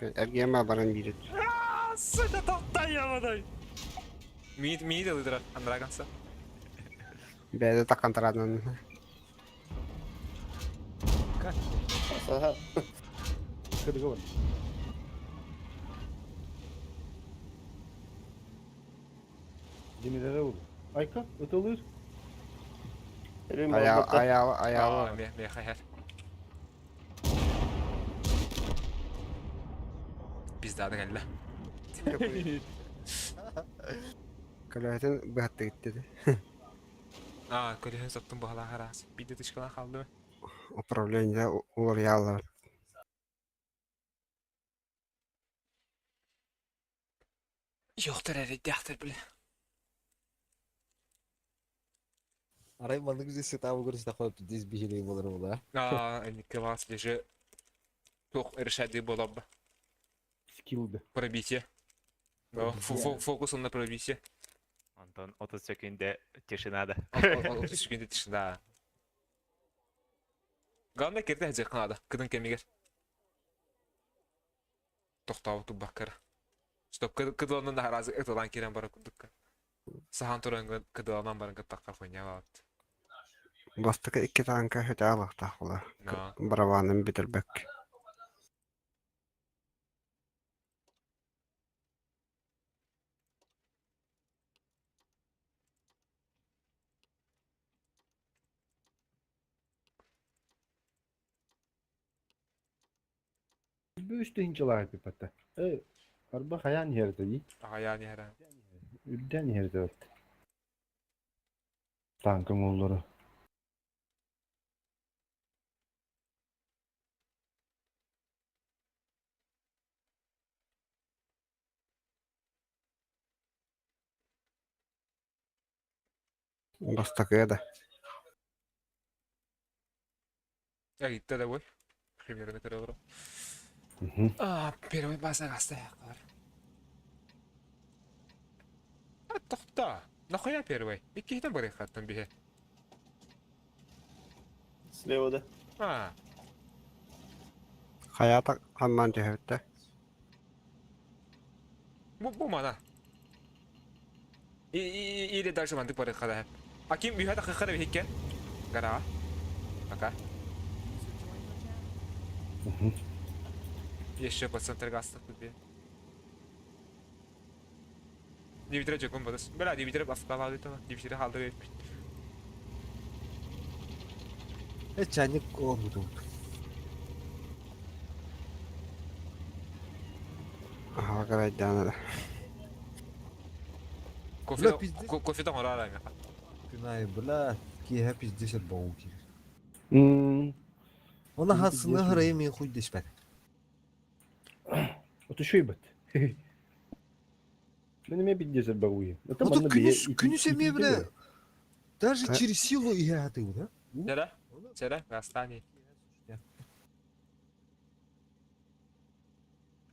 Эргиэмэ баран биирит. Сука, толтай я Мид, мид ылыдыра, анара конца. Бэйэтэ таккан тараанан. Как? Ага. Кыдыгы бар. Демирere oldu. Айка, ытылыр. Аял, аял, аял. Ме, ме, хайар. Пизда кэллэ. Көлөһөтүн быһаттыгыт деді. А, көлөһүн соттун баһалаах араас. Биирдэ тышкалан хаалдым. Управление уларыйаллар. Йохтар эрэйдээхтэр бile. Арай маннык же сетабы көрүстэ пиздец биһилей болар була. А, Николас лежи туох решать буоларба. Скилл да. Пробитие. Да, фокус он на пробитие. Антон 30 секунда тишина да. 30 секунда тишина. Главное кирде хәҗә надо. Кыдын кемигер. Тохтау тубаккар. Стоп, кыдыланан да разы ытылан кирен бара кудукка. Сахан туран кыдыланан баран кыттакка хуйня баат. Бастакы икки таанка хөтэ алахтаах була. Барабанын бүтэрбэк. Бүүс тыһынчалаах пипатта. Э, арба хаян иһэртэ дии. Хаян иһэрэ. Үрдэн иһэртэ бат. Танкың оллору. Бастакыга да. Гитте да бой. Примерно көрө А, первый база гастаяқлар. А, тоқта. Нахуя первый? Иккиһитен барыхаттан биһе. Слева, да. А. Хайата хамман түһэбиттэ. Бу бу мана. И и или даже мандык барыхада. А ким бүйһә хахара бихиккен? Гара. Пока. Еще по центр гаста тут Дивитре жокун бодос. Бля, дивитре баскалады то. Дивитре халды. Э, чайник олбуту. Аха, карайдаана да. Кофе кофе там орара ме. Күнай, бля, киһэ пиздец бау кир. Мм. Она хасыны хырайы мен хуй дешпет. Вот еще и бат. Мен эме пиздец бауы. Это Вот манна бие. күнүс эме бля. Даже через силу иһэ хаты да? Сера? Сера, гастани.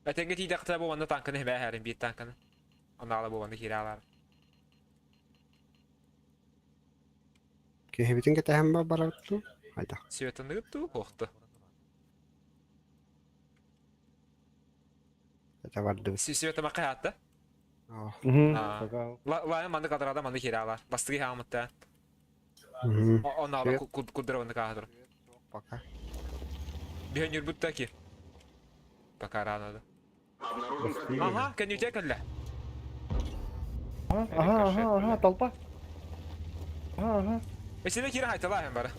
Әтәңге тиде кыта бу ванна танканы хәбә хәрин бит танканы. Аны бу ванна киралар. Киһибитин кэтэһэн барарту. Айда. Светаны ту хохты. Это барды. Света мака атты. Мгм. Лайын манды кадрада манды киралар. Бастыгы хамытта. Оны ала куддыра ванна кахадыр. Пока. Биһен юрбутта ки. Пока рано да. Ага, кәнүтә кәллә. Ага, ага, ага, толпа. Ага, ага. Эсене кире хайтала һәм бара.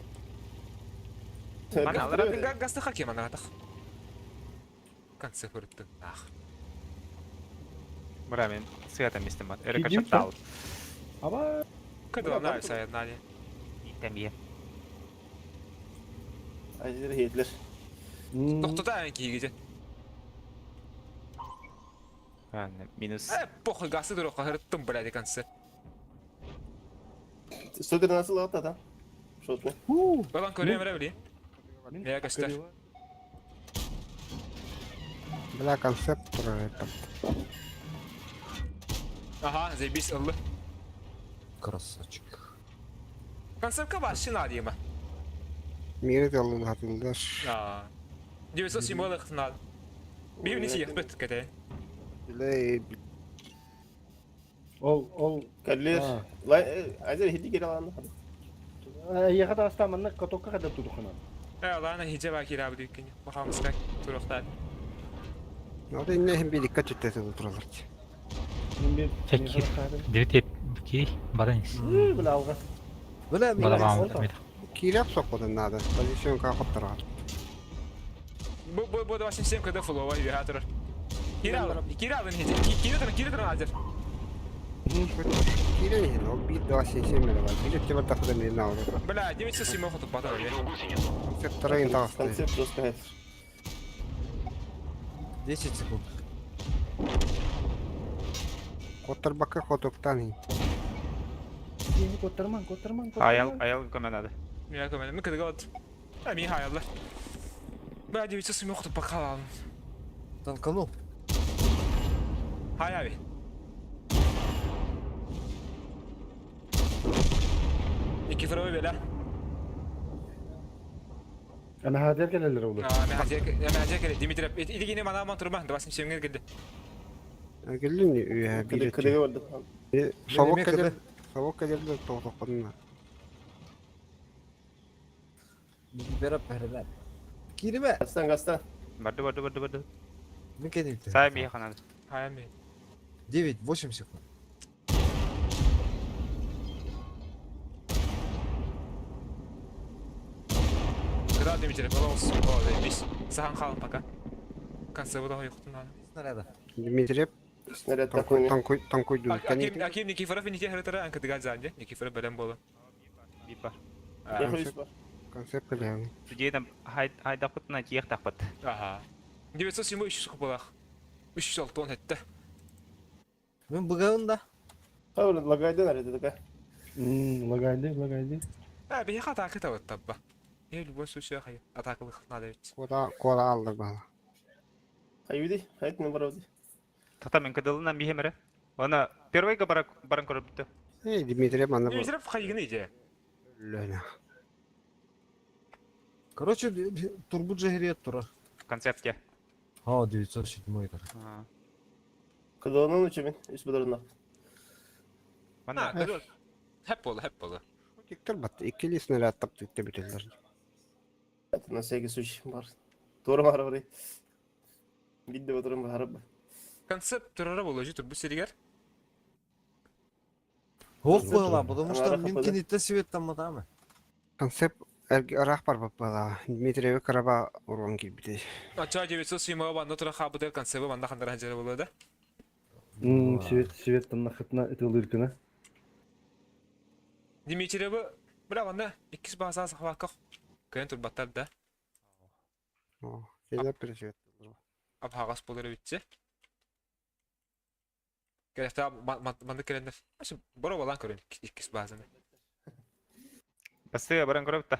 Гасты хаким ана тах. Конце хөрттү. Ах. Бра мен сыгата местем бат. Рикошет ал. Аба. Кыды ана сайын Тәмие. Азер хетлер. Тоқтата ән кийгеже. Минус. Э, похуй гасы дурок хөрттүм блядь конце. 113 лата, да? Шотный. Балан көрүөм эрэ билин. Мия көстөр. Бля, концепт турар это. Аха, заебись ыллы. Красавчик. Концепка вообще надо Мире делал хатылдаш. Аа. 907 ылыктын Бибини сиэхпит кэтэй. Бля, Ол, ол... Каллер. Азер хиди кире алан. Эйиэхэ таҕыста манна катокка хадar тутуххунан. Э, ладно, хиджа ба киирабы диккини. Бахамыска туруохтаат. Ну, инне хим биликка түттэтин туралар. Чекир. Дивите ки баран ис. Бля, алҕас. Бля, Балабам. Кииреп соккотун надо. Позиционка хоттарар. Бу бу бу 87 кд фулова үһэ турар. Киирэ киирэ алын хиджа. Киирэ туран, киирэ туран азер. Киирэн иһин, ол биир да сесия мэлэ бар. Биир өттө бар тахыда мин ауру. Бля, 907 хотуп бата өле. Концепт ин таҕысты. Концепт жестко это. 10 секунд. Котторбакка хотуктан иһин. Коттарман, коттарман, Аял, аял көмө надо. Мия көмө, мен кдг от. А ми хаяллар. Бля, 907 хотуп бакалам. Танканул. Хаяби. Никифорова бела. Ана хадер келелер олар. А, мен хазер, мен хазер келе. Дмитрий, илигине мана ман турма, 27 келди. Келдин үһэ биир КДГ өттө. барды. Совок Мен келер, совок келер тоқтоққанна. Беріп бәрі. Кириме. Гастан, гастан. Барды, барды, барды, барды. Мен кетейін. Сай миха надо. Хаями. 9, 8 секунд. Кыда Дмитрий, балаус. О, заебись. Сахан қалын пока. Конце выдал юхтун Снаряда. Дмитриев Снаряд танкуй такой. танкуй танкуй ду. Аким, Аким Никифоров не тех ретара, анка дыган занде. Никифоров белем болы. Бипа. Я хуй бар. Концепт келер. Судейден хайдақпытына тиек тақпыт. Ага. 907 300 купалах. 306 он этте. Мен бұғауын да. Хавр лагайды наряд такая. Лагайды, лагайды. А, бейха атака табыт табба. Я в любом случае хай. Атакалых надо ведь. Кода кода алды бала. Хайуди, хайт на барауди. Тата мен кыдылынан бихемере. Она первый баран көріп бітті. Эй, Дмитриев мана бу. Дмитриев хайгын иде. Лена. Короче, турбут же грет тура. В концепте. А, 907 короче. Кыдылынан учебен, үс бадарына. А, Мана кыдыл. Хеп болы, хеп болы. Диктор бат. Иккили снаряд тапты бүтелер. Это на всякий случай бар. Тура бар бар. Бидде батырым бар. Концепт турара болы, жи турбу серигер. Ох была, потому что Ана мен рахат кенетте свет там матамы. Концепт арах бар бала. Дмитриев караба урван килбити. Ача 907 банда тура хабыдыр концепт банда хандара ханжара болы да. Свет, свет там нахытна ытылыркына. Дмитриевы, бля, банда иккис база сахваках. Кыйын турбаттар да. О, келер пересвет. Абхагас болар битсе. Керекте манды келендер. Ашы боро балан көрөн иккис базаны. Басты баран көріп бітті.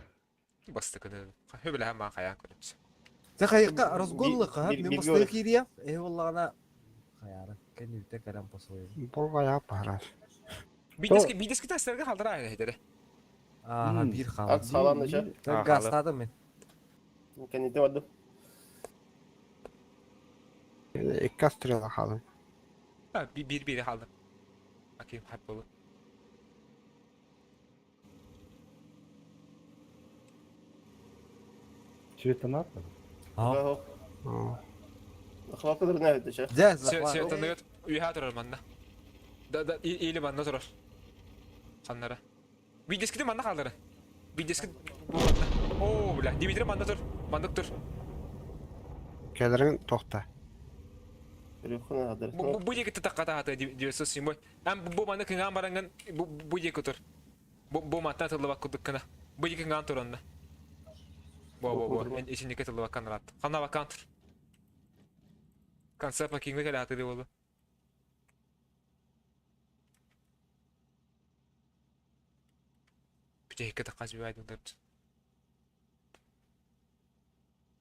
Басты көне. Хөбүлэ хам хаян көрөмс. Те хайыққа разгонлық, а? бир- Мен бир басты көрі. кирия. Эй, валлағана. Хаяры, кенетте кәрем по-своему. Болга я барар. Бидески бидески тастерге халдыра айна хедере. Ага, бир хала. Ат салан да Так гастадым мен. Кенетте барды. Икки стрела халым. Ha bir bir biri haldım. Bakayım hep bolu. Свет там атма. А. О, Хвакадыр не это че. Дә, Светланагат үйә турар манна. Да да или манна турар. Ханнара. Бидески манна халдыра. Бидески бу манна. О, бля, Дмитрий манна тур. Мандык тур. Келерин тохта. Рюхна адрес. Бу бу егетте такката хата 907. Ам бу манна кынган баранган бу бу еке тур. Бу бу матта тылы бак кудыккына. Бу еке кынган туранна. Бу бу бу. Ичинеке тылы баккан рат. Ханна баккан тур. Концепт кинге келе хаты болду. Бүтэһиккэ таххас бивайдыңдар.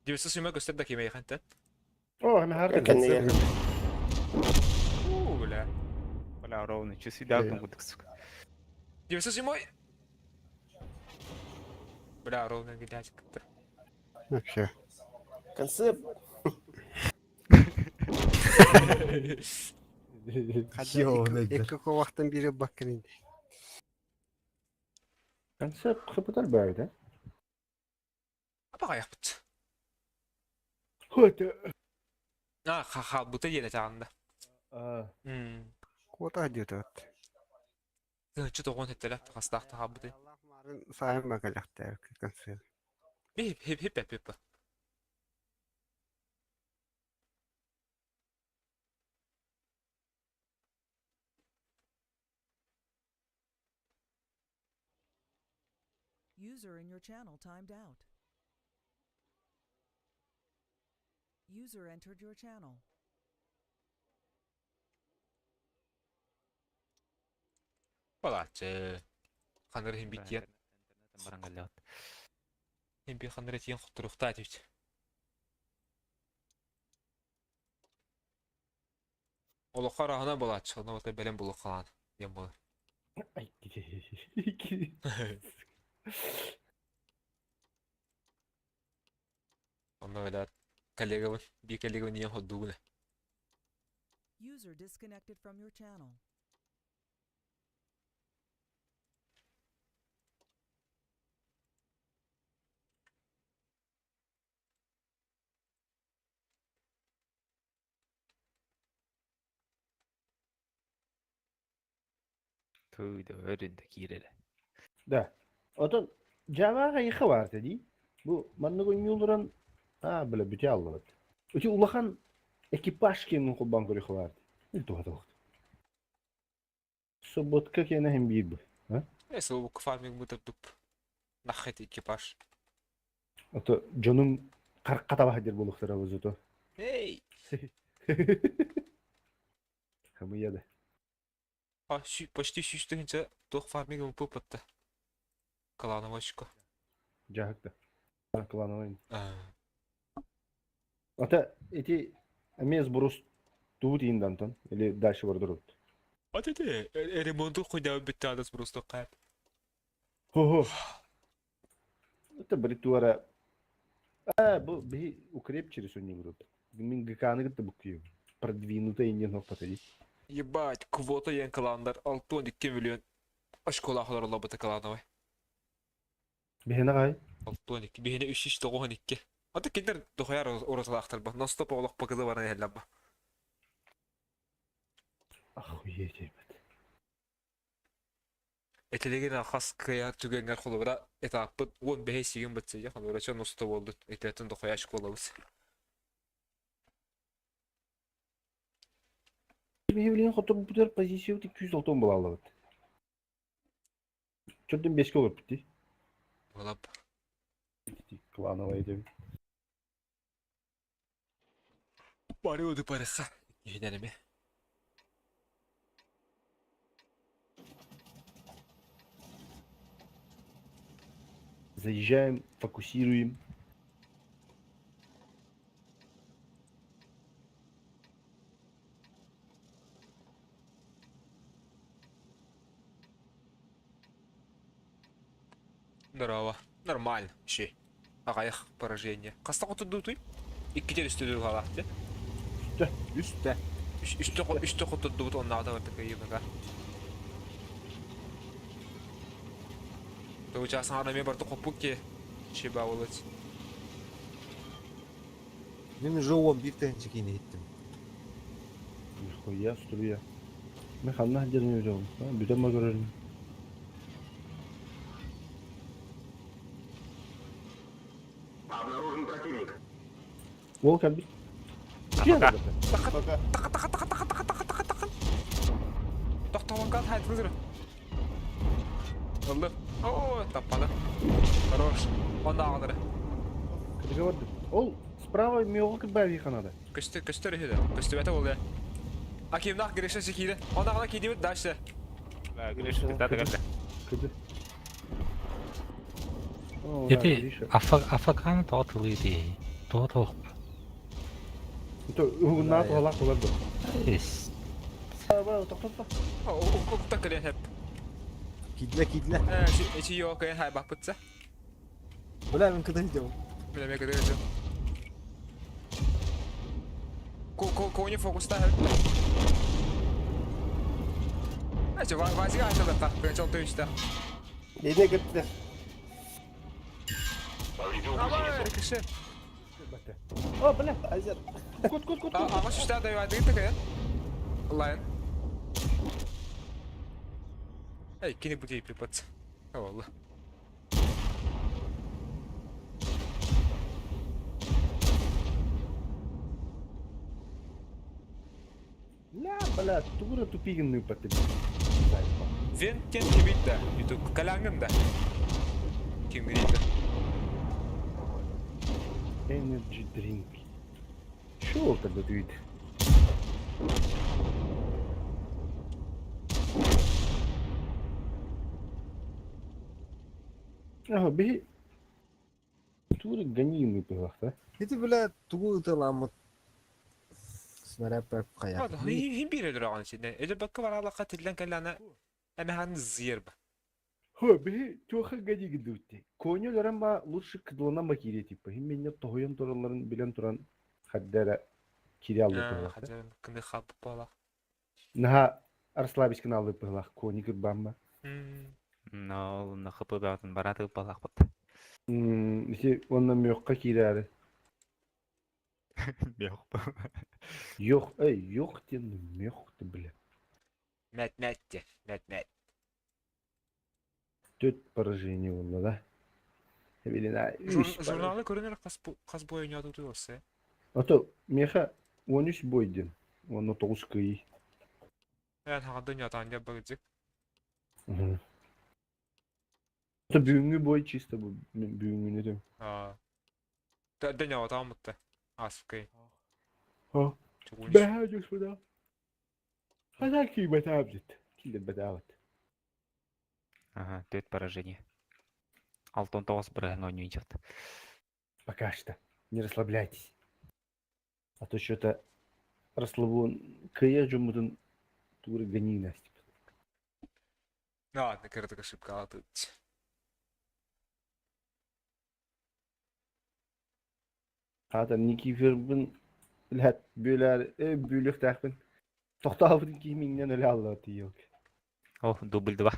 Дивиса сүймө көстөр да кимей хантан. О, һәм һәр Кэннигэр. Уу, бля. Бля, ровно часы да кудук сука. Дивиса сүймөй. Бля, ровно гидачик кытта. Вообще. Концепт. Екі ковақтан бири баккырын. Концепт хыпытар бәрді. Апа каяқпыт. Хөтө. А, ха-ха, бута диэн этаҕында. Куота диэт. Тыһынчы тоҕуон хэттэлэх хастаах таһаабыты. Сайын бакалахтар концепт. Хип хип хип хип. User in your channel timed out. User entered your channel. Балааччы. Ханыр хим битиэн. Баран галлят. Хим би ханыр тиэн хотурухтаа дивт. Олоххо араһына балааччы, онно бата бэлэм булук халаан диэн буолар. Онно бэлэт коллегабын, бии коллегабын ийэн ходдуугун. User disconnected from your channel. Түй да өрүн да киирere. Да. Отон Java хайха бар дии. Бу маннык ойнуулуран а бля бүтэ аллыбыт. Үти улахан экипаж кенин кулбан көрүх бар. Ил туха тоқт. Субботка кене хем бир бу. Э, сол фарминг мутап дуп. Нахет экипаж. Ото жонун каркка таба хадер болуктара бузуто. Эй! Хамыя да. А, почти сүүстүһүнчэ туох фарминг муппутта. Клановочка. Жахакта. Клановый. Ата эти эмес брус туут индантан или дальше бар durut. А ты ремонту хуйда битте адас просто кайп. Хо-хо. Это бритуара. А, бу би укреп через у группу. Мин ГК-ны гытты буккую. Продвинутый не ног потади. Ебать, квота ен кландар 6,2 миллион. Ашкола холор лабыта клановый. Бихена гай. 6,2 бихине 392. Ата киндер дохаяр уроталаахтар ба. Ностоп олох пакыды баран эхеллабба. Охуеть, ебать. Этелеген хас кыя түгенгер холобра этаппыт 15 сигин бытсыйя холобра чон носто болду. Этетин дохая школабыз. Билген хотор бутер позиция 206 була алабыт. Чөрдөн 5 olur бити. Болап. Клановый деп. Бары оды парыха. Кихинеме. Заезжаем, фокусируем. Здорово. Нормально. Ши. Ағайық поражение. Қаста құтырды туй? Иккитер үсті дүр қалақты. Үстө. Үсті. Үсті үсті құтырды бұт оннағда бар такой ебаға. Получается, армия барды қопук ке. Шеба олыт. Мен уже 11 тәнче кийин еттим. Нихуя, струя. Мен ханна жерин өзөм. Бүтөн ма көрөрүм. Обнаружен противник. Ол кәлби. Пока. Пока. Тақа тақа тақа тақа тақа тақа тақа тақа. Тоқтауан кал хайт кызыр. Олды. О, таппады. Хорош. Онда ағдыры. Кыдыга барды. Ол справа меого кырбай ханада. Көстө көстөр үһү. Көстү бәтә болды. Акимнах греша секиде. Онда ғана кейдебит дальше. Да, Гриша, ты да, Кыды. О, да, Ити Гриша. Афаканы тоҕо тылыы диэһий? Тоҕо туох? Это уһугуннаа туһалаах буолар дуо? Эс. Тохтотто. Укта кэлэн хэп. Кидле кидле. Эчи йоо кэлэн хайбаппытса. Бля, мен кыда идем. Бля, мен кыда идем. Кони фокуста хэп. Эчи вазига айтылыкка. Причал төйүстэ. Бейне кеттилер. Кеше. О, бля. Азер. Кут, кут, кут. Ама шушта да юайды такая. Лайн. Эй, кини буде припаться. Валла. Ля, бля, тугура тупигин паты. Вен тен кебит да, ютуб калангын да. Ким грейді. Energy drink. Шо ол тогда дүйді? Ага, беги. Тугура гонимый пылах, да? Ити бля тугу ытыламмыт. Снаряд хайа. Хим бир өлөр ағын ішінде. Өлөр бакка баралаққа тілден кәлі әмәханын зиер ба. Хо, беги, туха гони гидутти. Коню лөрен лучше кыдлана макире типа. Хим меня тохойон туралларын билен туран хаддара кире алды пылах. Хаджарын кынды хап бала. Наха расслабить каналы пылах, кони кырбамма. Но на хп батын бараты балах бат. Ити онна мөкка киреари. Мех. Йох, эй, йох тен мөк ты бля. Мәт мәт те, мәт мәт. Төт поражение болла да. Эбелина үс. Журналы көрінер қас бойы ойнады осы. Ато меха 13 бойден. Оны 9 кый. Мен хағанда ойнатан деп багыдык. Ато бүгүнгү бой чисто бу бүгүнгү не дем. А. Дөнья отамытты. Аскы. Ха. Бә, господа. Хазар ки бәтәбит. Килде бәтәбит. Ага, төт поражение. Алтон тоғыз бір ойнайды. Пока что. Не расслабляйтесь. А то что-то расслабон кыя жумудун туры гони нас. Ну ладно, кырдык ошибка тут. Хата Никифорбын билет бөлөр бөлөх тахпын. Токтообутун киймиңнен өлө алла тиелк. О, дубль 2.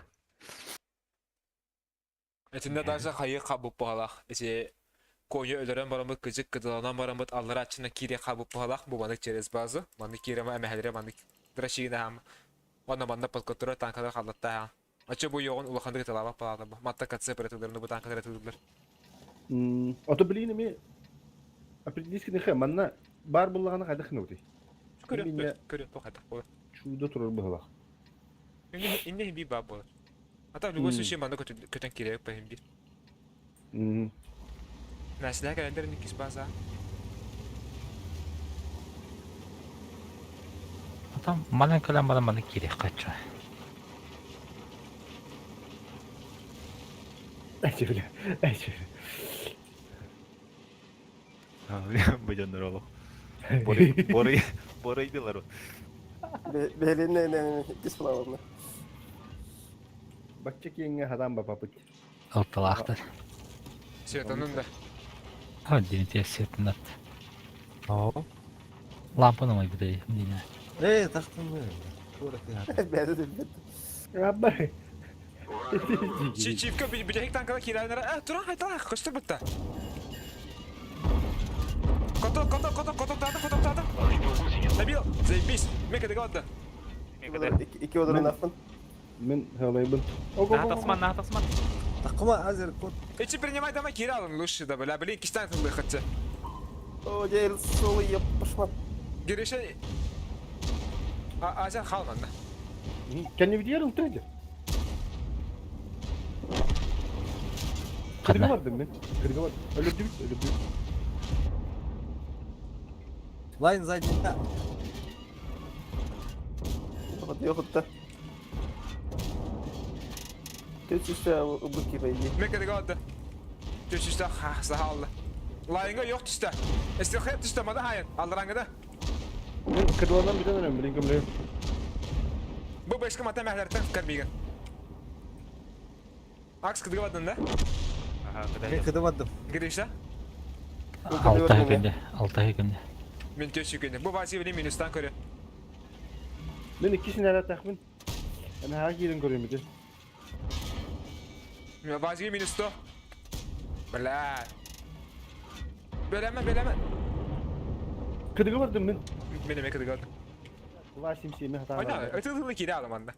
Этинде даже хайы кабып бағалақ. Эти коню өлөрөн барамыт кыжык кыдыланан барамыт аллар ачына кире кабып бағалақ. Бу маны через базу. Маны кирема әмәһәлере маны драшигина хам. Онна манна подкотура танкалар халатта ха. Ачы бу йогон улаханды талаба палады. Матта катсы операторларны бу танкалар тудулар. Ото билин эми определись хэ манна бар буллагана кайда хнути. Көрө, көрө, тохата. Чудо турар быһылах. Инне би баб болар. Ата любой случай манда көтөн кирек бахим би. Мәсілә кәлендер никис база. Там манан кэлэн баран маны кириэх качча. Эчи бля, эчи. Бөдөн ролу. Боры, боры, боры дилар. Белине икис булабы. Бачча киеңге хадам бапапыт. Алталаахтар. Светанын да. А, димите сетинат. О. Лампаны мой бидай, дине. Э, тахтым. Тура ты. Бәді де бәді. Раббай. Чипка билек танкала кирәнер. Ә, туран хайтала, кышты битте. Кото, кото, кото, кото, тады, кото, тады. Набил, заебись. Мека дегладды. Ики одрын афын. Мен халайбын. Натасман, натасман. Такма азер кот. Эчи принимай дома киралын лучше да, бля, блин, кистан тылды хотя. О, дел солы еп пошма. Гирише А, азер халман да. Кәне видео трейдер. Кырга бардым мен. Кырга бардым. Өлөрдү бит, өлөрдү. Лайн сзади. Yok da. Төт үсті убыки по идее. Мека дегладды. Түстэ саһалла. Лайынга yok түстэ. Эстихе түстэ мада хайын. Аллараңгыда. Мен кыдыланан бүтэн өрөм, билин көмлөйүм. Бу бешке мата мәһләртен кәрбиген. Акс кыдыга бадын да? Ага, Мен кыдай. кыдыбадым. Гриша? Алта күнде, алта күнде. Мен төсü күнде. Бу бasi били минустан көрө. Мен иккисин әрі тақмын. Мен хаға киірін көрем бітен. Бasi минусто. Бля. Бөлеме, бөлеме. Кыдыга бардым мен. Мен эме кыдыга. 277 хата. Ойна, өтө тылы кире аламанда.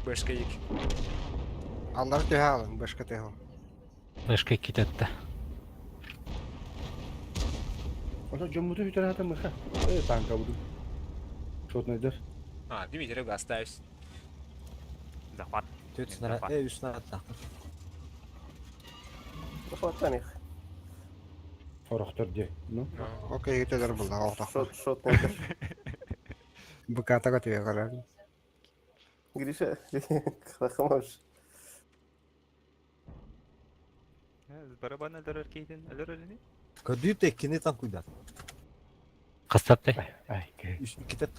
Бешке ик. Аллар төһә алың, башка төһә. Башка кететті. Ото жоммуту хүтер хата мыха. Э, танка буду. Шотнайдер. А, Дмитрий оставись. Захват. Төт снаряд, э, үс снаряд тахтым. Захватан их. Сорохтор де. Ну. Окей, кетелер булды, алтак. Шот, шот найдешь. Букатага төһә карар. Гриша, хахамаш. Барабан өлөрөр кейдин, өлөрөр ини. Көдүү теккини там куйдан. Қыстапты. Ай, кэ. Үс китеп.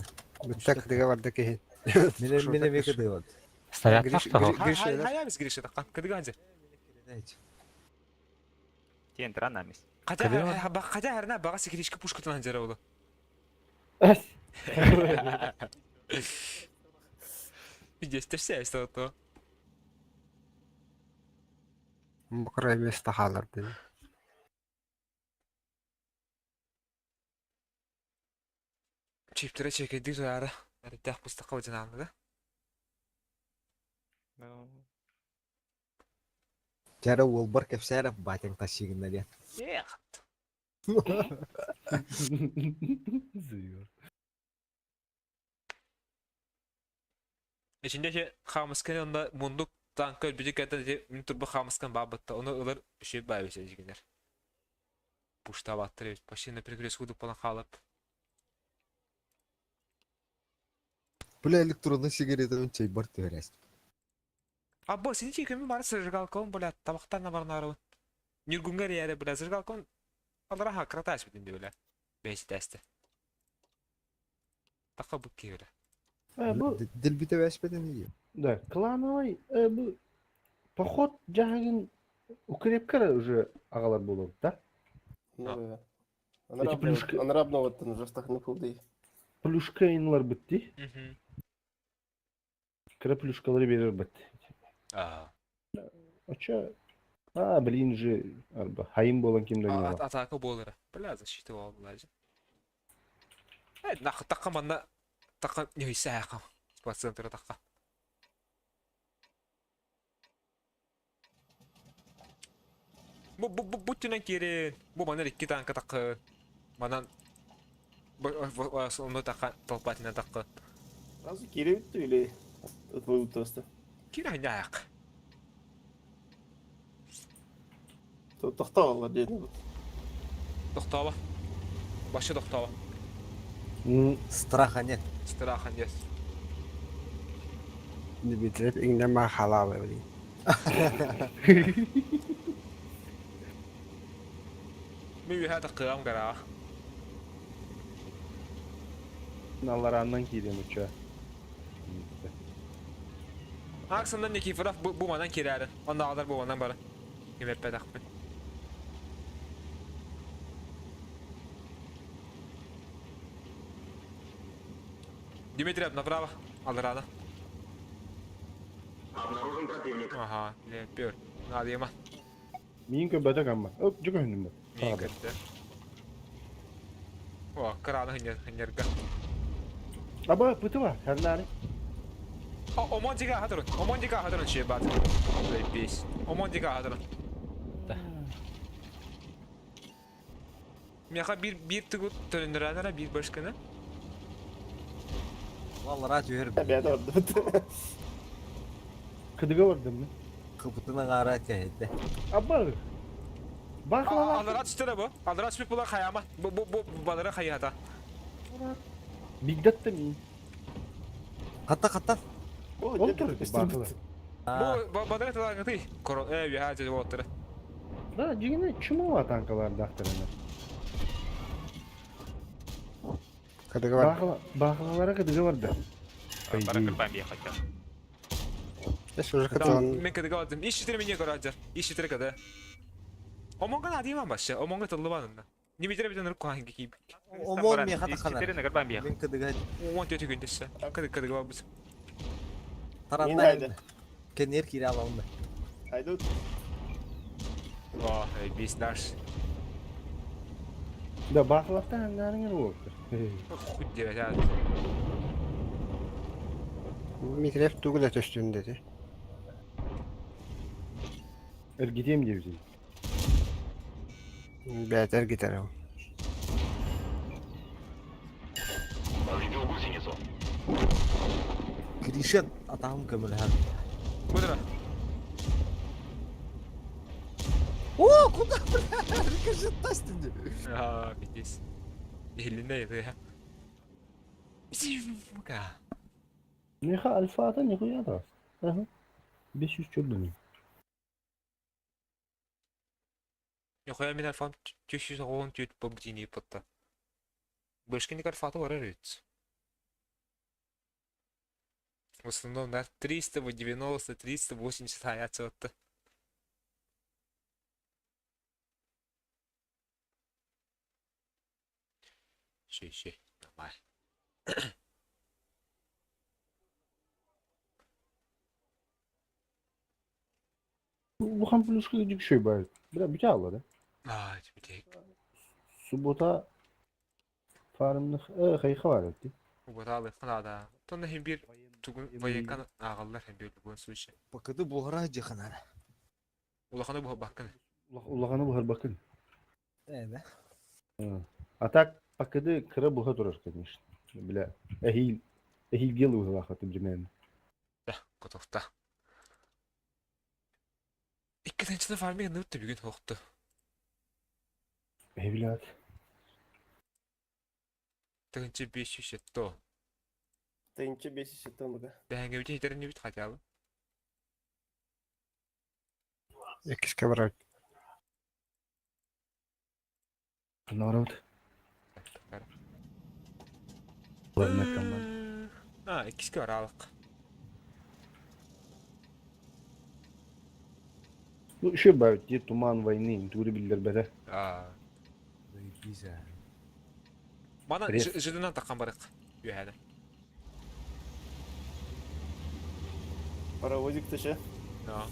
Бүттә кыдыга барды ки. Мене мене ме кыдыбад. Снаряд Гриш- тақтығы. Гри- Гриша, өлөр. Хая biz Гриша таққан. Кыдыга анжы. Тиен тран намис. Хотя хәрнә бага секиришке пушка тан жара oldu. Әс. Пиздец, терсе то. Букра емес тахалар ди. Чиптере чекеди туяра. Әрдәк пустака жананды да. Жара ол бар кепсәрі батяң ташигында де. Эх. Зыйор. Içinde şey хамыскан onda munduk танка бiji кәтә де мин турбо хамыскан бабытта. Оны ылыр şey байбесе жигенер. Пушта баттыр бит. Почти на перекрестку худу полан халып. Бля электронный сигаретаны чай бар төөрәс. А бо син чекеме бар зажигалкон бля табактан бар нары. Нюргунгар яре бля зажигалкон алара ха кратас битин бля. Беш тесте. Така бу кире. Э, бу Дилбите вәшпеден ие. Да, клановый, э, бу поход жагын укрепкер уже агалар болот, да? Ну да. Эти плюшки- Анрабного там жастахны пулды. Плюшка инлар битти. Мгм. Кыра плюшкалары берер битти. А. Оча А, блин же, арба хайым болан кимден яла. Атака болары. Бля, защита алдылар. Э, нахы такка манна такка не хисә Спа центра такка. Бу бу бу бу түнен кирен. Бу манар икки танка такка. Манан бу оны такка толпатина такка. Сразу кире или отвоют просто? Кирен як. Тохтал отдельно. Тохтава. Башы тохтава. Страха нет. Страха нет. Дмитриев иңнәмә халалы били. Ми бихә таккам гара. Аллараннан кирен уча. Аксından Никифоров бу бу манан кирәрен. Анда алар бу манан бары. Кемеппе такпын. Дмитриев направо, Алрана. Обнаружен противник. Ага, не пер. Надо ема. Мин көбөтө камма. Оп, жүгө хүнүм. Мин көттө. О, краны хынер хынерга. Аба, пытыва, хернары. О, омон дига хадырын. Омон дига хадырын ши бат. Заебись. Омон дига хадырын. Да. Мияха бир бир тыгы төрүндөрәнәр бир башканы. Валлара төөр. Опять ордут. Кыдыга бардым мен. Кыпытына кара тәһәдде. Аба. Баклава. Алара түстөрө бу. Алара түспүп була хаяма. Бу бу бу балара хаята. Бигдатта мин. Катта катта. Ол тур баклава. Бу балара талагы ты. Корон э я хажы оттыры. Да, дьиҥинэ чумова танкалардаахтарына. Кыдыга бар. Баахыла, баахылалара кыдыга барда. По Бара идее. кырбаан биэ хотя. Эс уже кытылан. Мен кыдыга бардым. Ис четыре меня көрөөдер. Ис четыре кыды. Омонга надыйман башы. Омонга тыллыбанында. Немедер битен ырып кухан кийбик. Омон меха таханар. Четыре кырбаан биэ. Мин кыдыга Он төтө күндөссө. Кыды кыдыга барбыт. Мин таранна. хайда. Кенер кире алалны. Хайдут. О, бис наш. Да, баахылаттан аннаарыҥар уолтар. Хуй девять. Митрев тугу да төстүн dedi. Эргитиэм диэбитин. Бээтэр гитара. Гришет атаҕым көмөлөһөр. Кудра. О, куда, бля, рикошет тастын. А, пиздец. Илинде это. Сука. Меха альфата нихуя да. Ага. 500 чурдуни. Нихуя мин альфам 314 побудини потта. Бышкин альфаты бар ведь. В основном на 390, 380 аятся вот. Ши, ши, нормально. Улахан плюска дикшей баар. Бля, бүтэ алла да. А, тебе Суббота фармных хайха бар эти. Угадал их надо. То на химбир тугун военкан агаллар химбир в любом случае. Бакыды буһара жаханар. Улаханы бу баккын. Улаханы буһар бакын. Э, да. А так пакыды кыра буһа турар, конечно. Бля, эхил эхил гел уһалаахатын примерно. Да, готовта. Иккитинчини фармига нырты бүгүн хоқту. Эвлят. Тыгынчы 500 то. Ты ничего бесишься там, да? Бәңге бите хитерин бит хотя бы. Иккискэ барар. Народ. Ладно, команда. А, иккиске баралык. Ну, еще бывает, где туман войны, туры биллер бәдә. А. Заебись, а. Мана Рез. жыдынан таккан барык. Юхәне. Паровозик-то ща. Но.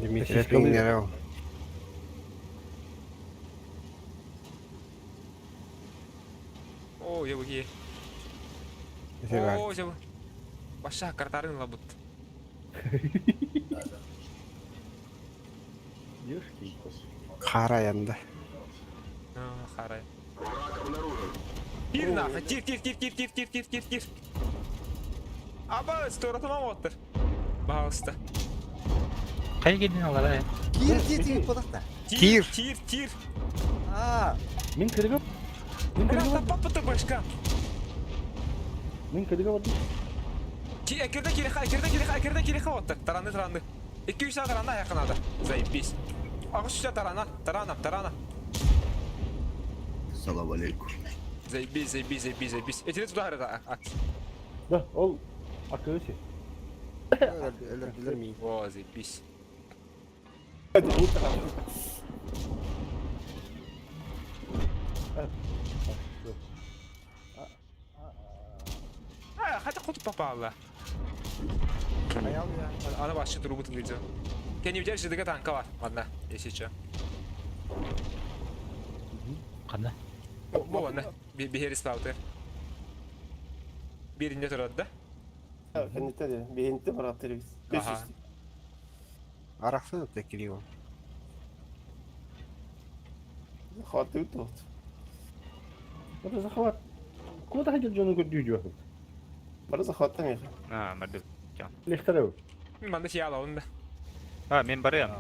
Дмитриев Сосискалы. иҥнэрэ ол. О, я буги. Ити баар. О, я бу. Баша картарын лабут. Девушки. Хара аянда. А, харай. Тир нахуй, тир, тир, тир, тир, тир, тир, тир, тир, тир. Аба, сторатыма оттыр. Пожалуйста. Хайа кэлин алара Кир кир тиги подахта. Тир, тир, тир. А, Мин кырыга. Мин Бля, кырыга. таппаппыты башка. Мин кырыга бардым. Ки, әкерде киреха, әкерде киреха, әкерде киреха оттыр. Таранды, таранды. 200 тарана якынады. Заебись. Ағыз үстә тарана, тарана, тарана. Салам алейкум. Заебись, заебись, заебись, заебись. Этини туда харата. Да, ол акысы. Өлөрдүлэр миин. О, заебись. А, хотя хоть попала. аял я. Ана башы трубу тылыйды. Кенни битер жидыга танка бар. Ладно, если чё. ханна. Бу ладно. Бихерис баутер. Биринде турады да? Кеннете бейінті барап теребіз. Аха. 500. Арахсан это кирио. Захват тут. Это захват. Куда хотел Джону көрдүү Бара захваттан ехе. А, марды. Лехтарев. Манда сияла онда. А, мен барыам.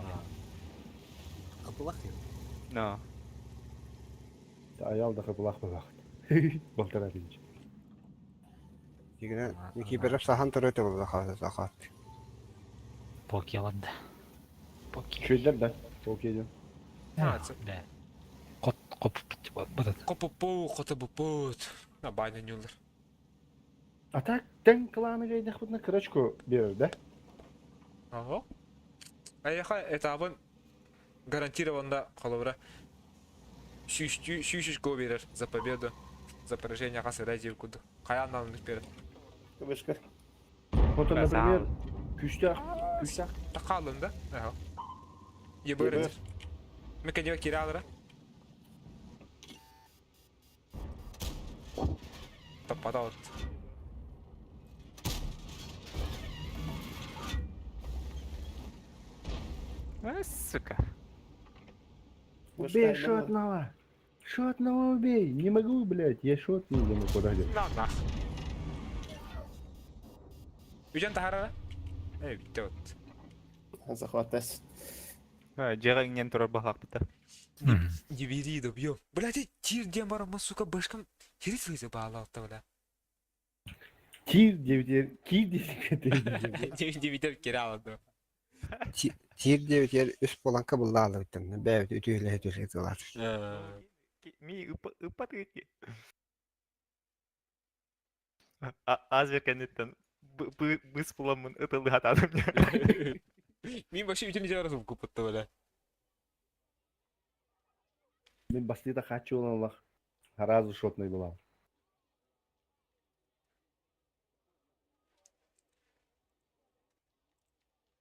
Капылах я. Но. Аял да капылах бабах. Балтара бинч. Дигинэ Никифоров сахан төрөтө буолла хаата сахаат. Покеланда. Поке. Чөйлер да. Окей диэн. Бээ. Хот хоппут бата. Хоппуппу, хотобуппут. Абайна ньуллар. А так тэҥ кланы гайдахпытына кырачку берер да? Ага. Айаха этабын гарантированно холобура сүүстүү сүүс го берер за победу, за поражение хас эрэ диир курдук. Хайаан даҕаны берер. Вышка. Вот, например, күүстээх күүстээх хааллын да? Ага. Ебыр. Меканика киралара. Таппата А, сука. Убей шотного! Шотного убей! Не могу, блядь, я шот не могу куда На нах. Үден тахарара? Эй, битте вот. Захватас. Дьиэҕэ иҥнэн турар баһаахпыта. Не бери, добьем. Блядь, тир диэн бараммын, сука, башкам хири сылыйса баалаалта, бля. Тир диэбитигэр киир диэбитигэр Диэбитэр кире алады. Тиир диэбитигэр үс буолан кыбыллаалыбыттан бэйэбит үтүөлэһэ үтүөлэһэ тылар. Ми ыппат Азия кэнниттэн быс буламмын ытылыһатаатым. Мин вообще үтүн дьара куппутта бля. Мин бастыыта хааччы буолан сразу шотный была.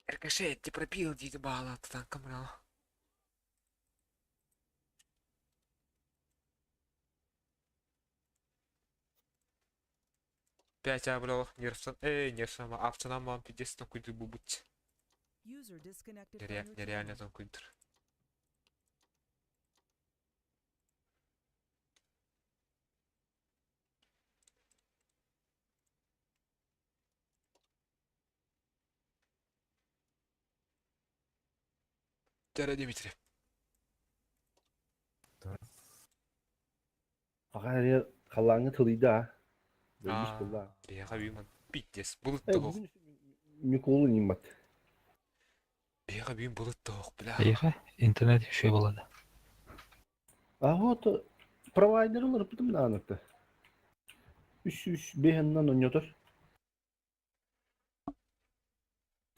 Рикошет, ты пропил, дии баала, танком брал. Пять абрал, нервсан, эй, нервсан, авцанам вам пиздец, там куйдыр бубут. Нереально там куйдыр. Дара Дмитрий. Аҕа халлааҥҥа тылыйда аа. Өлбүс буолла. Биһиэхэ бүгүн пиздец былыт тоһох. Миколу ниммат. Биһиэхэ бүгүн былыт тоһох, бля. Биһиэхэ интернет үчүгэй буолла. А вот провайдер уларыппытым даҕаны Үс үс бэһиннэн онньотор.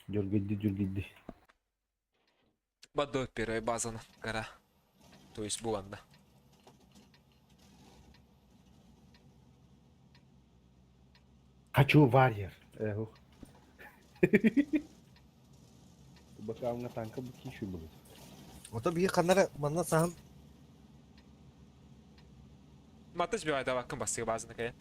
Дьөргүйдү дьөргүйдү. Бадо первая базаны гора. То есть буланда. Хочу варьер. Эх. Бакална танка бу киши будет. Ото биһи ханнара манна саһан Матыс бивай даваккын бастыгы базаны кайын.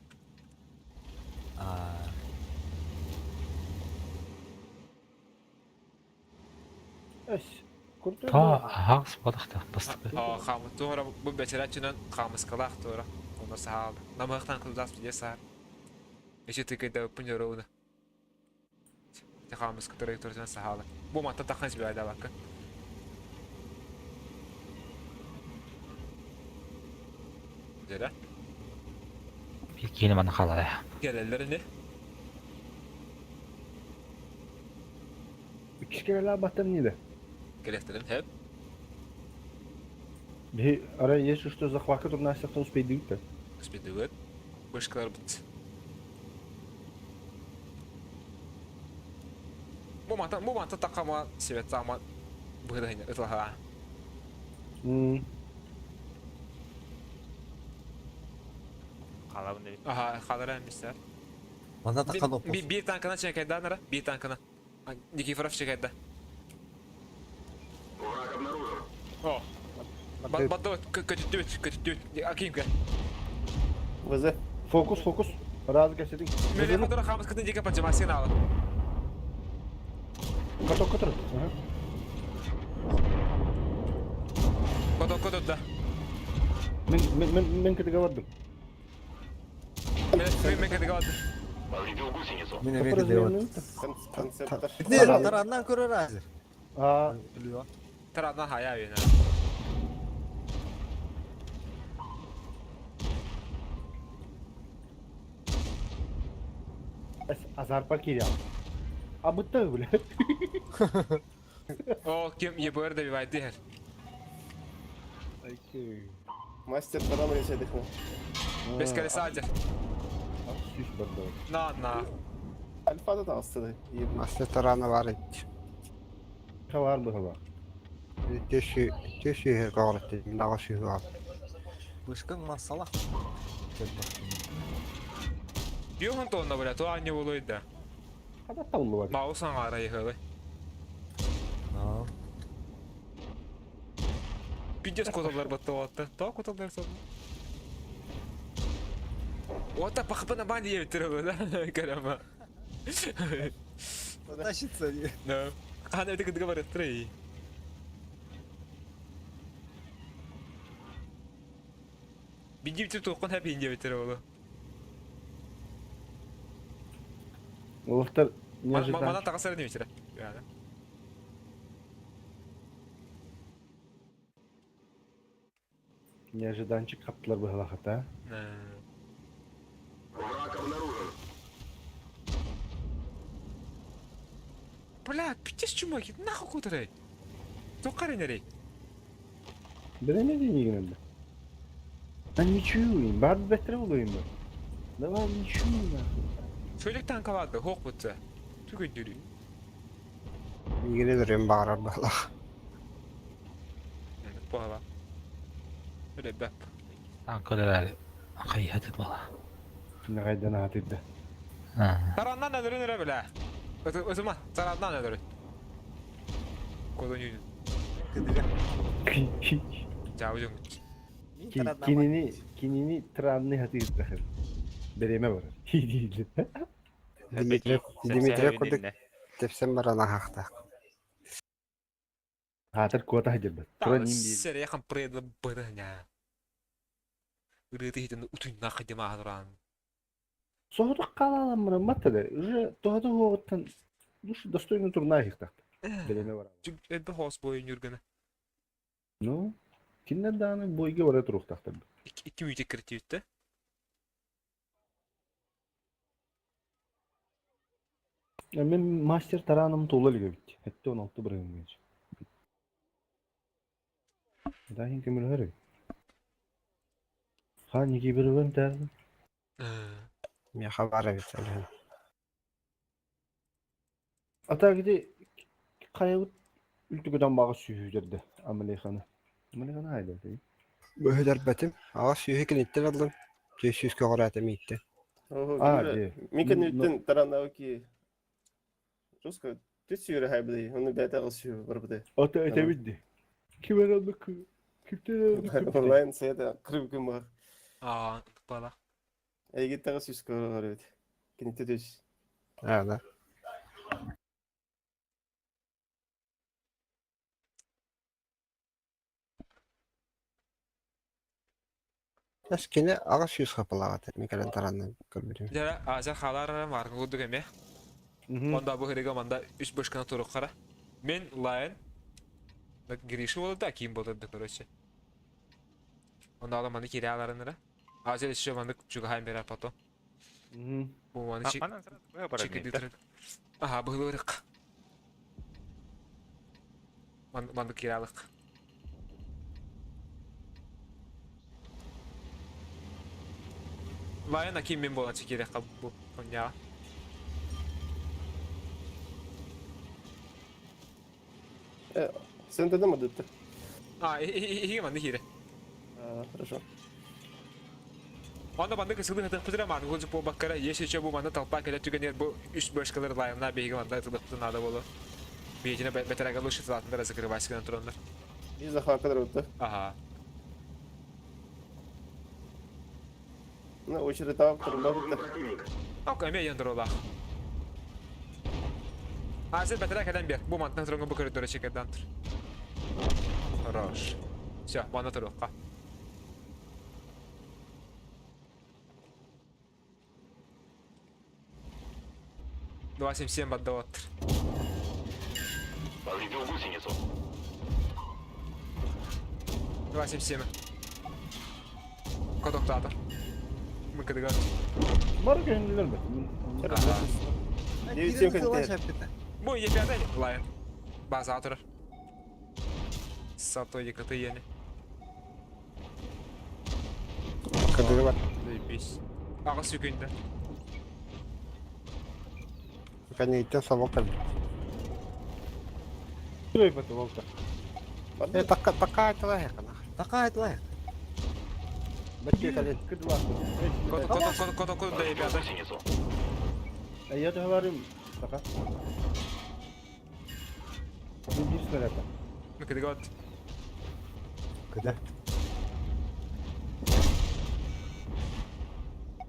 Эс. Та аһаҕас буолахтаах бастакы. Хаамы туора бу бэчэрээччинэн хаамыскалаах туора. Онно саһаал. Намыһахтан кылдаас бile саар. Эчи тыкыйда пуньоруна. Хаамыска траекториядан саһаала. Бу манта тахан сибэ давакка. Дера. Биир киһини манна хаалара. Келелер не? Иккис кэлэлээх баттан ниде? Келехтерин хеп. Биһи арай если что захватка турнасяхтан успейдыбыт да. Успейдыбыт. Вышкалар бит. Бу мантан бу мантан такама себет ама быһыдайны ытылаха. Халабын дебит. Аха, халара мистер. Манна такан оппос. Биир танкана чекайда нара, биир танкана. Никифоров чекайда. О. Бадды көтүттүбүт, көтүттүбүт. Акимка. ВЗ. Фокус, фокус. Раз кэсэтиҥ. Мөрү хотора хамыскытын диэки поджимасын ала. Каток котор. Каток котор да. Мен мен мен мен кытыга бардым. Мен мен кытыга бардым. Мен эмиэ кытыга бардым. Концептор. Тараннан көрөр азыр. А. Тараннан хая бина. Азарпа киря. А бытта, бля. О, ким ЕБР добивает дихер. Мастер таран решедихна. Без колеса дер. На, на. Альфа да таҕыстыды. Мастер тарана бар ит. Хавар быһыла. Төшү төшү көҕүрэтти. Наҕа сүүһү ал. Бышкаң массалах. Биохан тонна бля, то не булуйда. Хада таулу бар. Маус аңара йыгылы. Пиздец коталар батты отты. То коталар соны. Ота пахпа на бане ебет да? Карама. Тащится. Да. А, это как говорят, трей. Бидим тип тоққан хәп инде битер олы. Олохтар неожиданно. Мана тағасар не битер. Неожиданчик каптылар быһыла хата. Бля, пиздец чумаки, нахуй кутарай. Тоққар енерей. Биреме дейін Да ничего, бар бетре болуйм. Давай ничего нахуй. Шөлік танкалады, хоқ бұтса. Түгін дүрі. Мигене дөрем бағарар бала. Бағала. Öyle бәп. Танкалар хайхаты бала. Нагайдан атыды. Тараннан өлөрүн өрө білә. Өтүмә, тараннан өлөрүн. Кодон юнин. Жабы жөңүт. Кинини кинини транны хатыды. Береме бар. Хидилди. Дмитрий курдук тепсен барана хахта. Хатыр кота хадырбат. Тура ним бир. Сер яхан предлы бырыня. Үрөтө хитен утун нахы дима хадыран. Соғды қалаламын матады. Уже тоғды оғыттан душ достойно турна хихтак. Береме бар. Чүк эбе хос бойын жүргені. Ну, киндер дааны бойга бара туруктактыр. Икки үйте киртибитте. Мен мастер тараным толы элге бит. Хетте 16 биргем геч. Да хин кемел хөрү. Ха неге бирген тәрді? Меха бар бит әле. Ата гиде кайгы үлтүгөдөн бага сүйүдөрдү Амалейханы. Амалейханы айда дей. Бөһөдөр бәтим. Ага сүүһү киниттен алдым. Төшүс көҕүрэтэ миитте. А, де. Микен үттен таранауки. Жестко. Ты сүйрі хайбыды. Оны бәті ағыл сүйрі бар бұды. Ата эте битти. Кимер алды кы? Киптен алды кыпты. Онлайн сайта кырып күн бар. Аа, бала. Әйге тағы сүйіс көрі бар бит. Кенетте төс. А, да. Эс кини ага сүүс хапалаҕат микелен таранна көрбүтүм. Жара, азар халар маргы кудук эме. Онда бу хереге манда үч башкана турук кара. Мен лайн. Гриша болду да, ким болду да, короче. Онда ала маны кире аларыныра. Азер еще маны чугайм берер потом. Бу маны чик. Чик Ага, быгылырык. Маны кире алык. Лайна ким мен болан чекере бу коня. Сен дедім адытты. А, и маны хире. Хорошо. Онда банды кысылды хытык пытыра маны гозу по баккара, если че бу маны толпа келе түгенер бу үч башкалар лайна беги манда тылык пытын ада болу. Бейжине бетерага лучше златындара закрывайся на трондар. И захват өтті. Ага. Ну, очередь тауып тұрында бітті. Ок, эме яндырола. Азыр бетерак кэлэн бер. Бу мантан туруңга бу коридоры чекерден тур. Хорош. Все, мана туруққа. Два семь семь баддаваттыр. Повредил гусеницу. 277. Кодок тата. Мы кадыган. Бар көңүллөр бе. Девять семь контейнер. Бу Е5 лайн. Базаҕа турар. Сато якоты иэни. Кыдыгы бар. Заебись. Аҕыс секунда. Кэнниттэн собо кэлбит. Стой бата волка. Э, такка такка айтала хекана. Такая тлая. Бәтке кэлин. Кыдва. Кото кото кото кото кото да ребята. А я говорю, така. Не бир снаряда. Ну кыдыгы от. Кыда.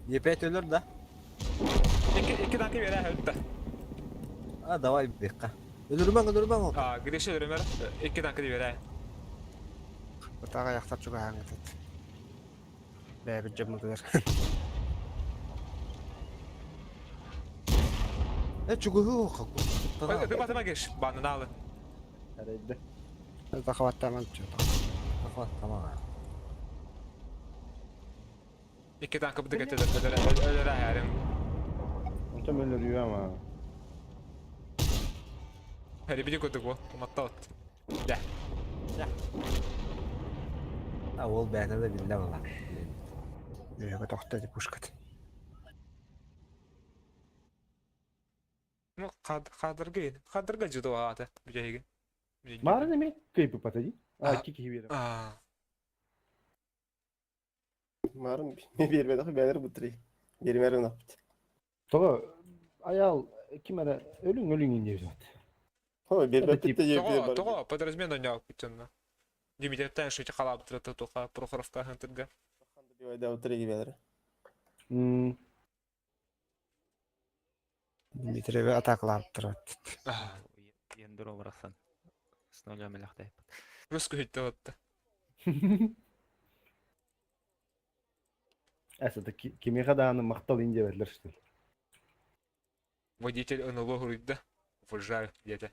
Епять өлөр да? Икки икки танка бере өттө. А, давай бекка. Өлөрүмэҥ, өлөрүмэҥ ол. А, Гриша өлөрүмэр. Икки танка бере. Утаҕа яхтар чугаһаан этит. Бэйэбит дьоммутугар. Э, чугуһу хакку. Ытык батыма Гриш, баннын алы. Арайда. Захваттаман чута. Тамам. Икки танка быдык этелер, өлөрө өлөрө härим. Онтон өлөрүө ama. Häri бidi курдук бу. Уматтаут. Да. А, ол бэйэтэ да биллэ буолла. Үйэгэ тохто ди пушкат. Ну, кадрга, кадрга жуду аата бүжэйги. Мара неме кыйпы патади. А, А. кики берем. А, Марын бермedi бәлер бутри. Бермер напыт. Того аял ким эре өлүң өлүң инде бит. Хо бербет тип. битте Того, того, подразмен ойнау күтсөннө. Димитриевтен шути халап тұрады тоқа Прохоровка хантырга. Бивайда утри бәлер. М, Дмитриеве атакалап турат. Ендер обрасан. С нулем лахтай. Рус күйтті отты. Әсәді кемеға дааны мақтал инде бәтлер что ли. Водитель НЛО хуруйда. Уважаю, деді.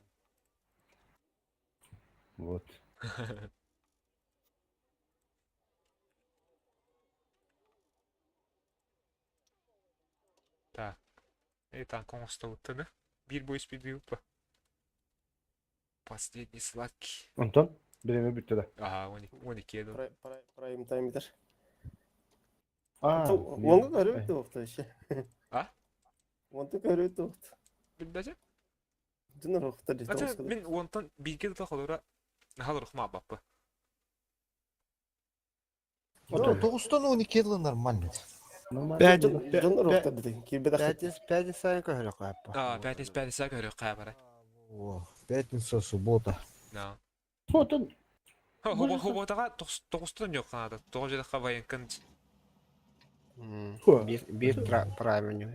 Вот. Так. И танк оңыстауыттыны. Бир бой спидвилл па. Последний сладкий. Антон, биреме бүтті да. Ага, 12 еді. Прайм тайм битер. А, Онга көрүп тоқты вообще. А? Онты көрүп тоқты. Билбәже? Дünür oxta di Ата мен онтан бирге да холора нахал рухма баппы. Тоғызтан он екі жылы нормально. Нормально. Дünür oxta di. Кирбе да. Пятис пятис сайын көһөрө кааппа. А, пятница, пятница көрө кая бара. О, пятница, суббота. На. Отон Хо хоботага тоғызтан жоқ қанады. Тоғыз жерде военкан. Хо. Бир бир прайм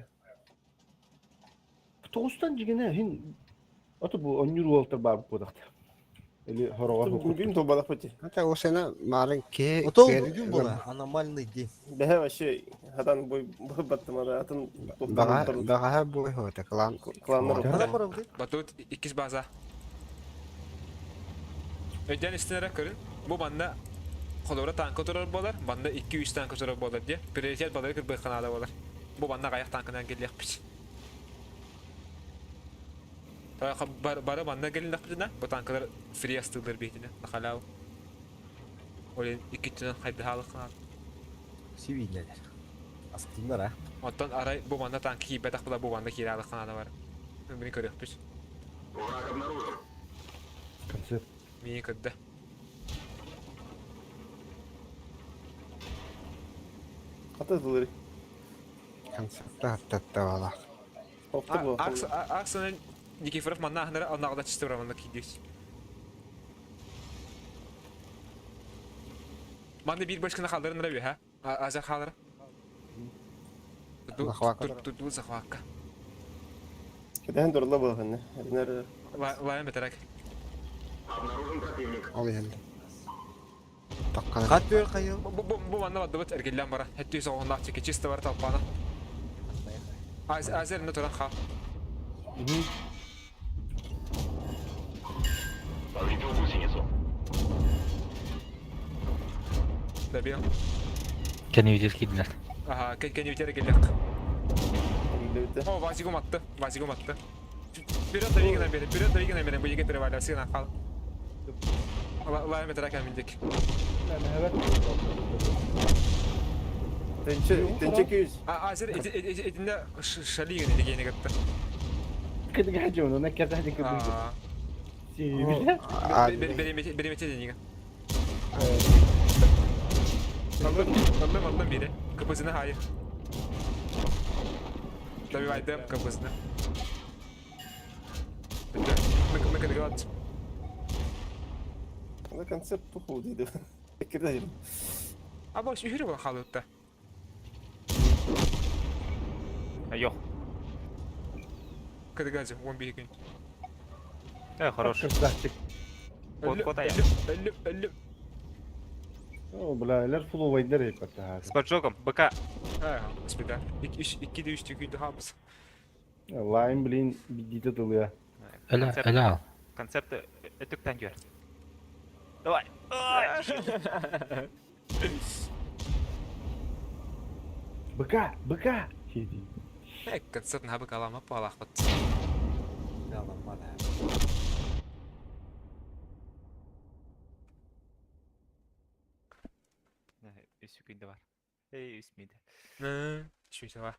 Тоғызтан жигене хин аты бу оннюр уолтер бар будакта. Или хорога Бүгүн тобалак бити. Ата осена марын ке Ото бүгүн була аномальный день. Бәһә вообще хадан бой баттымара атын Бага бага бой хота клан. Кланнар Кара барабы? Батут иккис база. Өйден истинere көрүн. Бу банда холора танка турар болар, банда 2-3 танка турар болар дие. Приоритет балары кырбы канада болар. Бу банда каяк танкынан келлекпиз. Бары банда келлекпиз бу танкалар фри астылар бейтине. Нахалау. Олен иккитинен хайды халык канат. Сибинелер. Астындар, а? Оттон арай бу банда танки кийбетак була бу банда кире канада бар. Мени көрөкпүз. Концепт. Мени көрдү. Ата дылыр. Концепт хаттатта бала. Оқты бу. Аксаны Никифоров манна ахнара аннагда чисто браманда кийдик. Манна бир башкына халдарын раби, ха? Аза халдыр. Захватка. Ту захватка. Кеден дурла бу ханны. Эрнер Лайын бетерек. Ол енді. Таккана. Кат бер кайыл. Бу бу бу манна бадды бит эргеллән бара. Хәтта соңында чеки чисто бар талпана. Аз азер не туран ха. Добил. Кенни киднер. Ага, кен кен ветер келлек. битте. О, вазигум атты. Вазигум атты. Вперед дави гына бери, вперед дави гына бери, бу еге переваля, сына хал. Лайм это ракаминдик. Тенче күйіз. А, сер, итинде шалигин дегени кытта. Кыдыга хажы, оны кәтә хажы кыдыга. Беремете денига. Аллым, аллым, аллым бире. КПЗны хайы. Добивайдым КПЗны. Мы кыдыга Ана концерт туху дейді. Кирде. А баш үһүрү була халытта. Йох. Кыдыгазы 11 күн. Э, хорош. Красавчик. Кот кот ая. Өллү, өллү. О, бля, элер фуловайдар епатта. С поджогом, БК. А, спида. 2 де 3 күндө хабыз. Лайм, блин, бидите тылыя. Өлө, өлө ал. Концепты өтүктен көр. Давай. БК, БК. Хеди. Э, концерт на БК лама палахпат. Үс күндө бар. Эй, үс миде. Чуть ва.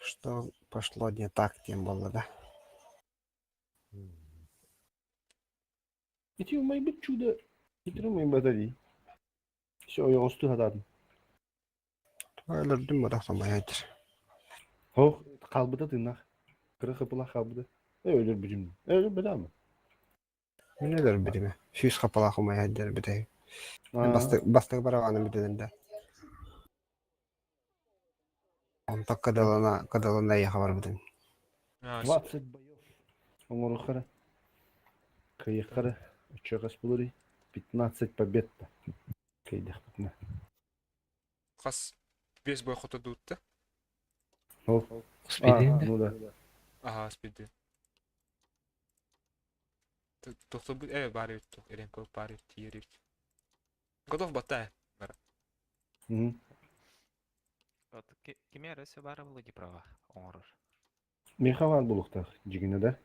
Что пошло не так, тем было, да? Ити умай бит чудо. Ити умай батари. Все, я осту хададым. Өлөрдүм бу тахсан байайтыр. Хох, қалбыда тынах. Кыры хыпыла қалбыда. Э, өлөр бүтүм. Өлөр бедамы. Мен өлөр бириме. Сүүс хапалаах умайайдыр битей. Бастык бастык барабаны бүтүнүндө. Онтон кыдалана кыдалана яха барбытым. 20 боев. Оңорухара. Кайықара. Үчөкас булури. 15 побед. Кайдах бутна. Хас без бой хота дутта. О. Успели, Ну да. Ага, спиди. Тохто бу э бар бит тох, эрен кол бар бит, тиер бит. Готов батай. Бар. Вот киме өсө бары булу права оңорор. Меха бар булуктах жигине да.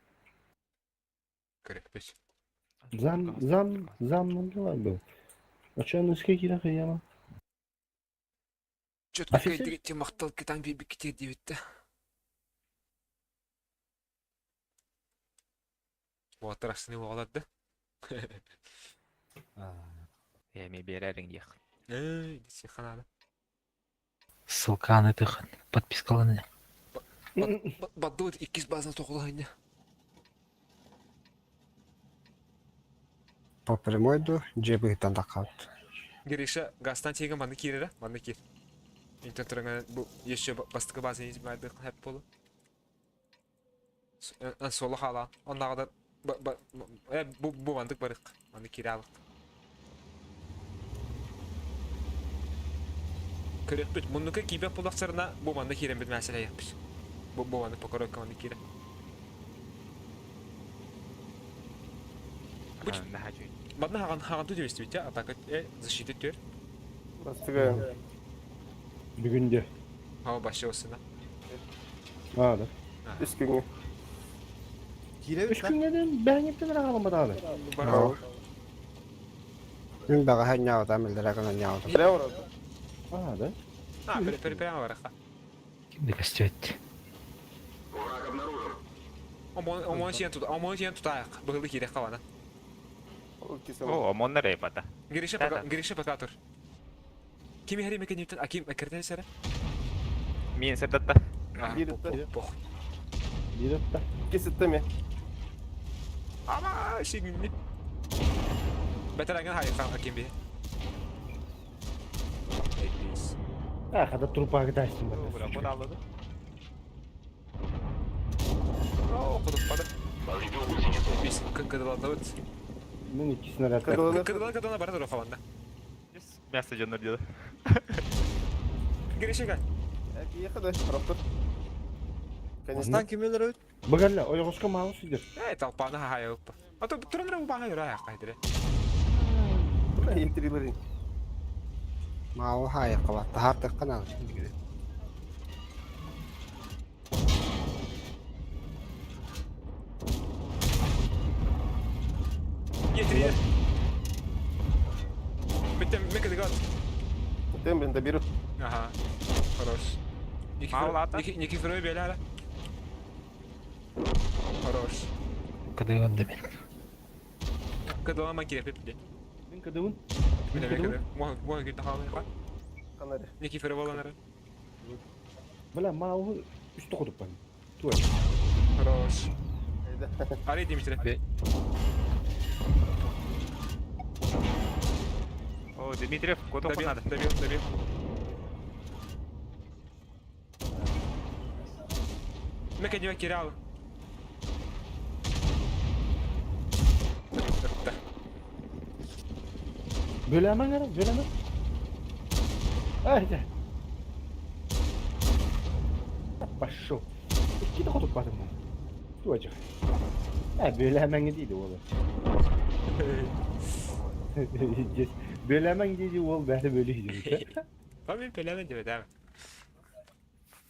Керек бис. Зам зам зам дела был. А чё, ну сколько кира хаяма? Чётко кайдыгы темактал китан би бикте дибитте. Уатарасыны оғалады. Эми берерин ех. Эй, десе ханады. Ссылканы тыхын. Подпискаланы. Баддуыт иккис базына тоқулайны. По прямой ду жебыгытан такалт. Гриша, гастан теген манды кирера, манды кир. Интернет тұрыңа бу еще бастықы база измайды хэп болу. Солы хала. Оннағыда бу бу мандык барык. Манды кире алык. Көрөк бит. Муннука кибе булаксарына бу манды кирен бит мәсәлә яппыз. Бу бу манды покорок манды кире. Бадна хаган хаган ту действует, атака защита төр. Бастыга. Бүгүндө. Ха башы осына. А, да. Үс күнгө. Үч күнгө бәңеттен агалым бадагы. Мен бага ханьяута милдера гана няута. А, да. А, пере пере прямо бараха. Кимди костюет. Омон сен тут, омон сен тутаяк. Быгылы кире кабана. О, омоннар эпата. Гриша пока, Гриша пока тур. Ким хери мекен юптен, аким экерден сәре? Мин сертатта. Пох. Биротта. Кесеттеме. Ама, шигинни. Бәтер аңын хайыр аким би. А, хада трупагы дайсың ба. Бра, код алды. О, кодуп бады. Бис кыдылады. Мен икки снаряд. Кыдылады кыдылады бара тур кабанда. Мясо жонор деді. Гриша гал. Ехады, роптор. Бастан кимелер өт? Багалла, ойгоска малы сидер. Э, толпаны хайыр. А то турнир бу бага юра кайдыра. Интрилерин. Мау хай кабат. Тахар тыккан ал. Е, Митем, мекадыгат. Тем, блин, доберут. Ага. Хорош. Мало Никифоров беляра. Хорош. Кыдыган да мен. Кыдылама кирепеп де. Мен кыдыбын. Мен кыды. Муха кирде халыха. Канари. Никифоров оланары. Бля, мауы үсті қодып бан. Туа. Хорош. Ари Дмитрий. О, Дмитриев, куда Добил, надо? добил, добил. Мекадима кирал. Бөләмәң ара, бөләмәң. Айда. Пошел. Киде қотып бадым мен. Туа жақ. Ә, бөләмәң дейді ол. Бөләмәң дейді ол бәрі бөлі дейді. Мен бөләмәң деп әдәм.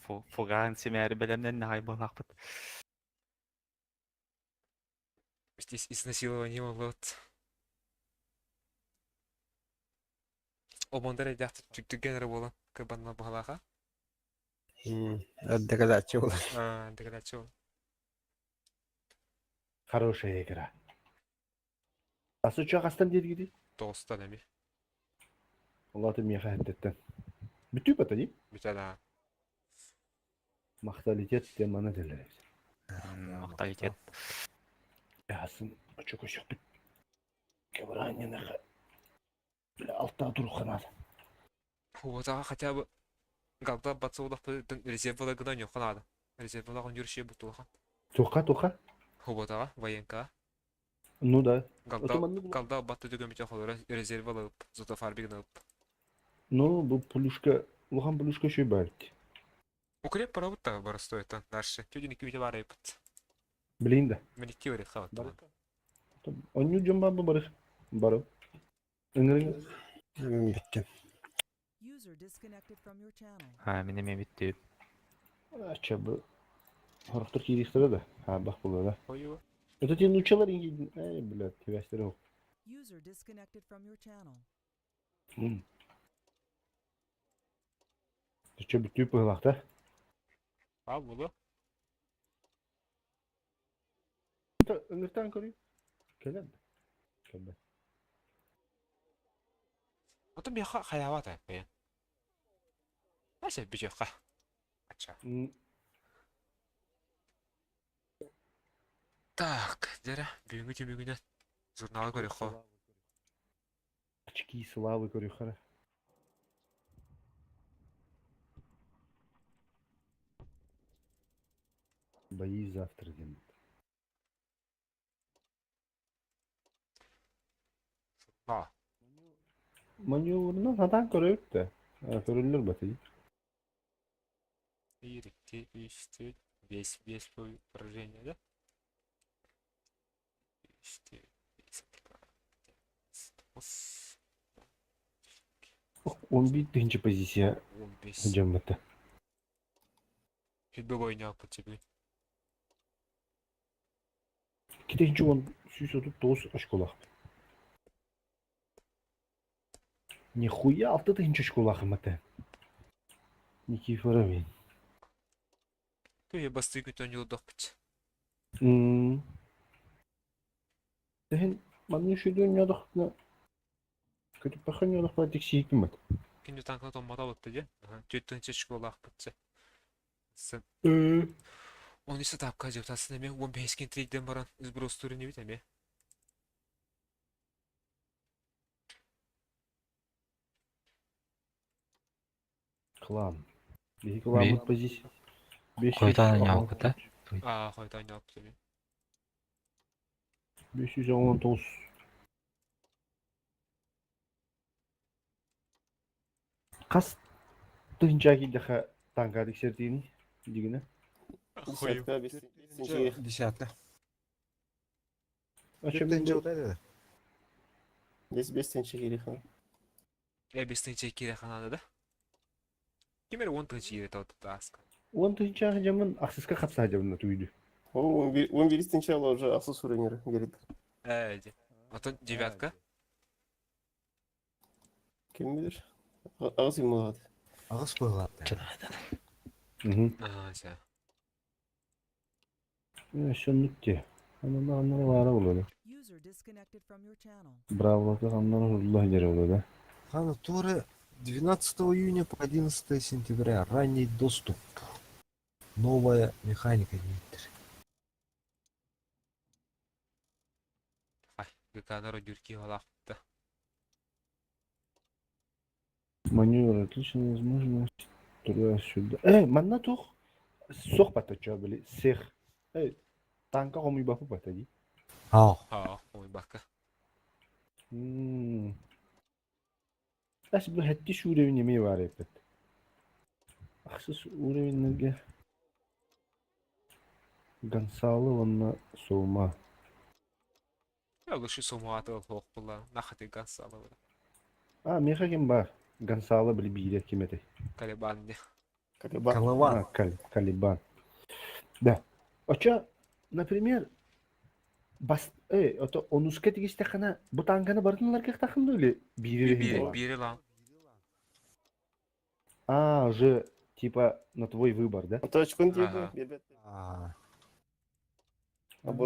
Фуган семәре белемнән нагай булакпыт. Здесь изнасилование вот. Обондар эдяхты түгенер болан кырбанна бахалаха. Доказать ол. А, деградация. Хорошая игра. Асы чағастан дергіде? Тоғыстан әме. Олаты меха әттеттен. Бүтүү бата дейм? Бүтән а. Мақталитет теманы дәлер. Мақталитет. Ясын, очо көшік бүт. Кебраненаха. Бля, алта тұруханады. Хуботаға хотя бы галда батсаулақ резервала гына нюханады. Резервала жүрші бұтулахан. Тоқа, тоқа? Хуботаға, военка. Ну да. Галда, галда батты дүгін бітен холора резервала зато фарбигін алып. Ну, бұл плюшка, улахан плюшка шөй бар. Укреп пора бар стоит дальше. Тюдин күйте бар айпыт. Блин да. Мен икки өрек хабат. Оню жомба бу барых. Барып. Ыңырың. Мен биттим. User disconnected from your channel. Ha, мен эме битти. Ача бу. Хорохтор киирихтера да. Ha, бах була да. Ою. Это те нучалар инги, эй, блядь, тебәстер ок. User disconnected from your channel. Чө бүтүп быһылах да. А, булу. Ыңыртан көрүй. Келен. Келбе. Ото меха хаяват айпы. Ася бичөкка. Ача. Так, дера, бүгүнкү түмүгүнө журнал көрөхө. Очки славы көрөхө. Бои завтра дем. А. Маневрна сатан көрөк да. Көрүлөр баты. 1, 2, 3, 4, 5, 5 поражение, да? 4, 5, 9, 11 позиция. 15. Жамматы. Футбол ойнап по тебе. Китенчи он 139 очколах. Нихуя алты тысяча очколах маты. Никифоровин. Ты басты күтөн юлдок бит. Тehen манны шүйдөн ядық на көтүп бахан ядық ба тексейкин бат. Кинди танкына томмата бытты же. Төттүнче школах бытты. Сын. Он исе тапка деп тасын эме 15 кен трейден баран сброс туры бит эме. Клан. Бихи клан позиция. Қойдан яуқы да? А, қойдан яуқы эме. 519. Қас тыһынча килдэхэ танка диксертиини дигине. Десятка, бесинчи. Десятка. Ача Здесь бестинчи кирихан. Э, бестинчи киреханада да? Кимер 10 тыһынча кире таска. Он тыһынча жамын ахсыска хапса жамын туйду. О, он биристинчи ала уже асыл сүренер говорит. Э, де. Оттон девятка? Ким билэр? Аҕыс юм буолаат. Аҕыс быһылаат. Аа, сэ. Шыннык те. Анна анна баара болот. User disconnected from your channel. Бравлата аннан хурла жер болот да. Хана Торе 12 июня по 11 сентября. Ранний доступ. Новая механика диэбиттэр. Ай, ГК-нар одюрки халаахта. Маневр отличная возможность туда-сюда. Э, манна тух сох бата чё били сех. Э, танка хомуйбапы бата ди. Аа. Аа, ой бакка. М. Ас бу хэттис уровень эмиэ баар эбит. Ахсыс уровеннэргэ Гонсало уонна Соума. Я лучше сумааты суох буолла. Нахаты Гонсало. А, миэхэ ким баар? Гонсало били биирэ ким этэй? Калибан не. Калибан. Колыван. А, Калибан. Да. Очо, например, бас э, ото онуска тигистэххинэ бу танканы барытын ылар кыахтааххын дуу или биири эрэ Биири буолар? биири лаан. А, уже типа на твой выбор, да? Точкун Ага. типа. Аа.